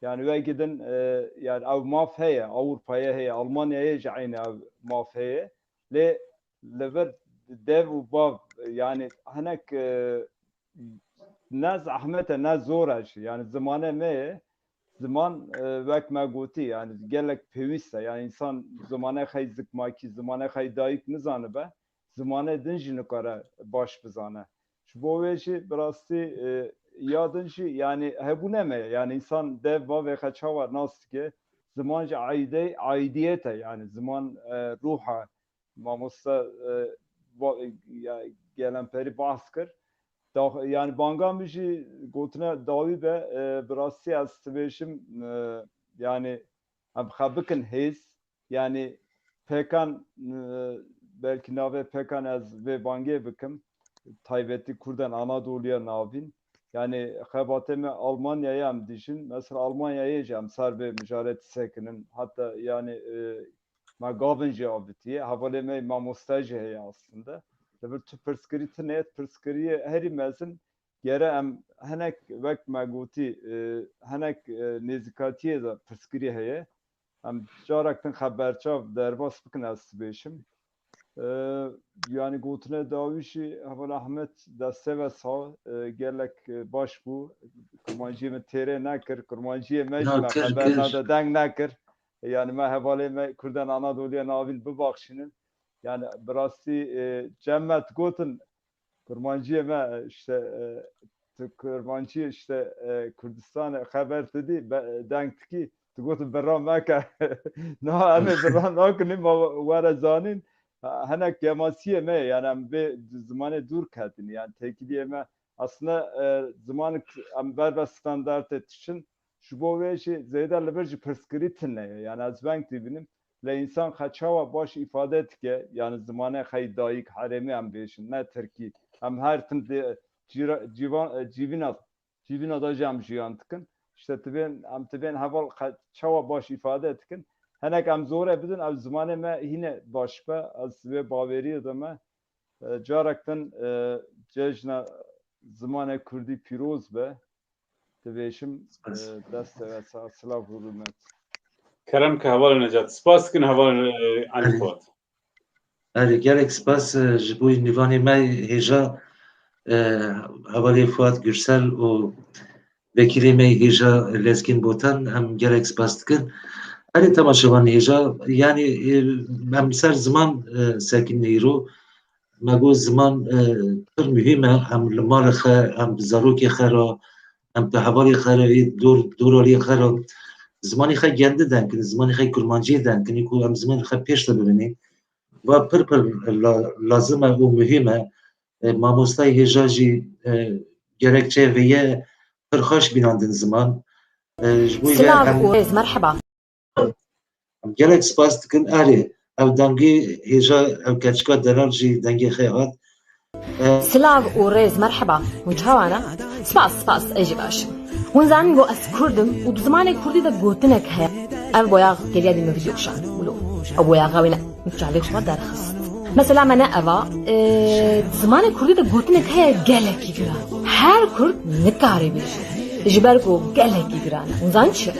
Yani wekî din, e, yani ew maf heye, Ewropayê heye, Almanyayê jî eynî ew maf heye. Lê li vir dev û bav, yani hinek, e, ne zehmet e, ne zor e jî. Yani zimanê me ye. Ziman, e, wek me gotî, yani gelek pêwîst e. Yani însan zimanê xwe yê zikmakî, zimanê xwe yê dayik nizanibe, zimanê din jî nikare baş bizane. Ji bo wê jî bi rastî, e, ya din jî, yani hebûne me ye. Yani însan dev bavê xwe çawa nas dike, ziman jî aîde-, aîdiyet e. Yani ziman, e, ruh e. Mamoste, e, va-, ya, Gelemperî bahs kir. Da, yani banga min jî gotine dawî be, e, bi rastî ez dibêjim, e, yani em xwe bikin hêz, yani pêkan, e, belkî navê pêkan ez vê bangê bikim, taybetî Kurdan Anadoliya Navîn. Yani xebatê me Almanyayê em dijîn, mesela Almanyayê jî em ser vê mijarê disekinin. Hatta yani, e, me gavin jî avitiye. Hevalê me mamoste jî heye aslında. Li vir tu pirsgirî tune ye, pirsgiriyê herî mezin gere em hinek wek me gotî, e, hinek, e, nêzîkatiyê de pirsgirî heye. Em carek din xwe berçav derbas bikin ez dibêjim. E, yani gotine dawî jî heval Ahmet destê ve sağ, e, gelek, e, baş bû. Kurmanciyê min têrê nekir, kurmanciyê me jî me xeber neda deng nekir. Yani me hevalê me Kurdan Anadoliya Navîn bibaxşînin. Yani bi rastî, e, cem me digotin kurmanciyê me, işte, e, tu kurmancî, işte, e, Kurdistanê xeber tu dî, be-, deng dikî, tu gotin birra meke. Niha em ê birra nakin, ma were zanîn. Ha, hinek kemasiyê me, yani em vê zimanê dûr ketin, yani têkiliyê me. Aslında, e, zimanek em ber ve standartê tişin, Ji bo vê jî zêde li vir jî pirsgirî tune ye. Yani ez veng dibînim. Lê însan xwe çawa baş îfade dike, yani zimanê xwe yê dayik, herêmî em bêjin, ne tirkî. Em her tim dê cîra-, cîvan-, cîvîna, cîvîna de jî em jiyan dikin. İşte tibên, em tibên heval xwe çawa baş îfade dikin. Hinek em zore bidin, ev zimanê me hîne baş be, ez vê baweriyê de me. E, carek din, e, cejna zimanê kurdî pîroz be. Dibêjim, e, Spas. Dest te ve sağ, silav hurmet. Kerem ke hevalê Necat. Spas dikin hevalê, e, Elî Fuat. Erê, gelek spas, e, ji bo nîvanê me hêja, e, hevalê Fuat Gürsel û vekîlê me hêja Lezgîn Botan, em gelek spas dikin. Erê temaşevan hêja, yani, e, em ser ziman, e, sekîn îro, me got ziman, e, pir muhîm e, em li malê xwe, em bi zarokê xwe re, em bi hevalê xwe re, ê dor, doraliyê xwe re, zimanê xwe gendi deng kin, zimanê xwe kurmanciyê deng kin, ku em zimanê xwe pêş de bibînin. Va pir pir la-, lazim e û muhîm e. E, mamostayê hêja jî, e, gerekçeyê vê ye pir xweş bînandin ziman. E, ji bo Silav em û rêz, merheba. Em gelek spas dikin. Erê, ev dengê hêja, ev keçika delal jî dengê xwe hat. E, Silav û rêz, merheba. Hûn çawa ne? Spas, spas, ez jî baş im. Hûn zanin ku ez kurd im û di zimanê kurdî de gotinek heye. Ev boyax geriya dî min vîdeo kişand. Wilo. Ew boyaxa wê ne. Min çavê xwe derxist. Mesela me ne eva, e, zimanê kurdî de gotinek heye gelekî giran. Her kurd nikare bêje. Ji ber ku gelekî giran e. Hûn zanin çi?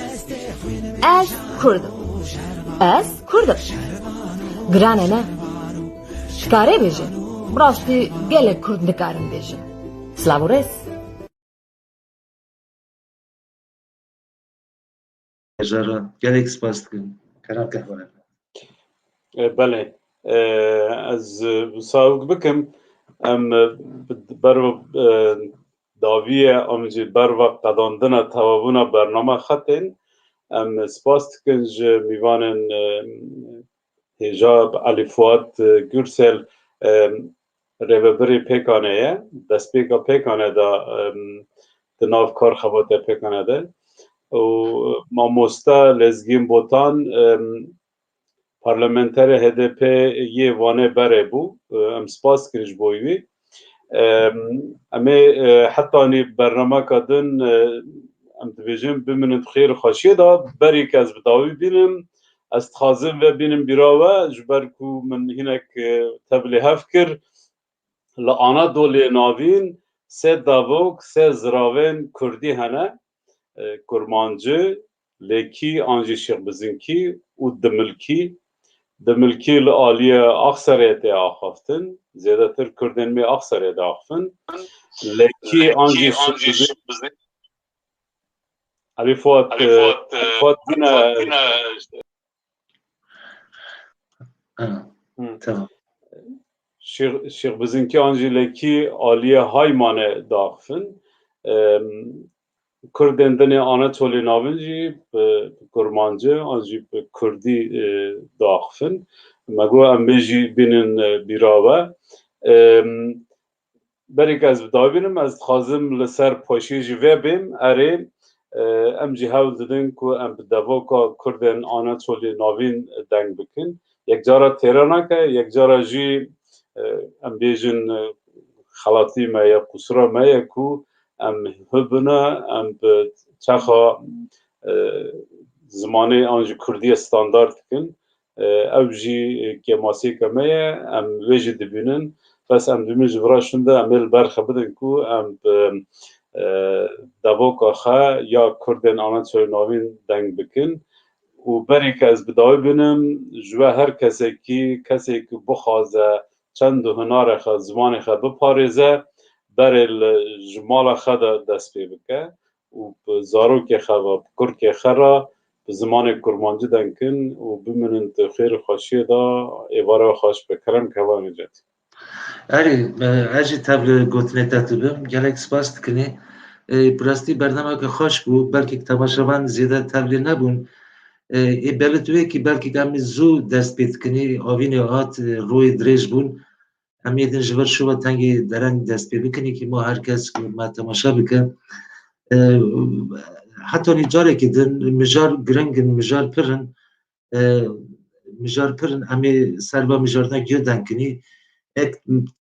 Ez kurd im. Ez kurd im. Giran e ne? Dikare bêje. Bi rastî gelek kurd nikarin bêjin. Silav û rêz. Hêja re gelek spas dikim. Kerem ke hevalê. E, belê. E, ez, e, sawik bikim. Em, e, bi-, berva, e, dawiye, em jî berva qedandina tevabûna bername xetên. Em spas dikin ji mîvanên, e, hêja Elî Fuat, e, Gürsel, e, rêvebirê pêkanê ye, destpêka pêkanê de, em, di nav kar xebata pêkanê de. Û mamoste Lezgîn Botan, em, parlamenterê H D P yê Wanê berê bû. Em spas dikin ji bo wî. Em, em ê, e, hetanî bernameka din, e, em dibêjin biminin di xêr û xweşiyê de. Berî ke ez bi dawî bînim, ez dixwazim vebînim bîra we, ji ber ku min hinek, e, tevlî hev kir. Li Anadolê Navîn sê davok, sê ziravên kurdî hene, e, kurmancî, lêkî an jî şêxbizinkî û dimilkî. Dimilkî li aliyê Axserê tê axaftin, zêdetir kurdên me Axserê diaxifin. Lêkî an jî şêxbizin-, Elî Fuat, Elî e, Fuat, e, Fuat bîne, Fuat bîne, Ha, Hı. Tamam. Şêx-, Şêxbizinkî an jî lêkî aliyê Haymanê diaxifin. Em, Kurdên dinê Anatolê Navîn jî bi, bi kurmancî an jî bi kurdî, e, diaxifin. Me got em bê jî bînin, e, bîra we. Em, Berî ke ez bi dawî bînim, ez dixwazim li ser paşiyê jî vebêm. Erê, e, em jî hewl didin ku em bi devoka Kurdên Anatolê Navîn deng bikin. Yekcara têra nake, yekcara jî, e, em bêjin, e, xelatî me ye, qusura me ye ku em hibine, em bi çaxa, e, zimanê an jî kurdiyê standard dikin. E, ew jî kêmasiyeke me ye, em wê jî dibînin. Bes em dibînin ji vira şûnde em ê li ber xwe bidin ku em bi, e, devoka xwe ya Kurdên Anatolê Navîn deng bikin. Û berî ke ez bi dawî bînim, ji we her kesekî, kesê ku bixwaze çend û hunarê xwe, zimanê xwe biparêze, berê li, ji mala xwe de dest pê bike û bi zarokê xwe ve, bi kurkê xwe re, bi zimanê kurmancî deng kin û biminin di xêr û xweşiyê de. Êvara we xweş be. Kerem ke hevalê Necatî. Erê, e, ez jî tev li gotinê te tibim. Gelek spas dikinê. E, bi rastî bernameke xweş bû. Belkî temaşevan zêde tevlê nebûn. E, ê belê tu wê kî belkî em zû dest pê dikinê. Avînê hat, e, royê dirêj bûn. Em ê din ji vir şova tengê dereng dest pê bikin, yekî ma her kes ku me temaşe bike. E, hetanî carekî din mijar giring in, mijar pir in, e, mijar pir in, em ê ser va mijarine guh denkinî. Ek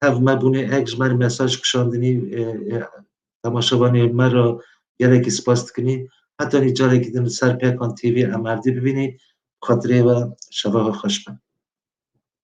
tev me bûnê, ek ji me re mesaj kişandinî, e, e, temaşevanê me re gelekî spas dikinî. Hetanî carekî din li ser Pêkan T V em erdî bibînî. Xatirê we şeva xweş be.